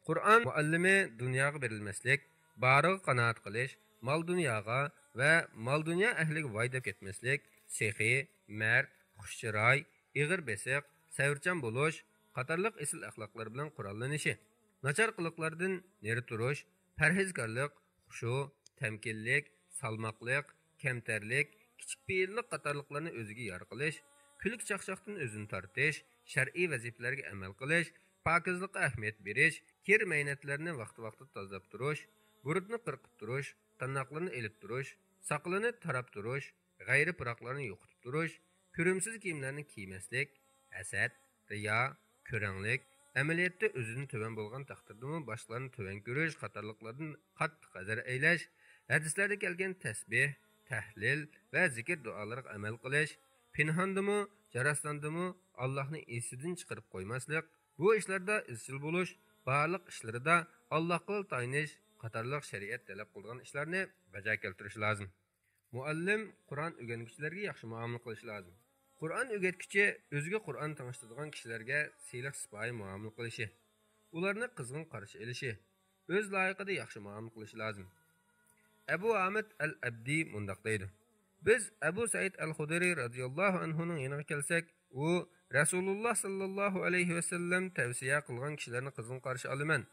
قۇرئان مۇئەللىمى دۇنياغا بېرىلمەسلىك، بارىغا قانائەت قىلىش، مال-دۇنياغا ۋە مال-دۇنيا ئەھلىگە ۋاي دەپ كەتمەسلىك، سېخىي، مەرد، خۇش چىراي، ئېغىر بېسىق، سەۋرچان بولۇش قاتارلىق ئېسىل ئەخلاقلار بىلەن قوراللىنىشى، ناچار قىلىقلاردىن نېرى تۇرۇش، پەرھىزكارلىق، خۇشۇ، تەمكىنلىك، سالماقلىق، كەمتەرلىك، كىچىك پېئىللىق قاتارلىقلارنى ئۆزىگە يار قىلىش، كۈلكە-چاقچاقتىن ئۆزىنى تارتىش، شەرئىي ۋەزىپىلەرگە ئەمەل قىلىش، پاكىزلىققا ئەھمىيەت بېرىش، كىر-مەينەتلەرنى ۋاقتى-ۋاقتىدا تازىلاپ تۇرۇش، بۇرۇتنى قىرقىپ تۇرۇش، تىرناقلىرىنى ئېلىپ تۇرۇش، ساقىلىنى تاراپ تۇرۇش، غەيرىي پۇراقلارنى يوقىتىپ تۇرۇش، كۆرۈمسىز كىيىملەرنى كىيمەسلىك، ھەسەت، رىيا، كۆرەڭلىك، ئەمەلىيەتتە ئۆزىدىن تۆۋەن بولغان تەقدىردىمۇ باشقىلارنى تۆۋەن كۆرۈش قاتارلىقلاردىن قاتتىق ھەزەر ئەيلەش، ھەدىسلەردە كەلگەن تەسبىھ، تەھلىل ۋە زىكىر دۇئالارغا ئەمەل قىلىش، پىنھاندىمۇ، جاراسلاندىمۇ ئاللاھنى ئېسىدىن چىقىرىپ قويماسلىق، بۇ ئىشلاردا ئىزچىل بولۇش، بارلىق ئىشلىرىدا ئاللاھقىلا تايىنىش قاتارلىق شەرىئەت تەلەپ قىلىدىغان ئىشلارنى بەجا كەلتۈرۈش لازىم. مۇئەللىم قۇرئان ئۆگەنگۈچىلەرگە ياخشى مۇئامىلە قىلىشى لازىم. قۇرئان ئۆگەتكۈچى ئۆزىگە قۇرئان تىڭشىتىدىغان كىشىلەرگە سىلىق-سىپايە مۇئامىلە قىلىشى، ئۇلارنى قىزغىن قارشى ئېلىشى، ئۆز لايىقىدا ياخشى مۇئامىلە قىلىشى لازىم. ئەبۇ ھامىد ئەل ئەبدى مۇنداق دەيدۇ: «بىز ئەبۇ سەئىد ئەل خۇدرى رەزىياللاھۇ ئەنھۇنىڭ يېنىغا كەلسەك، ئۇ رەسۇلۇللا ساللاللاھۇ ئەلەيھى ۋەسەللەم تەۋسىيە قىلغان كىشىلەرنى قىزغىن قارشى ئالىمەن.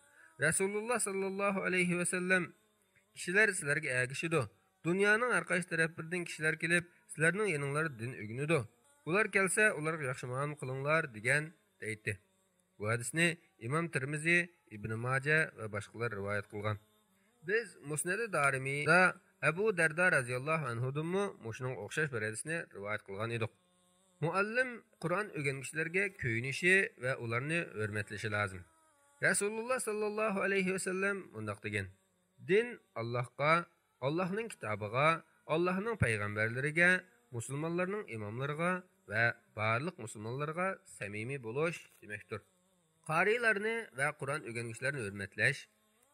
رەسۇلۇللا ساللاللاھۇ ئەلەيھى ۋەسەللەم، كىشىلەر سىلەرگە ئەگىشىدۇ. دۇنيانىڭ ھەر قايسى تەرەپلىرىدىن كىشىلەر كېلىپ، سىلەرنىڭ يېنىڭلاردا دىن ئۆگىنىدۇ. ئۇلار كەلسە، ئۇلارغا ياخشى مۇئامىلە قىلىڭلار» دېگەن، دەيتتى. بۇ ھەدىسنى ئىمام تىرمىزى، ئىبنى ماجە ۋە باشقىلار رىۋايەت قىلغان. بىز مۇسنەدى دارىمىدا ئەبۇ دەردا رەزىياللاھۇ ئەنھۇدىنمۇ مۇشۇنىڭغا ئوخشاش بىر ھەدىسنى رىۋايەت قىلغان ئىدۇق. مۇئەللىم قۇرئان ئۆگەنگۈچىلەرگە كۆيۈنۈشى ۋە ئۇلارنى ھۆرمەتلىشى لازىم. رەسۇلۇللا ساللاللاھۇ ئەلەيھى ۋەسەللەم مۇنداق دېگەن: «دىن ئاللاھقا، ئاللاھنىڭ كىتابىغا، ئاللاھنىڭ پەيغەمبەرلىرىگە، مۇسۇلمانلارنىڭ ئىماملىرىغا ۋە بارلىق مۇسۇلمانلارغا سەمىمىي بولۇش دېمەكتۇر.» قارىيلارنى ۋە قۇرئان ئۆگەنگۈچىلەرنى ھۆرمەتلەش،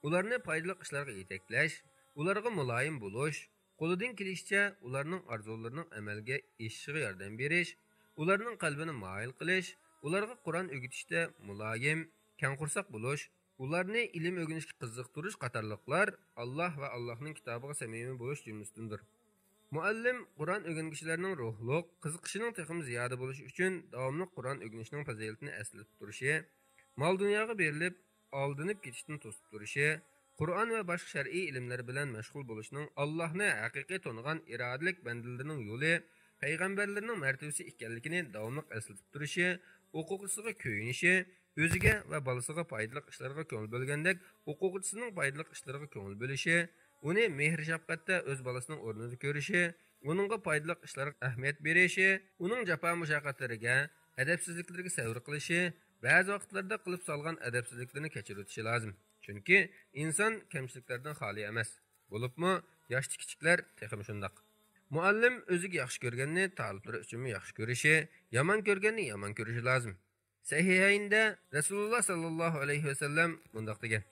ئۇلارنى پايدىلىق ئىشلارغا يېتەكلەش، ئۇلارغا مۇلايىم بولۇش، قولىدىن كېلىشىچە ئۇلارنىڭ ئارزۇلىرىنىڭ ئەمەلگە ئېشىشىغا ياردەم بېرىش، ئۇلارنىڭ قەلبىنى مايىل قىلىش، ئۇلارغا قۇرئان ئۆگىتىشتە مۇلايىم، كەڭ قورساق بولۇش، ئۇلارنى ئىلىم ئۆگىنىشكە قىزىقتۇرۇش قاتارلىقلار ئاللاھ ۋە ئاللاھنىڭ كىتابىغا سەمىمىي بولۇش جۈملىسىدىندۇر. مۇئەللىم قۇرئان ئۆگەنگۈچىلەرنىڭ روھلۇق قىزىقىشىنىڭ تېخىمۇ زىيادە بولۇشى ئۈچۈن داۋاملىق قۇرئان ئۆگىنىشنىڭ پەزىلىتىنى ئەسلىتىپ تۇرۇشى، مال-دۇنياغا بېرىلىپ، ئالدىنىپ كېتىشتىن توسۇپ تۇرۇشى، قۇرئان ۋە باشقا شەرئىي ئىلىملەر بىلەن مەشغۇل بولۇشنىڭ ئاللاھنى ھەقىقىي تونۇغان ئىرادىلىك بەندىلىرىنىڭ يولى، پەيغەمبەرلىرىنىڭ مەرتىۋىسى ئىكەنلىكىنى داۋاملىق ئەسلىتىپ تۇرۇشى، ئوقۇغۇچىسىغا كۆيۈنۈشى، ئۆزىگە ۋە بالىسىغا پايدىلىق ئىشلارغا كۆڭۈل بۆلگەندەك، ئوقۇغۇچىسىنىڭ پايدىلىق ئىشلىرىغا كۆڭۈل بۆلۈشى، ئۇنى مېھىر-شەپقەتتە ئۆز بالىسىنىڭ ئورنىدا كۆرۈشى، ئۇنىڭغا پايدىلىق ئىشلارغا ئەھمىيەت بېرىشى، ئۇنىڭ جاپا-مۇشەققەتلىرىگە، ئەدەپسىزلىكلىرىگە سەۋر قىلىشى، بەزى ۋاقىتلاردا قىلىپ سالغان ئەدەپسىزلىكلىرىنى كەچۈرۈۋېتىشى لازىم. چۈنكى ئىنسان كەمچىلىكلەردىن خالىي ئەمەس. بولۇپمۇ ياشتا كىچىكلەر تېخىمۇ شۇنداق. مۇئەللىم ئۆزىگە ياخشى كۆرگەننى تالىپلىرى ئۈچۈنمۇ ياخشى كۆرۈشى، يامان كۆرگەننى يامان كۆرۈشى لازىم. سەھىھەيندە رەسۇلۇللا ساللاللاھۇ ئەلەيھى ۋەسەللەم مۇنداق دېگەن: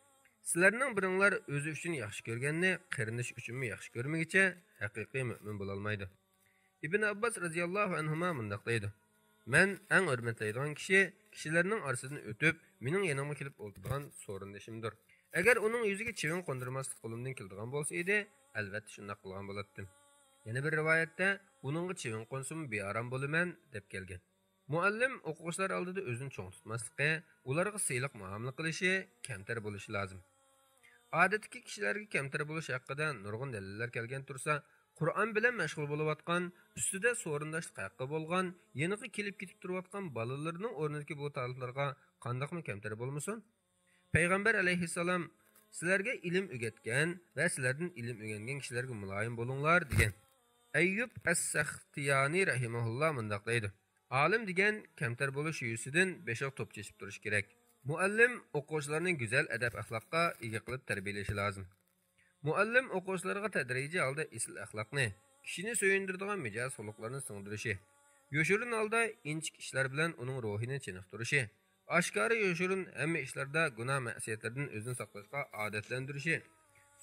«سىلەرنىڭ بىرىڭلار ئۆزى ئۈچۈن ياخشى كۆرگەننى قېرىندىشى ئۈچۈنمۇ ياخشى كۆرمىگىچە ھەقىقىي مۆمىن بولالمايدۇ.» ئىبن ئابباس رەزىياللاھۇ ئەنھۇما مۇنداق دەيدۇ: «مەن ئەڭ ھۆرمەتلەيدىغان كىشى كىشىلەرنىڭ ئارىسىدىن ئۆتۈپ، مېنىڭ يېنىمغا كېلىپ ئولتۇرىدىغان سورۇندىشىمدۇر. ئەگەر ئۇنىڭ يۈزىگە چىۋىن قوندۇرماسلىق قولۇمدىن كېلىدىغان بولسا ئىدى، ئەلۋەتتە شۇنداق قىلغان بولاتتىم.» يەنە بىر رىۋايەتتە: «ئۇنىڭغا چىۋىن قونسىمۇ بىئارام بولىمەن» دەپ كەلگەن. مۇئەللىم ئوقۇغۇچىلار ئالدىدا ئۆزىنى چوڭ تۇتماسلىقى، ئۇلارغا سىلىق مۇئامىلە قىلىشى، كەمتەر بولۇشى لازىم. ئادەتتىكى كىشىلەرگە كەمتەر بولۇش ھەققىدە نۇرغۇن دەلىللەر كەلگەن تۇرسا، قۇرئان بىلەن مەشغۇل بولۇۋاتقان، ئۈستىدە سورۇنداشلىق ھەققى بولغان، يېنىغا كېلىپ كېتىپ تۇرۇۋاتقان بالىلىرىنىڭ ئورنىدىكى بۇ تالىپلارغا قانداقمۇ كەمتەر بولمىسۇن؟ پەيغەمبەر ئەلەيھىسسالام: «سىلەرگە ئىلىم ئۆگەتكەن ۋە سىلەردىن ئىلىم ئۆگەنگەن كىشىلەرگە مۇلايىم بولۇڭلار» دېگەن. ئەييۇب ئەس-سەختىيانى رەھىمەھۇللا مۇنداق دەيدۇ: «ئالىم دېگەن كەمتەر بولۇش يۈزىسىدىن بېشىغا توپ چېچىپ تۇرۇشى كېرەك. مۇئەللىم ئوقۇغۇچىلارنى گۈزەل ئەدەپ-ئەخلاققا ئىگە قىلىپ تەربىيەلىشى لازىم.» مۇئەللىم ئوقۇغۇچىلىرىغا تەدرىجىي ھالدا ئېسىل ئەخلاقنى، كىشىنى سۆيۈندۈرىدىغان مىجەز-خۇلقلارنى سىڭدۈرۈشى، يوشۇرۇن ھالدا ئىنچىكە ئىشلار بىلەن ئۇنىڭ روھىنى چېنىقتۇرۇشى، ئاشكارا يوشۇرۇن ھەممە ئىشلاردا گۇناھ-مەئسىيەتلەردىن ئۆزىنى ساقلاشقا ئادەتلەندۈرۈشى،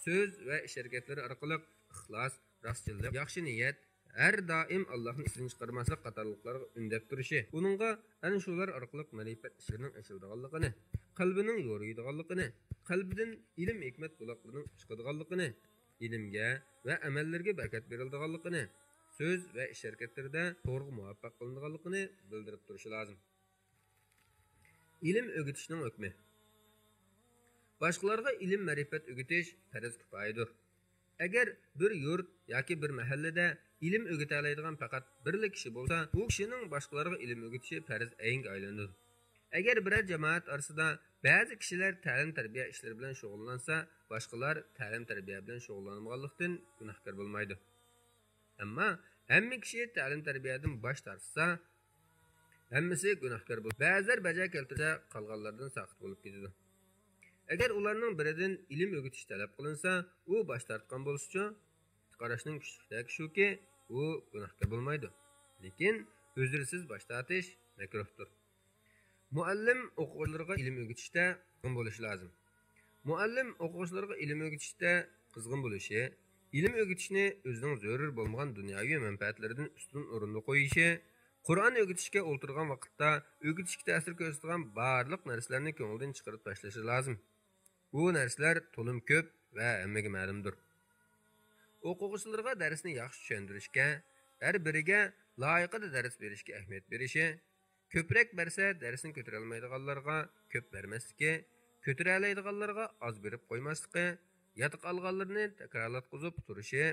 سۆز ۋە ئىش-ھەرىكەتلىرى ئارقىلىق ئىخلاس، راستچىللىق، ياخشى نىيەت، ھەر دائىم ئاللاھنى ئېستىن چىقارماسلىق قاتارلىقلارغا ئۈندەپ تۇرۇشى، ئۇنىڭغا ئەنە شۇلار ئارقىلىق مەرىپەت ئىشلىرىنىڭ ئېچىلىدىغانلىقىنى، قەلبىنىڭ يورۇيدىغانلىقىنى، قەلبىدىن ئىلىم-ھېكمەت بۇلاقلىرىنىڭ چىقىدىغانلىقىنى، ئىلىمگە ۋە ئەمەللىرىگە بەرىكەت بېرىلىدىغانلىقىنى، سۆز ۋە ئىش-ھەرىكەتلىرىدە توغرىغا مۇۋەپپەق قىلىنىدىغانلىقىنى بىلدۈرۈپ تۇرۇشى لازىم. ئىلىم ئۆگىتىشنىڭ ھۆكمى. باشقىلارغا ئىلىم-مەرىپەت ئۆگىتىش پەرز كۇپايىدۇر. ئەگەر بىر يۇرت ياكى بىر مەھەللىدە ئىلىم ئۆگىتەلەيدىغان پەقەت بىرلا كىشى بولسا، ئۇ كىشىنىڭ باشقىلارغا ئىلىم ئۆگىتىشى پەرز ئەينگە ئايلىنىدۇ. ئەگەر بىرەر جامائەت ئارىسىدا بەزى كىشىلەر تەلىم-تەربىيە ئىشلىرى بىلەن شۇغۇللانسا، باشقىلار تەلىم-تەربىيە بىلەن شۇغۇللانمىغانلىقتىن گۇناھكار بولمايدۇ. ئەمما ھەممە كىشى تەلىم-تەربىيەدىن باش تارتسا، ھەممىسى گۇناھكار بولىدۇ. بەزىلەر بەجا كەلتۈرسە، قالغانلاردىن ساقىت بولۇپ كېتىدۇ. ئەگەر ئۇلارنىڭ بىرىدىن ئىلىم ئۆگىتىش تەلەپ قىلىنسا، ئۇ باش تارتقان بولسىچۇ؟ قاراشنىڭ كۈچلۈكتەكى شۇكى، ئۇ گۇناھكار بولمايدۇ. لېكىن ئۆزرىسىز باش تارتىش مەكرۇھتۇر. مۇئەللىم ئوقۇغۇچىلىرىغا ئىلىم ئۆگىتىشتە قىزغىن بولۇشى لازىم. مۇئەللىم ئوقۇغۇچىلىرىغا ئىلىم ئۆگىتىشتە قىزغىن بولۇشى، ئىلىم ئۆگىتىشنى ئۆزىنىڭ زۆرۈر بولمىغان دۇنياۋى مەنپەئەتلىرىدىن ئۈستۈن ئورۇندا قويۇشى، قۇرئان ئۆگىتىشكە ئولتۇرغان ۋاقىتتا ئۆگىتىشكە تەسىر كۆرسىتىدىغان بارلىق نەرسىلەرنى كۆڭلىدىن چىقىرىپ تاشلىشى لازىم. بۇ نەرسىلەر تولىمۇ كۆپ ۋە ھەممىگە مەلۇمدۇر. ئوقۇغۇچىلىرىغا دەرسنى ياخشى چۈشەندۈرۈشكە، ھەر بىرىگە لايىقىدا دەرس بېرىشكە ئەھمىيەت بېرىشى، كۆپرەك بەرسە دەرسنى كۆتۈرەلمەيدىغانلارغا كۆپ بەرمەسلىكى، كۆتۈرەلەيدىغانلارغا ئاز بېرىپ قويماسلىقى، ياتقا ئالغانلىرىنى تەكرارلاتقۇزۇپ تۇرۇشى،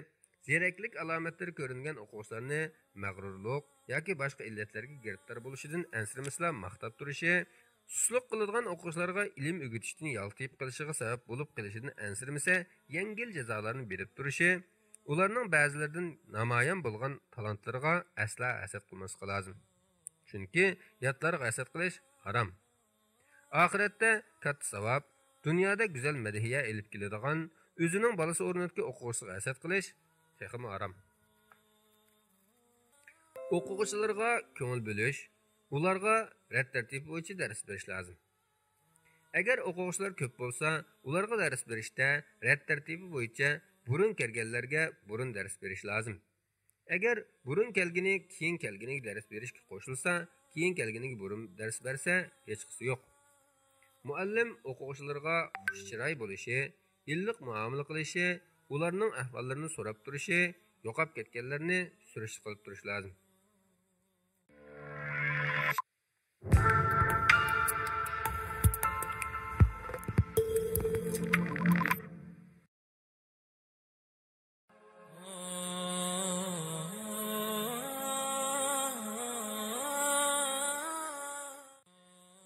زېرەكلىك ئالامەتلىرى كۆرۈنگەن ئوقۇغۇچىلارنى مەغرۇرلۇق ياكى باشقا ئىللەتلەرگە گىرىپتار بولۇشىدىن ئەنسىرىمىسىلا ماختاپ تۇرۇشى، سۇسلۇق قىلىدىغان ئوقۇغۇچىلارغا ئىلىم ئۆگىتىشتىن يالتىيىپ قېلىشىغا سەۋەب بولۇپ قېلىشىدىن ئەنسىرىمىسە، يەڭگىل جازالارنى بېرىپ تۇرۇشى، ئۇلارنىڭ بەزىلىرىدىن نامايان بولغان تالانتلىرىغا ئەسلا ھەسەت قىلماسلىقى لازىم. چۈنكى ياتلارغا ھەسەت قىلىش ھارام. ئاخىرەتتە كاتتا ساۋاب، دۇنيادا گۈزەل مەدھىيە ئېلىپ كېلىدىغان، ئۆزىنىڭ بالىسى ئورنىدىكى ئوقۇغۇچىسىغا ھەسەت قىلىش تېخىمۇ ھارام. ئوقۇغۇچىلارغا كۆڭۈل بۆلۈش، ئۇلارغا رەت تەرتىپى بويىچە دەرس بېرىش لازىم. ئەگەر ئوقۇغۇچىلار كۆپ بولسا، ئۇلارغا دەرس بېرىشتە رەت تەرتىپى بويىچە بۇرۇن كەلگەنلەرگە بۇرۇن دەرس بېرىش لازىم. ئەگەر بۇرۇن كەلگىنى كېيىن كەلگىنىگە دەرس بېرىشكە قوشۇلسا، كېيىن كەلگىنىگە بۇرۇن دەرس بەرسە ھېچقىسى يوق. مۇئەللىم ئوقۇغۇچىلىرىغا خۇش چىراي بولۇشى، ئىللىق مۇئامىلە قىلىشى، ئۇلارنىڭ ئەھۋاللىرىنى سوراپ تۇرۇشى، يوقاپ كەتكەنلەرنى سۈرۈشتە قىلىپ تۇرۇشى لازىم.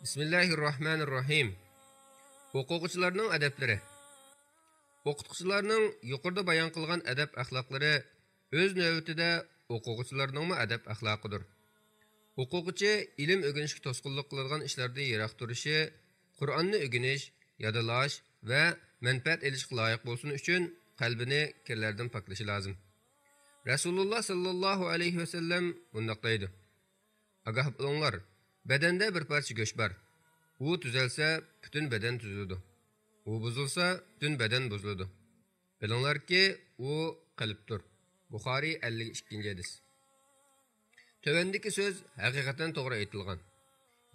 بىسمىللاھىررەھمانىررەھىم. ئوقۇغۇچىلارنىڭ ئەدەپلىرى. ئوقۇتقۇچىلارنىڭ يۇقىرىدا بايان قىلغان ئەدەپ-ئەخلاقلىرى ئۆز نۆۋىتىدە ئوقۇغۇچىلارنىڭمۇ ئەدەپ-ئەخلاقىدۇر. ئوقۇغۇچى ئىلىم ئۆگىنىشكە توسقۇنلۇق قىلىدىغان ئىشلاردىن يىراق تۇرۇشى، قۇرئاننى ئۆگىنىش، يادلاش ۋە مەنپەئەت ئېلىشقا لايىق بولسۇن ئۈچۈن قەلبىنى كىرلەردىن پاكلىشى لازىم. رەسۇلۇللا ساللاللاھۇ ئەلەيھى ۋەسەللەم مۇنداق دەيدۇ: ئاگاھ بولۇڭلار، بەدەندە بىر پارچە گۆش بار. ئۇ تۈزەلسە، پۈتۈن بەدەن تۈزىلىدۇ. ئۇ بۇزۇلسا، پۈتۈن بەدەن بۇزۇلىدۇ. بىلىڭلاركى، ئۇ قەلبتۇر. بۇخارىي، ئەللىك ئىككىنچى ھەدىس. تۆۋەندىكى سۆز ھەقىقەتەن توغرا ئېيتىلغان.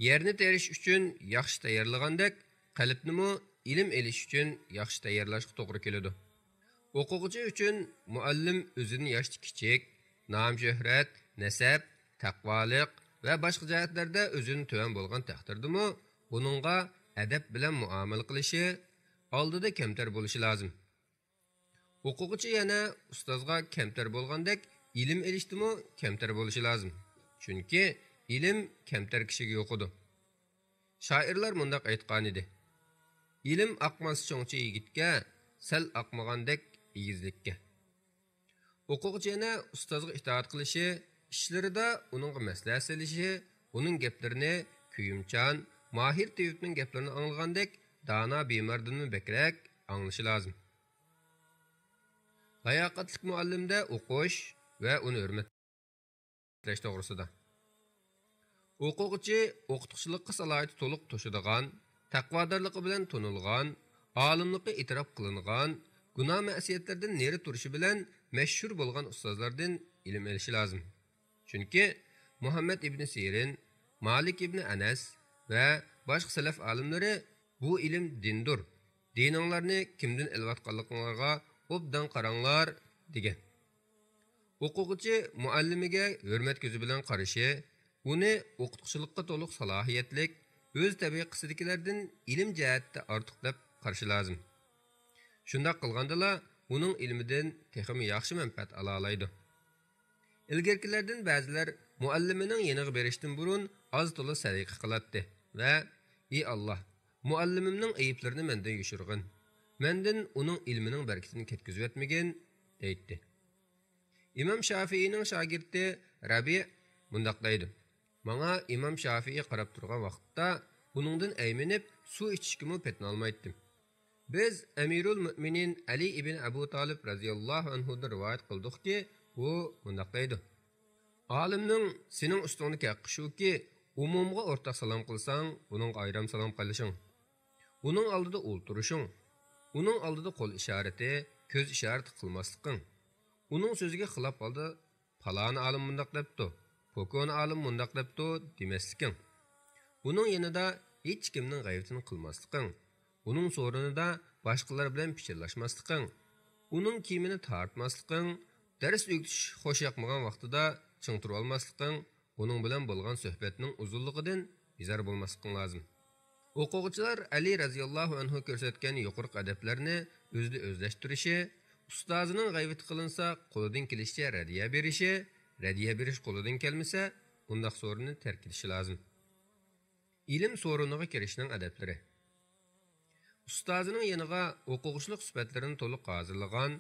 يەرنى تېرىش ئۈچۈن ياخشى تەييارلىغاندەك، قەلبنىمۇ ئىلىم ئېلىش ئۈچۈن ياخشى تەييارلاشقا توغرا كېلىدۇ. ئوقۇغۇچى ئۈچۈن مۇئەللىم ئۆزىدىن ياشتا كىچىك، نام-شۆھرەت، نەسەب، تەقۋالىق ۋە باشقا جەھەتلەردە ئۆزىدىن تۆۋەن بولغان تەقدىردىمۇ، ئۇنىڭغا ئەدەپ بىلەن مۇئامىلە قىلىشى، ئالدىدا كەمتەر بولۇشى لازىم. ئوقۇغۇچى يەنە ئۇستازغا كەمتەر بولغاندەك، ئىلىم ئېلىشتىمۇ كەمتەر بولۇشى لازىم. چۈنكى ئىلىم كەمتەر كىشىگە يۇقىدۇ. شائىرلار مۇنداق ئېيتقانىدى: «ئىلىم ئاقماس چوڭچە يىگىتكە، سەل ئاقمىغاندەك ئېگىزلىككە.» ئوقۇغۇچى يەنە ئۇستازغا ئىتائەت قىلىشى، ئىشلىرىدا ئۇنىڭغا مەسلىھەت سېلىشى، ئۇنىڭ گەپلىرىنى كۆيۈمچان، ماھىر تېۋىپنىڭ گەپلىرىنى ئاڭلىغاندەك دانا بىماردىنمۇ بەكرەك ئاڭلىشى لازىم. لاياقەتلىك مۇئەللىمدە ئوقۇش ۋە ئۇنى ھۆرمەتلەش توغرىسىدا. ئوقۇغۇچى ئوقۇتقۇچىلىققا سالاھىيىتى تولۇق توشىدىغان، تەقۋادارلىقى بىلەن تونۇلغان، ئالىملىقى ئېتىراپ قىلىنغان، گۇناھ-مەسىيەتلەردىن نېرى تۇرۇشى بىلەن مەشھۇر بولغان ئۇستازلاردىن ئىلىم ئېلىشى لازىم. چۈنكى مۇھەممەد ئىبنى سىرىن، مالىك ئىبنى ئەنەس ۋە باشقا سەلەف ئالىملىرى: «بۇ ئىلىم دىندۇر، دىنىڭلارنى كىمدىن ئېلىۋاتقانلىقىڭلارغا ئوبدان قاراڭلار» دېگەن. ئوقۇغۇچى مۇئەللىمىگە ھۆرمەت كۆزى بىلەن قارىشى، ئۇنى ئوقۇتقۇچىلىققا تولۇق سالاھىيەتلىك، ئۆز تەبىقىسىدىكىلەردىن ئىلىم جەھەتتە ئارتۇق دەپ قارىشى لازىم. شۇنداق قىلغاندىلا، ئۇنىڭ ئىلمىدىن تېخىمۇ ياخشى مەنپەئەت ئالالايدۇ. ئىلگىرىكىلەردىن بەزىلەر مۇئەللىمىنىڭ يېنىغا بېرىشتىن بۇرۇن ئاز-تولا سەدىقە قىلاتتى ۋە: «ئى ئاللا، مۇئەللىمىمنىڭ ئەيىبلىرىنى مەندىن يوشۇرغىن، مەندىن ئۇنىڭ ئىلمىنىڭ بەرىكىتىنى كەتكۈزۈۋەتمىگىن» دەيتتى. ئىمام شافىئىنىڭ شاگىرتى رەبىئ مۇنداق دەيدۇ: «ماڭا ئىمام شافىئى قاراپ تۇرغان ۋاقىتتا، ئۇنىڭدىن ئەيمىنىپ، سۇ ئىچىشكىمۇ پېتىنالمايتتىم. بىز ئەمىرۇل مۆمىنىن ئەلى ئىبن ئەبۇ تالىپ رەزىياللاھۇ ئەنھۇدىن رىۋايەت قىلدۇقكى، ئۇ مۇنداق دەيدۇ: ئالىمنىڭ سېنىڭ ئۈستۈڭدىكى ھەققى شۇكى، ئومۇمغا ئورتاق سالام قىلساڭ، ئۇنىڭغا ئايرىم سالام قىلىشىڭ. ئۇنىڭ ئالدىدا ئولتۇرۇشۇڭ، ئۇنىڭ ئالدىدا قول ئىشارىتى، كۆز ئىشارىتى قىلماسلىقىڭ، ئۇنىڭ سۆزىگە خىلاپ ھالدا پالانى ئالىم مۇنداق دەپتۇ، پوكونى ئالىم مۇنداق دەپتۇ دېمەسلىكىڭ، ئۇنىڭ يېنىدا ھېچكىمنىڭ غەيۋىتىنى قىلماسلىقىڭ، ئۇنىڭ سورۇنىدا باشقىلار بىلەن پىچىرلاشماسلىقىڭ، ئۇنىڭ كىيىمىنى تارتماسلىقىڭ، دەرس ئۆگىتىش خوش ياقمىغان ۋاقتىدا چىڭ تۇرۇۋالماسلىقىڭ، ئۇنىڭ بىلەن بولغان سۆھبەتنىڭ ئۇزۇنلۇقىدىن بىزار بولماسلىقىڭ لازىم. ئوقۇغۇچىلار ئەلى رەزىياللاھۇ ئەنھۇ كۆرسەتكەن يۇقىرىقى ئەدەپلەرنى ئۆزىدە ئۆزلەشتۈرۈشى، ئۇستازىنىڭ غەيۋىتى قىلىنسا، قولىدىن كېلىشىچە رەددىيە بېرىشى، رەددىيە بېرىش قولىدىن كەلمىسە، ئۇنداق سورۇننى تەرك ئېتىشى لازىم. ئىلىم سورۇنىغا كىرىشنىڭ ئەدەپلىرى. ئۇستازىنىڭ يېنىغا ئوقۇغۇچىلىق سۈپەتلىرىنى تولۇق ھازىرلىغان،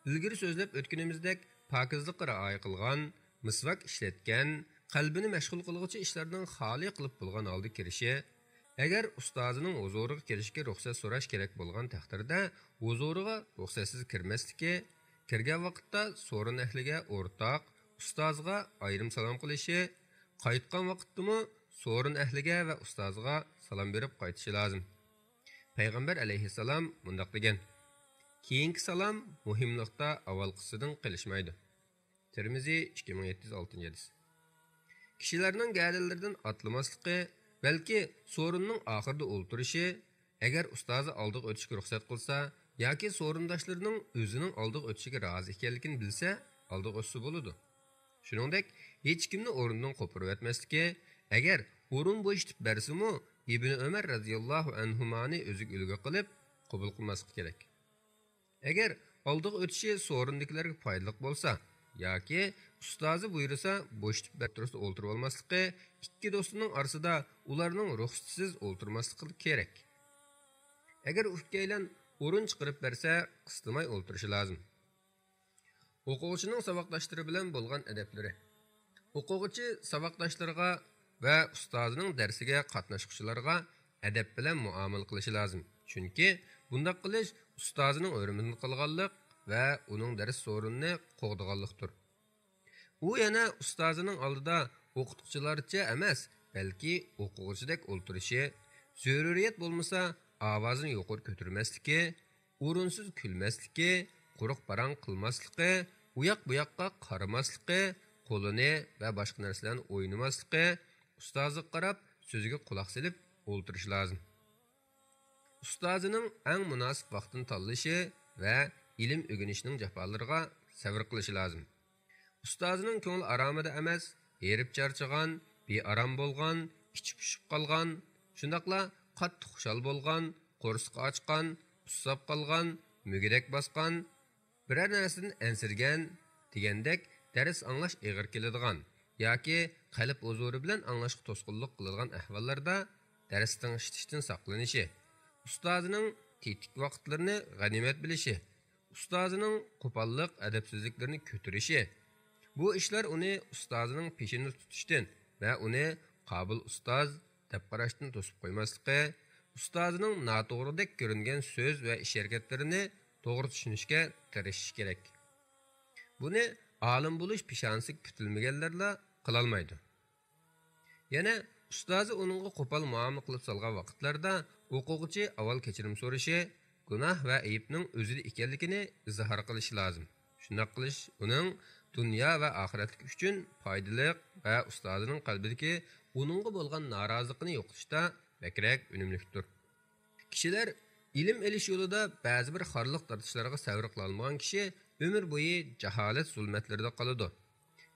ئىلگىرى سۆزلەپ ئۆتكىنىمىزدەك پاكىزلىققا رىئايە قىلغان، مىسۋاك ئىشلەتكەن، قەلبىنى مەشغۇل قىلغۇچى ئىشلاردىن خالىي قىلىپ بولغان ھالدا كىرىشى، ئەگەر ئۇستازىنىڭ ھۇزۇرىغا كىرىشكە رۇخسەت سوراش كېرەك بولغان تەقدىردە، ھۇزۇرىغا رۇخسەتسىز كىرمەسلىكى، كىرگەن ۋاقىتتا سورۇن ئەھلىگە ئورتاق، ئۇستازىغا ئايرىم سالام قىلىشى، قايتقان ۋاقىتتىمۇ سورۇن ئەھلىگە ۋە ئۇستازىغا سالام بېرىپ قايتىشى لازىم. پەيغەمبەر ئەلەيھىسسالام مۇنداق دېگەن: «كېيىنكى سالام مۇھىملىقتا ئاۋۋالقىسىدىن قېلىشمايدۇ.» تىرمىزى، ئىككى مىڭ يەتتە يۈز ئالتىنچى ھەدىس. كىشىلەرنىڭ گەدىنلىرىدىن ئاتلىماسلىقى، بەلكى سورۇننىڭ ئاخىرىدا ئولتۇرۇشى، ئەگەر ئۇستازى ئالدىغا ئۆتۈشكە رۇخسەت قىلسا ياكى سورۇنداشلىرىنىڭ ئۆزىنىڭ ئالدىغا ئۆتۈشىگە رازى ئىكەنلىكىنى بىلسە، ئالدىغا ئۆتسە بولىدۇ. شۇنىڭدەك، ھېچكىمنى ئورنىدىن قوپۇرۇۋەتمەسلىكى، ئەگەر ئورۇن بوشىتىپ بەرسىمۇ، ئىبنى ئۆمەر رەزىياللاھۇ ئەنھۇمانى ئۆزىگە ئۈلگە قىلىپ قوبۇل قىلماسلىقى كېرەك. ئەگەر ئالدىغا ئۆتۈشى سورۇندىكىلەرگە پايدىلىق بولسا ياكى ئۇستازى بۇيرۇسا بوشىتىپ بەرتۇرسا ئولتۇرۇۋالماسلىقى، ئىككى دوستىنىڭ ئارىسىدا ئۇلارنىڭ رۇخسىتىسىز ئولتۇرماسلىقى كېرەك. ئەگەر ئۇ ئىككىيلەن ئورۇن چىقىرىپ بەرسە، قىستىماي ئولتۇرۇشى لازىم. ئوقۇغۇچىنىڭ ساۋاقداشلىرى بىلەن بولغان ئەدەپلىرى. ئوقۇغۇچى ساۋاقداشلىرىغا ۋە ئۇستازىنىڭ دەرسىگە قاتناشقۇچىلارغا ئەدەپ بىلەن مۇئامىلە قىلىشى لازىم. چۈنكى بۇنداق قىلىش ئۇستازىنىڭ ھۆرمىتىنى قىلغانلىق ۋە ئۇنىڭ دەرس سورۇنىنى قوغدىغانلىقتۇر. ئۇ يەنە ئۇستازىنىڭ ئالدىدا ئوقۇتقۇچىلارچە ئەمەس، بەلكى ئوقۇغۇچىدەك ئولتۇرۇشى، زۆرۈرىيەت بولمىسا ئاۋازىنى يۇقىرى كۆتۈرمەسلىكى، ئورۇنسىز كۈلمەسلىكى، قۇرۇق پاراڭ قىلماسلىقى، ئۇياق بۇياققا قارىماسلىقى، قولىنى ۋە باشقا نەرسىلەرنى ئوينىماسلىقى، ئۇستازىغا قاراپ سۆزىگە قۇلاق سېلىپ ئولتۇرۇشى لازىم. ئۇستازىنىڭ ئەڭ مۇناسىپ ۋاقتىنى تاللىشى ۋە ئىلىم ئۆگىنىشنىڭ جاپالىرىغا سەۋر قىلىشى لازىم. ئۇستازىنىڭ كۆڭلى ئارامىدا ئەمەس، ھېرىپ چارچىغان، بىئارام بولغان، ئىچى پۇشۇپ قالغان، شۇنداقلا قاتتىق خۇشال بولغان، قورسىقى ئاچقان، ئۇسساپ قالغان، مۈگدەك باسقان، بىرەر نەرسىدىن ئەنسىرىگەن دېگەندەك دەرس ئاڭلاش ئېغىر كېلىدىغان ياكى قەلب ھۇزۇرى بىلەن ئاڭلاشقا توسقۇنلۇق قىلىدىغان ئەھۋاللاردا دەرس تىڭشىتىشتىن ساقلىنىشى، ئۇستازىنىڭ تېتىك ۋاقىتلىرىنى غەنىيمەت بىلىشى، ئۇستازىنىڭ قوپاللىق، ئەدەپسىزلىكلىرىنى كۆتۈرۈشى، بۇ ئىشلار ئۇنى ئۇستازىنىڭ پېشىنى تۇتۇشتىن ۋە ئۇنى قابىل ئۇستاز دەپ قاراشتىن توسۇپ قويماسلىقى، ئۇستازىنىڭ ناتوغرىدەك كۆرۈنگەن سۆز ۋە ئىش ھەرىكەتلىرىنى توغرا چۈشىنىشكە تىرىشىشى كېرەك. بۇنى ئالىم بولۇش پېشانىسىگە پۈتۈلمىگەنلەرلا قىلالمايدۇ. يەنە ئۇستازى ئۇنىڭغا قوپال مۇئامىلە قىلىپ سالغان ۋاقىتلاردا ئوقۇغۇچى ئاۋۋال كەچۈرۈم سورىشى، گۇناھ ۋە ئەيىبنىڭ ئۆزىدە ئىكەنلىكىنى ئىزھار قىلىشى لازىم. شۇنداق قىلىش ئۇنىڭ دۇنيا ۋە ئاخىرەتلىكى ئۈچۈن پايدىلىق ۋە ئۇستازىنىڭ قەلبىدىكى ئۇنىڭغا بولغان نارازىلىقىنى يوقىتىشتا بەكرەك ئۈنۈملۈكتۇر. كىشىلەر ئىلىم ئېلىش يولىدا بەزى بىر خارلىق تارتىشلارغا سەۋر قىلالمىغان كىشى ئۆمۈر بويى جاھالەت زۇلمەتلىرىدە قالىدۇ.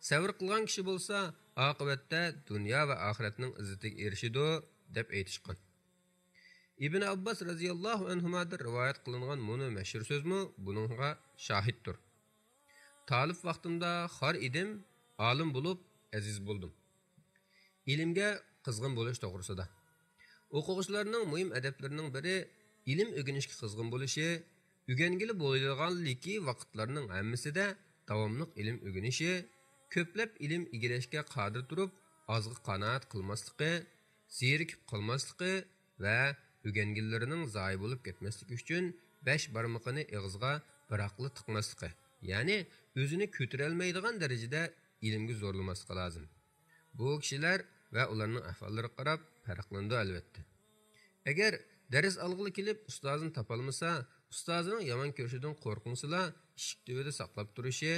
سەۋر قىلغان كىشى بولسا ئاقىۋەتتە دۇنيا ۋە ئاخىرەتنىڭ ئىززىتىگە ئېرىشىدۇ، دەپ ئېيتىشقان. ئىبن ئابباس رەزىياللاھۇ ئەنھۇمادىن رىۋايەت قىلىنغان مۇنۇ مەشھۇر سۆزمۇ بۇنىڭغا شاھىتتۇر. تالىپ ۋاقتىمدا خار ئىدىم، ئالىم بولۇپ ئەزىز بولدۇم. ئىلىمگە قىزغىن بولۇش توغرىسىدا. ئوقۇغۇچىلارنىڭ مۇھىم ئەدەپلىرىنىڭ بىرى ئىلىم ئۆگىنىشكە قىزغىن بولۇشى، ئۆگەنگىلى بولىدىغانلىكى ۋاقىتلارنىڭ ھەممىسىدە داۋاملىق ئىلىم ئۆگىنىشى، كۆپلەپ ئىلىم ئىگىلەشكە قادىر تۇرۇپ، ئازغا قانائەت قىلماسلىقى، زېرىكىپ قالماسلىقى ۋە ئۆگەنگەنلىرىنىڭ زايە بولۇپ كەتمەسلىكى ئۈچۈن بەش بارمىقىنى ئېغىزغا بىراقلا تىقماسلىقى، يەنى ئۆزىنى كۆتۈرەلمەيدىغان دەرىجىدە ئىلىمگە زورلىماسلىقى لازىم. بۇ كىشىلەر ۋە ئۇلارنىڭ ئەھۋاللىرىغا قاراپ پەرقلىنىدۇ، ئەلۋەتتە. ئەگەر دەرس ئالغىلى كېلىپ ئۇستازىنى تاپالمىسا، ئۇستازىنىڭ يامان كۆرۈشىدىن قورقمىسىلا، ئىشىك تۈۋىدە ساقلاپ تۇرۇشى،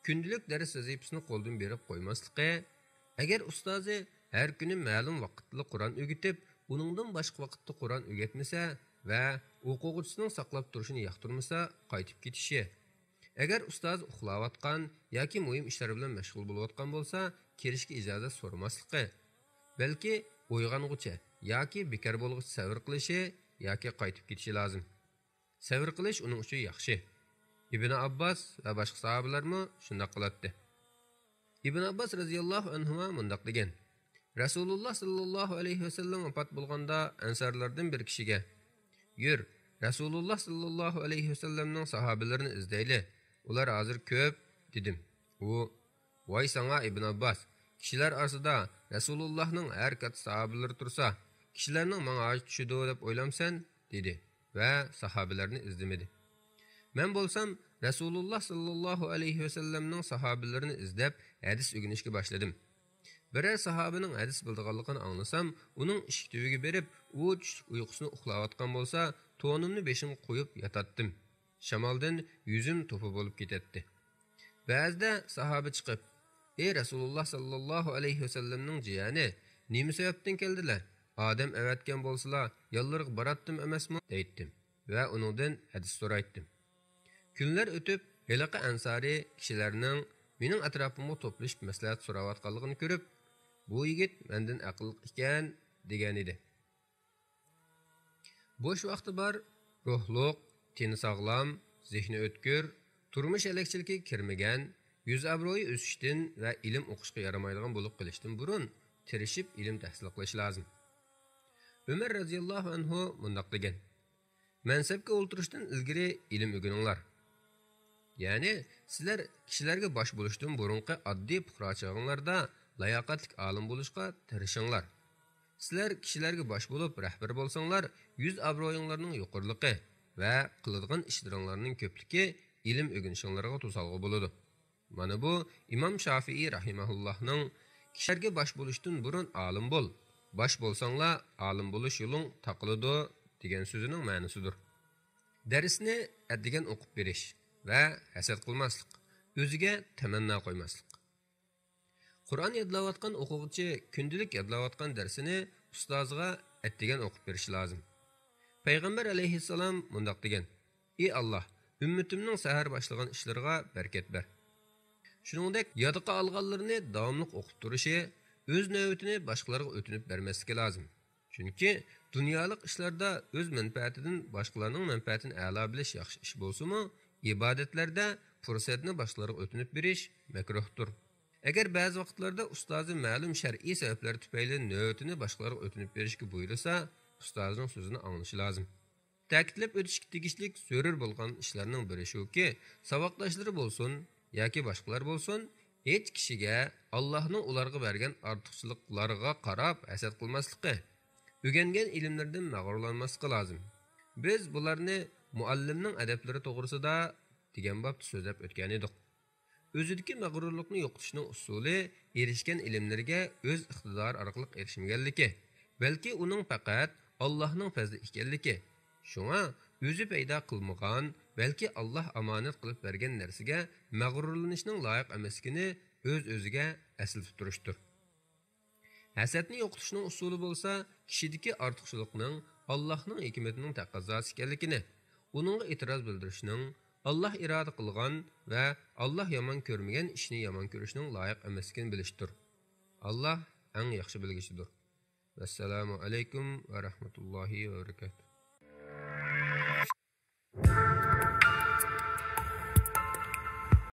كۈندىلىك دەرس ۋەزىپىسىنى قولدىن بېرىپ قويماسلىقى، ئەگەر ئۇستازى ھەر كۈنى مەلۇم ۋاقىتلا قۇرئان ئۆگىتىپ، ئۇنىڭدىن باشقا ۋاقىتتا قۇرئان ئۆگەتمىسە ۋە ئوقۇغۇچىسىنىڭ ساقلاپ تۇرۇشىنى ياقتۇرمىسا، قايتىپ كېتىشى، ئەگەر ئۇستازى ئۇخلاۋاتقان ياكى مۇھىم ئىشلار بىلەن مەشغۇل بولۇۋاتقان بولسا، كىرىشكە ئىجازەت سورىماسلىقى، بەلكى ئويغانغۇچە ياكى بىكار بولغۇچە سەۋر قىلىشى ياكى قايتىپ كېتىشى لازىم. سەۋر قىلىش ئۇنىڭ ئۈچۈن ياخشى. ئىبن ئابباس ۋە باشقا ساھابىلەرمۇ شۇنداق قىلاتتى. ئىبن ئابباس رەزىياللاھۇ ئەنھۇما مۇنداق دېگەن: رەسۇلۇللا ساللاللاھۇ ئەلەيھى ۋەسەللەم ۋاپات بولغاندا ئەنسارلاردىن بىر كىشىگە، يۈر، رەسۇلۇللا ساللاللاھۇ ئەلەيھى ۋەسەللەمنىڭ ساھابىلىرىنى ئىزدەيلى، ئۇلار ھازىر كۆپ، دېدىم. ئۇ، ۋاي ساڭا ئىبن ئابباس، كىشىلەر ئارىسىدا رەسۇلۇللاھنىڭ ھەر كاتتا ساھابىلىرى تۇرسا، كىشىلەرنىڭ ماڭا ھاجىتى چۈشىدۇ دەپ ئويلامسەن؟ دېدى ۋە ساھابىلەرنى ئىزدىمىدى. مەن بولسام رەسۇلۇللا ساللاللاھۇ ئەلەيھى ۋەسەللەمنىڭ ساھابىلىرىنى ئىزدەپ ھەدىس ئۆگىنىشكە باشلىدىم. بىرەر ساھابىنىڭ ھەدىس بىلىدىغانلىقىنى ئاڭلىسام، ئۇنىڭ ئىشىك تۈۋىگە بېرىپ، ئۇ چۈشلۈك ئۇيقۇسىنى ئۇخلاۋاتقان بولسا، تونۇمنى بېشىمغا قويۇپ ياتاتتىم. شامالدىن يۈزۈم توپا بولۇپ كېتەتتى. بەزىدە ساھابە چىقىپ، ئى رەسۇلۇللا ساللاللاھۇ ئەلەيھى ۋەسەللەمنىڭ جىيەنى، نېمە سەۋەبتىن كەلدىلە؟ ئادەم ئەۋەتكەن بولسىلا، يانلىرىغا باراتتىم ئەمەسمۇ؟ دەيتتىم ۋە ئۇنىڭدىن ھەدىس سورايتتىم. كۈنلەر ئۆتۈپ، ھېلىقى ئەنسارى كىشىلەرنىڭ مېنىڭ ئەتراپىمغا توپلىشىپ مەسلىھەت سوراۋاتقانلىقىنى كۆرۈپ، بۇ يىگىت مەندىن ئەقىللىق ئىكەن، دېگەنىدى. بوش ۋاقتى بار، روھلۇق، تېنى ساغلام، زېھنى ئۆتكۈر، تۇرمۇش ھەلەكچىلىكىگە كىرمىگەن، يۈز ئابرۇيى ئۆسۈشتىن ۋە ئىلىم ئوقۇشقا يارىمايدىغان بولۇپ قېلىشتىن بۇرۇن تىرىشىپ ئىلىم تەھسىل قىلىش لازىم. ئۆمەر رەزىياللاھۇ ئەنھۇ مۇنداق دېگەن: مەنسەپكە ئولتۇرۇشتىن ئىلگىرى ئىلىم ئۆگىنىڭلار. يەنى، سىلەر كىشىلەرگە باش بولۇشتىن بۇرۇنقى ئاددىي پۇقرا چېغىڭلاردا لاياقەتلىك ئالىم بولۇشقا تىرىشىڭلار. سىلەر كىشىلەرگە باش بولۇپ رەھبەر بولساڭلار، يۈز ئابرۇيۇڭلارنىڭ يۇقىرىلىقى ۋە قىلىدىغان ئىشلىرىڭلارنىڭ كۆپلۈكى ئىلىم ئۆگىنىشىڭلارغا توسالغۇ بولىدۇ. مانا بۇ ئىمام شافىئىي رەھىمەھۇللاھنىڭ «كىشىلەرگە باش بولۇشتىن بۇرۇن ئالىم بول، باش بولساڭلا ئالىم بولۇش يولۇڭ تاقىلىدۇ» دېگەن سۆزىنىڭ مەنىسىدۇر. دەرسنى ئەتىگەن ئوقۇپ بېرىش ۋە ھەسەت قىلماسلىق، ئۆزىگە تەمەننا قويماسلىق. قۇرئان يادلاۋاتقان ئوقۇغۇچى كۈندىلىك يادلاۋاتقان دەرسىنى ئۇستازىغا ئەتىگەن ئوقۇپ بېرىشى لازىم. پەيغەمبەر ئەلەيھىسسالام مۇنداق دېگەن: «ئى ئاللاھ، ئۈممىتىمنىڭ سەھەر باشلىغان ئىشلىرىغا بەرىكەت بەر.» شۇنىڭدەك يادقا ئالغانلىرىنى داۋاملىق ئوقۇپ تۇرۇشى، ئۆز نۆۋىتىنى باشقىلارغا ئۆتۈنۈپ بەرمەسلىكى لازىم. چۈنكى دۇنيالىق ئىشلاردا ئۆز مەنپەئەتىدىن باشقىلارنىڭ مەنپەئەتىنى ئەلا بىلىش ياخشى ئىش بولسىمۇ، ئىبادەتلەردە پۇرسەتنى باشقىلارغا ئۆتۈنۈپ بېرىش مەكرۇھتۇر. ئەگەر بەزى ۋاقىتلاردا ئۇستازى مەلۇم شەرئىي سەۋەبلەر تۈپەيلى نۆۋىتىنى باشقىلارغا ئۆتۈنۈپ بېرىشكە بۇيرۇسا، ئۇستازىنىڭ سۆزىنى ئاڭلىشى لازىم. تەكىتلەپ ئۆتۈشكە تېگىشلىك زۆرۈر بولغان ئىشلارنىڭ بىرى شۇكى، ساۋاقداشلىرى بولسۇن ياكى باشقىلار بولسۇن، ھېچ كىشىگە ئاللاھنىڭ ئۇلارغا بەرگەن ئارتۇقچىلىقلارغا قاراپ ھەسەت قىلماسلىقى، ئۆگەنگەن ئىلىملىرىدىن مەغرۇرلانماسلىقى لازىم. بىز بۇلارنى مۇئەللىمنىڭ ئەدەپلىرى توغرىسىدا دېگەن بابتا سۆزلەپ ئۆتكەنىدۇق. ئۆزىدىكى مەغرۇرلۇقنى يوقىتىشنىڭ ئۇسۇلى ئېرىشكەن ئىلىملىرىگە ئۆز ئىقتىدارى ئارقىلىق ئېرىشمىگەنلىكى، بەلكى ئۇنىڭ پەقەت ئاللاھنىڭ پەزلى ئىكەنلىكى. شۇڭا ئۆزى پەيدا قىلمىغان، بەلكى ئاللاھ ئامانەت قىلىپ بەرگەن نەرسىگە مەغرۇرلىنىشنىڭ لايىق ئەمەسلىكىنى ئۆز-ئۆزىگە ئەسلىتىپ تۇرۇشتۇر. ھەسەتنى يوقىتىشنىڭ ئۇسۇلى بولسا، كىشىدىكى ئارتۇقچىلىقنىڭ ئاللاھنىڭ ھېكمىتىنىڭ تەقەززاسى ئىكەنلىكىنى، ئۇنىڭغا ئېتىراز بىلدۈرۈشنىڭ، ئاللاھ ئىرادە قىلغان ۋە ئاللاھ يامان كۆرمىگەن ئىشنى يامان كۆرۈشنىڭ لايىق ئەمەسلىكىنى بىلىشتۇر. ئاللاھ ئەڭ ياخشى بىلگۈچىدۇر. ۋەسسالامۇ ئەلەيكۇم ۋە رەھمەتۇللاھى ۋە بەرىكاتۇھ.